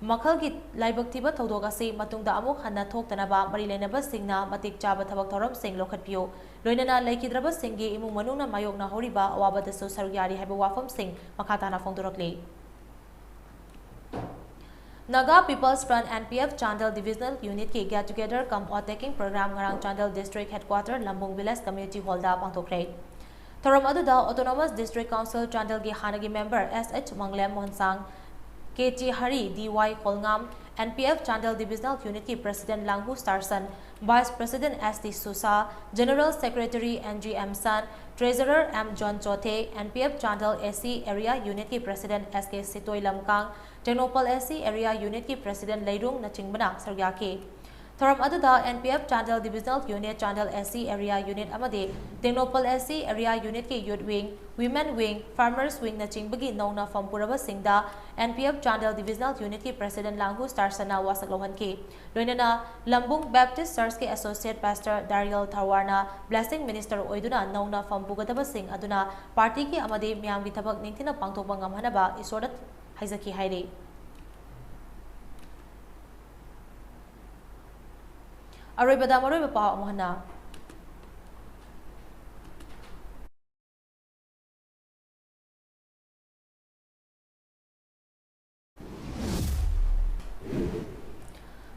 ꯃꯈꯜꯒꯤ ꯂꯥꯏꯕꯛ ꯊꯤꯕ ꯊꯧꯗꯣꯛ ꯑꯁꯤ ꯃꯇꯨꯡꯗ ꯑꯃꯨꯛ ꯍꯟꯅ ꯊꯣꯛꯇꯅꯕ ꯃꯔꯤ ꯂꯩꯅꯕꯁꯤꯡꯅ ꯃꯇꯤꯛ ꯆꯥꯕ ꯊꯕꯛ ꯊꯧꯔꯝꯁꯤꯡ ꯂꯧꯈꯠꯄꯤꯌꯨ꯫ ꯂꯣꯏꯅꯅ ꯂꯩꯈꯤꯗ꯭ꯔꯕꯁꯤꯡꯒꯤ ꯏꯃꯨꯡ ꯃꯅꯨꯡꯅ ꯃꯥꯌꯣꯛꯅꯍꯧꯔꯤꯕ ꯑꯋꯥꯕꯗꯁꯨ ꯁꯔꯨꯛ ꯌꯥꯔꯤ ꯍꯥꯏꯕ ꯋꯥꯐꯝꯁꯤꯡ ꯃꯈꯥ ꯇꯥꯅ ꯐꯣꯡꯗꯣꯔꯛꯂꯤ꯫ Naga People's Front, NPF, Chandel Divisional Unitꯀꯤ Get Together cum Oath Taking Program ꯉꯔꯥꯡ Chandel District Headquarter ꯂꯝꯕꯨꯡ Village Community Hallꯗ ꯄꯥꯡꯊꯣꯛꯈ꯭ꯔꯦ꯫ ꯊꯧꯔꯝ ꯑꯗꯨꯗ Autonomous District Council ꯆꯥꯟꯗꯦꯜꯒꯤ ꯍꯥꯟꯅꯒꯤ member S H ꯃꯪꯂꯦꯝ ꯃꯣꯟꯁꯥꯡ, K T Harry, D Y ꯈꯣꯜꯉꯥꯝ, NPF Chandel Divisional Unitꯀꯤ President ꯂꯥꯡꯍꯨ ꯁ꯭ꯇꯥꯔꯁꯟ, Vice President S T ꯁꯨꯁꯥ, General Secretary N G ꯑꯦꯝꯁꯟ, Treasurer M John ꯆꯣꯊꯦ, NPF Chandel AC Area Unitꯀꯤ President S K ꯁꯤꯇꯣꯏ ꯂꯝꯀꯥꯡ, Tengnoupal AC Area Unitꯀꯤ President ꯂꯩꯔꯨꯡꯅꯆꯤꯡꯕꯅ ꯁꯔꯨꯛ ꯌꯥꯈꯤ꯫ ꯊꯧꯔꯝ ꯑꯗꯨꯗ N P F Chandel Divisional Unit, Chandel S C Area Unit ꯑꯃꯗꯤ Tengnoupal S C Area Unit ꯀꯤ Youth Wing, Women Wing, Farmers Wing ꯅꯆꯤꯡꯕꯒꯤ ꯅꯧꯅ ꯐꯝ ꯄꯨꯔꯕꯁꯤꯡꯗ N P F Chandel Divisional Unit ꯀꯤ President ꯂꯥꯡꯒꯨ ꯁ꯭ꯇꯥꯔꯁꯟꯅ ꯋꯥꯁꯛ ꯂꯧꯍꯟꯈꯤ꯫ ꯂꯣꯏꯅꯅ ꯂꯝꯕꯨꯡ Baptist Church ꯀꯤ Associate Pastor Dariel Tharwarꯅ blessing minister ꯑꯣꯏꯗꯨꯅ ꯅꯧꯅ ꯐꯝ ꯄꯨꯒꯗꯕꯁꯤꯡ ꯑꯗꯨꯅ party ꯒꯤ ꯑꯃꯗꯤ ꯃꯤꯌꯥꯝꯒꯤ ꯊꯕꯛ ꯅꯤꯡꯊꯤꯅ ꯄꯥꯡꯊꯣꯛꯄ ꯉꯝꯍꯟꯅꯕ ꯏꯁꯣꯔꯗ ꯍꯥꯏꯖꯈꯤ ꯍꯥꯏꯔꯤ꯫ ꯑꯔꯣꯏꯕꯗ ꯃꯔꯨꯑꯣꯏꯕ ꯄꯥꯎ ꯑꯃꯨꯛ ꯍꯟꯅ꯫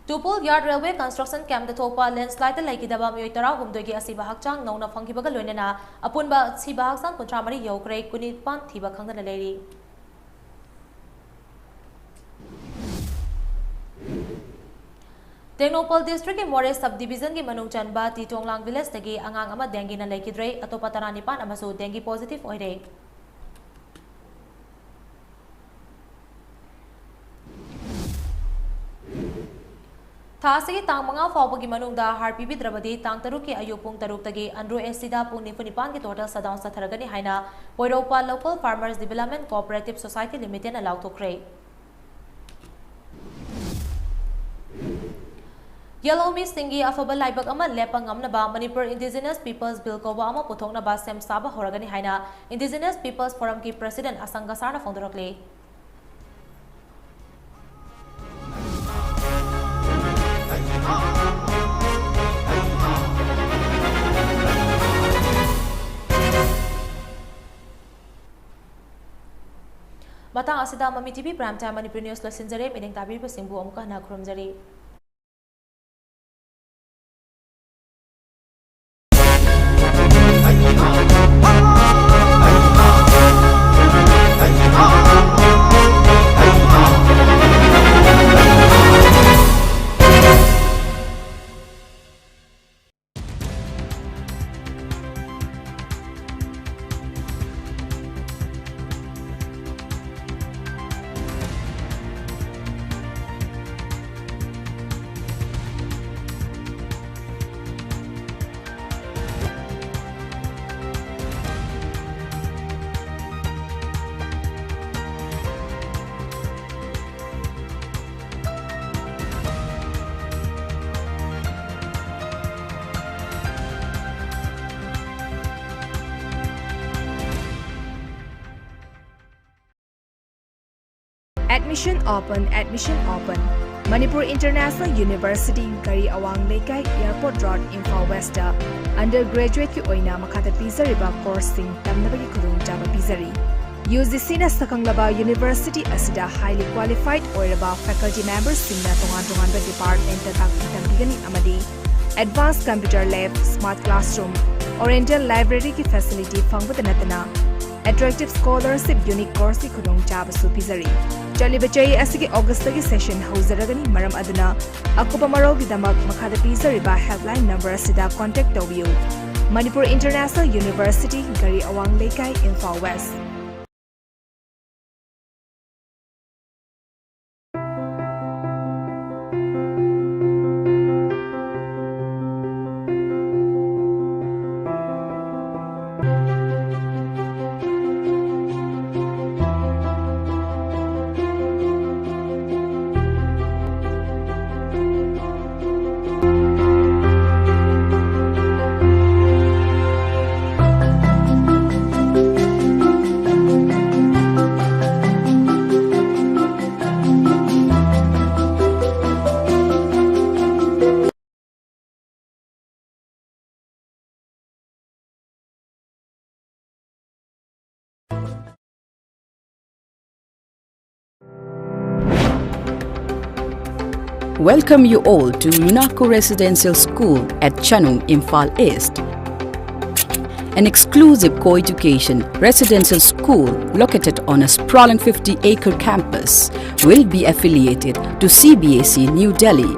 ꯇꯨꯄꯨꯜ Yard Railway Construction Camp ꯇ ꯊꯣꯛꯄ landslide ꯇ ꯂꯩꯈꯤꯗꯕ ꯃꯤꯑꯣꯏ ꯇꯔꯥꯍꯨꯝꯗꯣꯏꯒꯤ ꯑꯁꯤꯕ ꯍꯛꯆꯥꯡ ꯅꯧꯅ ꯐꯪꯈꯤꯕꯒ ꯂꯣꯏꯅꯅ ꯑꯄꯨꯟꯕ ꯁꯤꯕ ꯍꯛꯆꯥꯡ ꯀꯨꯟꯊ꯭ꯔꯥ ꯃꯔꯤ ꯌꯧꯈ꯭ꯔꯦ, ꯀꯨꯟꯅꯤꯄꯥꯟ ꯊꯤꯕ ꯈꯪꯗꯅ ꯂꯩꯔꯤ꯫ ꯇꯦꯡꯅꯧꯄꯜ district ꯀꯤ ꯃꯣꯔꯦ sub division ꯒꯤ ꯃꯅꯨꯡ ꯆꯟꯕ ꯇꯤꯇꯣꯡꯂꯥꯡ village ꯇꯒꯤ ꯑꯉꯥꯡ ꯑꯃ dengue ꯅ ꯂꯩꯈꯤꯗ꯭ꯔꯦ, ꯑꯇꯣꯞꯄ ꯇꯔꯥꯅꯤꯄꯥꯟ ꯑꯃꯁꯨ dengue positive ꯑꯣꯏꯔꯦ꯫ ꯊꯥ ꯑꯁꯤꯒꯤ ꯇꯥꯡ ꯃꯉꯥ ꯐꯥꯎꯕꯒꯤ ꯃꯅꯨꯡꯗ ꯍꯥꯔ ꯄꯤꯕꯤꯗ꯭ꯔꯕꯗꯤ ꯇꯥꯡ ꯇꯔꯨꯛꯀꯤ ꯑꯌꯨꯛ ꯄꯨꯡ ꯇꯔꯨꯛꯇꯒꯤ ꯑꯟꯗ꯭ꯔꯣ S C ꯗ ꯄꯨꯡ ꯅꯤꯐꯨ ꯅꯤꯄꯥꯟꯒꯤ total shutdown ꯆꯠꯊꯔꯒꯅꯤ ꯍꯥꯏꯅ ꯄꯣꯏꯔꯧꯄꯥꯜ Local Farmers Development Cooperative Society Limited ꯅ ꯂꯥꯎꯊꯣꯛꯈ꯭ꯔꯦ꯫ ꯌꯦꯜꯍꯧꯃꯤꯁꯤꯡꯒꯤ ꯑꯐꯕ ꯂꯥꯏꯕꯛ ꯑꯃ ꯂꯦꯞꯄ ꯉꯝꯅꯕ ꯃꯅꯤꯄꯨꯔ Indigenous Peoples Bill ꯀꯧꯕ ꯑꯃ ꯄꯨꯊꯣꯛꯅꯕ ꯁꯦꯝ ꯁꯥꯕ ꯍꯧꯔꯒꯅꯤ ꯍꯥꯏꯅ Indigenous Peoples Forum ꯀꯤ President ꯑꯁꯪ ꯒꯁꯥꯔꯅ ꯐꯣꯡꯗꯣꯔꯛꯂꯤ꯫ ꯃꯇꯥꯡ ꯑꯁꯤꯗ ꯃꯃꯤ T V Prime Time Manipuri news ꯂꯣꯏꯁꯤꯟꯖꯔꯦ꯫ ꯃꯤꯠꯌꯦꯡ ꯇꯥꯕꯤꯔꯤꯕꯁꯤꯡꯕꯨ ꯑꯃꯨꯛꯀ ꯍꯟꯅ ꯈꯨꯔꯨꯝꯖꯔꯤ꯫ Admission open, admission open. Manipur International University, ꯘꯔꯤ ꯑꯋꯥꯡ ꯂꯩꯀꯥꯏ, Airport Road, Imphal West ꯇ undergraduate ꯀꯤ ꯑꯣꯏꯅ ꯃꯈꯥꯗ ꯄꯤꯖꯔꯤꯕ course ꯁꯤꯡ ꯇꯝꯅꯕꯒꯤ ꯈꯨꯗꯣꯡꯆꯥꯕ ꯄꯤꯖꯔꯤ꯫ UGC ꯅ ꯁꯛꯈꯪꯂꯕ university ꯑꯁꯤꯗ highly qualified ꯑꯣꯏꯔꯕ faculty member ꯁꯤꯡꯅ ꯇꯣꯉꯥꯟ ꯇꯣꯉꯥꯟꯕ department ꯇ ꯇꯥꯛꯄꯤ ꯇꯝꯕꯤꯒꯅꯤ ꯑꯃꯗꯤ advanced computer lab, smart classroom, oriental library ꯒꯤ facility ꯐꯪꯕꯇ ꯅꯠꯇꯅ attractive scholarship, unique course ꯀꯤ ꯈꯨꯗꯣꯡꯆꯥꯕꯁꯨ ꯄꯤꯖꯔꯤ꯫ ꯆꯠꯂꯤꯕ ꯆꯍꯤ ꯑꯁꯤꯒꯤ August ꯇꯒꯤ session ꯍꯧꯖꯔꯒꯅꯤ꯫ ꯃꯔꯝ ꯑꯗꯨꯅ ꯑꯀꯨꯞꯄ ꯃꯔꯣꯜꯒꯤꯗꯃꯛ ꯃꯈꯥꯗ ꯄꯤꯖꯔꯤꯕ helpline number ꯑꯁꯤꯗ contact ꯇꯧꯕꯤꯌꯨ꯫ Manipur International University, ꯘꯔꯤ ꯑꯋꯥꯡ ꯂꯩꯀꯥꯏ, Imphal West꯫ Welcome you all to Lunaco Residential School at Chanung, Imphal East. An exclusive co-education residential school located on a sprawling fifty-acre campus will be affiliated to C B S E New Delhi.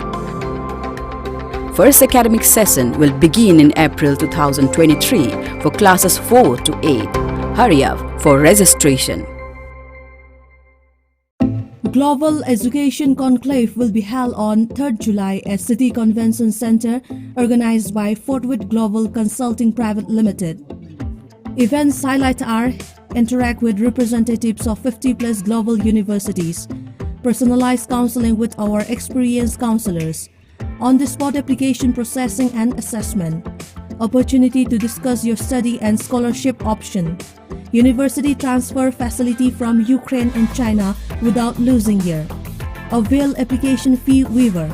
First academic session will begin in April two thousand twenty-three for classes four to eight. Hurry up for registration. Global Education Conclave will be held on third July at City Convention Center, organized by Fortwit Global Consulting Private Limited. Events highlight are interact with representatives of fifty plus global universities, personalized counseling with our experienced counselors, on-the-spot application processing and assessment, opportunity to discuss your study and scholarship option, university transfer facility from Ukraine and China without losing year. Avail application fee waiver.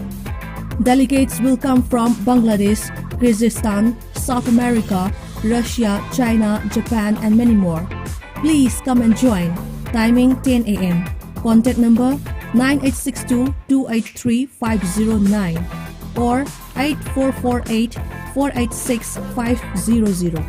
Delegates will come from Bangladesh, Kyrgyzstan, South America, Russia, China, Japan, and many more. Please come and join. Timing ten a m. Contact number nine eight six two two eight three five zero nine or eight four four eight four eight six five zero zero.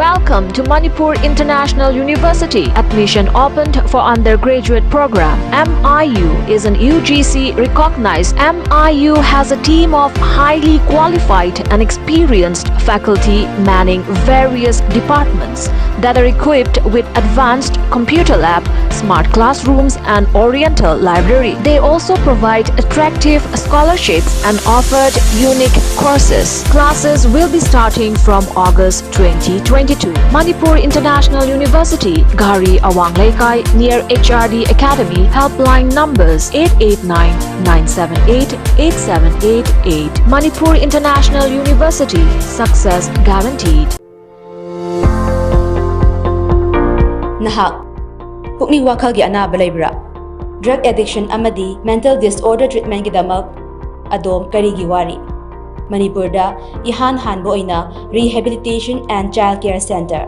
Welcome to Manipur International University. Admission opened for undergraduate program. M I U is an U G C recognized. M I U has a team of highly qualified and experienced faculty manning various departments that are equipped with advanced computer lab, smart classrooms, and oriental library. They also provide attractive scholarships and offered unique courses. Classes will be starting from August twenty twenty-two. Manipur International University, Ghari Awang Leikai, near H R D Academy. Helpline numbers eight eight nine, nine seven eight, eight seven eight eight. Manipur International University, success guaranteed. ꯅꯍꯥꯛ ꯄꯨꯛꯅꯤꯡ ꯋꯥꯈꯜꯒꯤ ꯑꯅꯥꯕ ꯂꯩꯕ꯭ꯔꯥ? Drug addiction ꯑꯃꯗꯤ mental disorder treatmentꯒꯤꯗꯃꯛ ꯑꯗꯣꯝ ꯀꯔꯤꯒꯤ ꯋꯥꯔꯤ? ꯃꯅꯤꯄꯨꯔꯗ ꯏꯍꯥꯟ ꯍꯥꯟꯕ ꯑꯣꯏꯅ Rehabilitation and Child Care Center,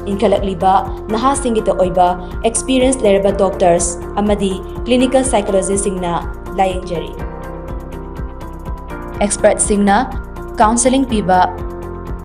ꯏꯟꯈꯠꯂꯛꯂꯤꯕ ꯅꯍꯥꯁꯤꯡꯒꯤꯗ ꯑꯣꯏꯕ experience ꯂꯩꯔꯕ doctors ꯑꯃꯗꯤ clinical psychologistꯁꯤꯡꯅ ꯂꯥꯌꯦꯡꯖꯔꯤ꯫ Expertꯁꯤꯡꯅ counselling ꯄꯤꯕ,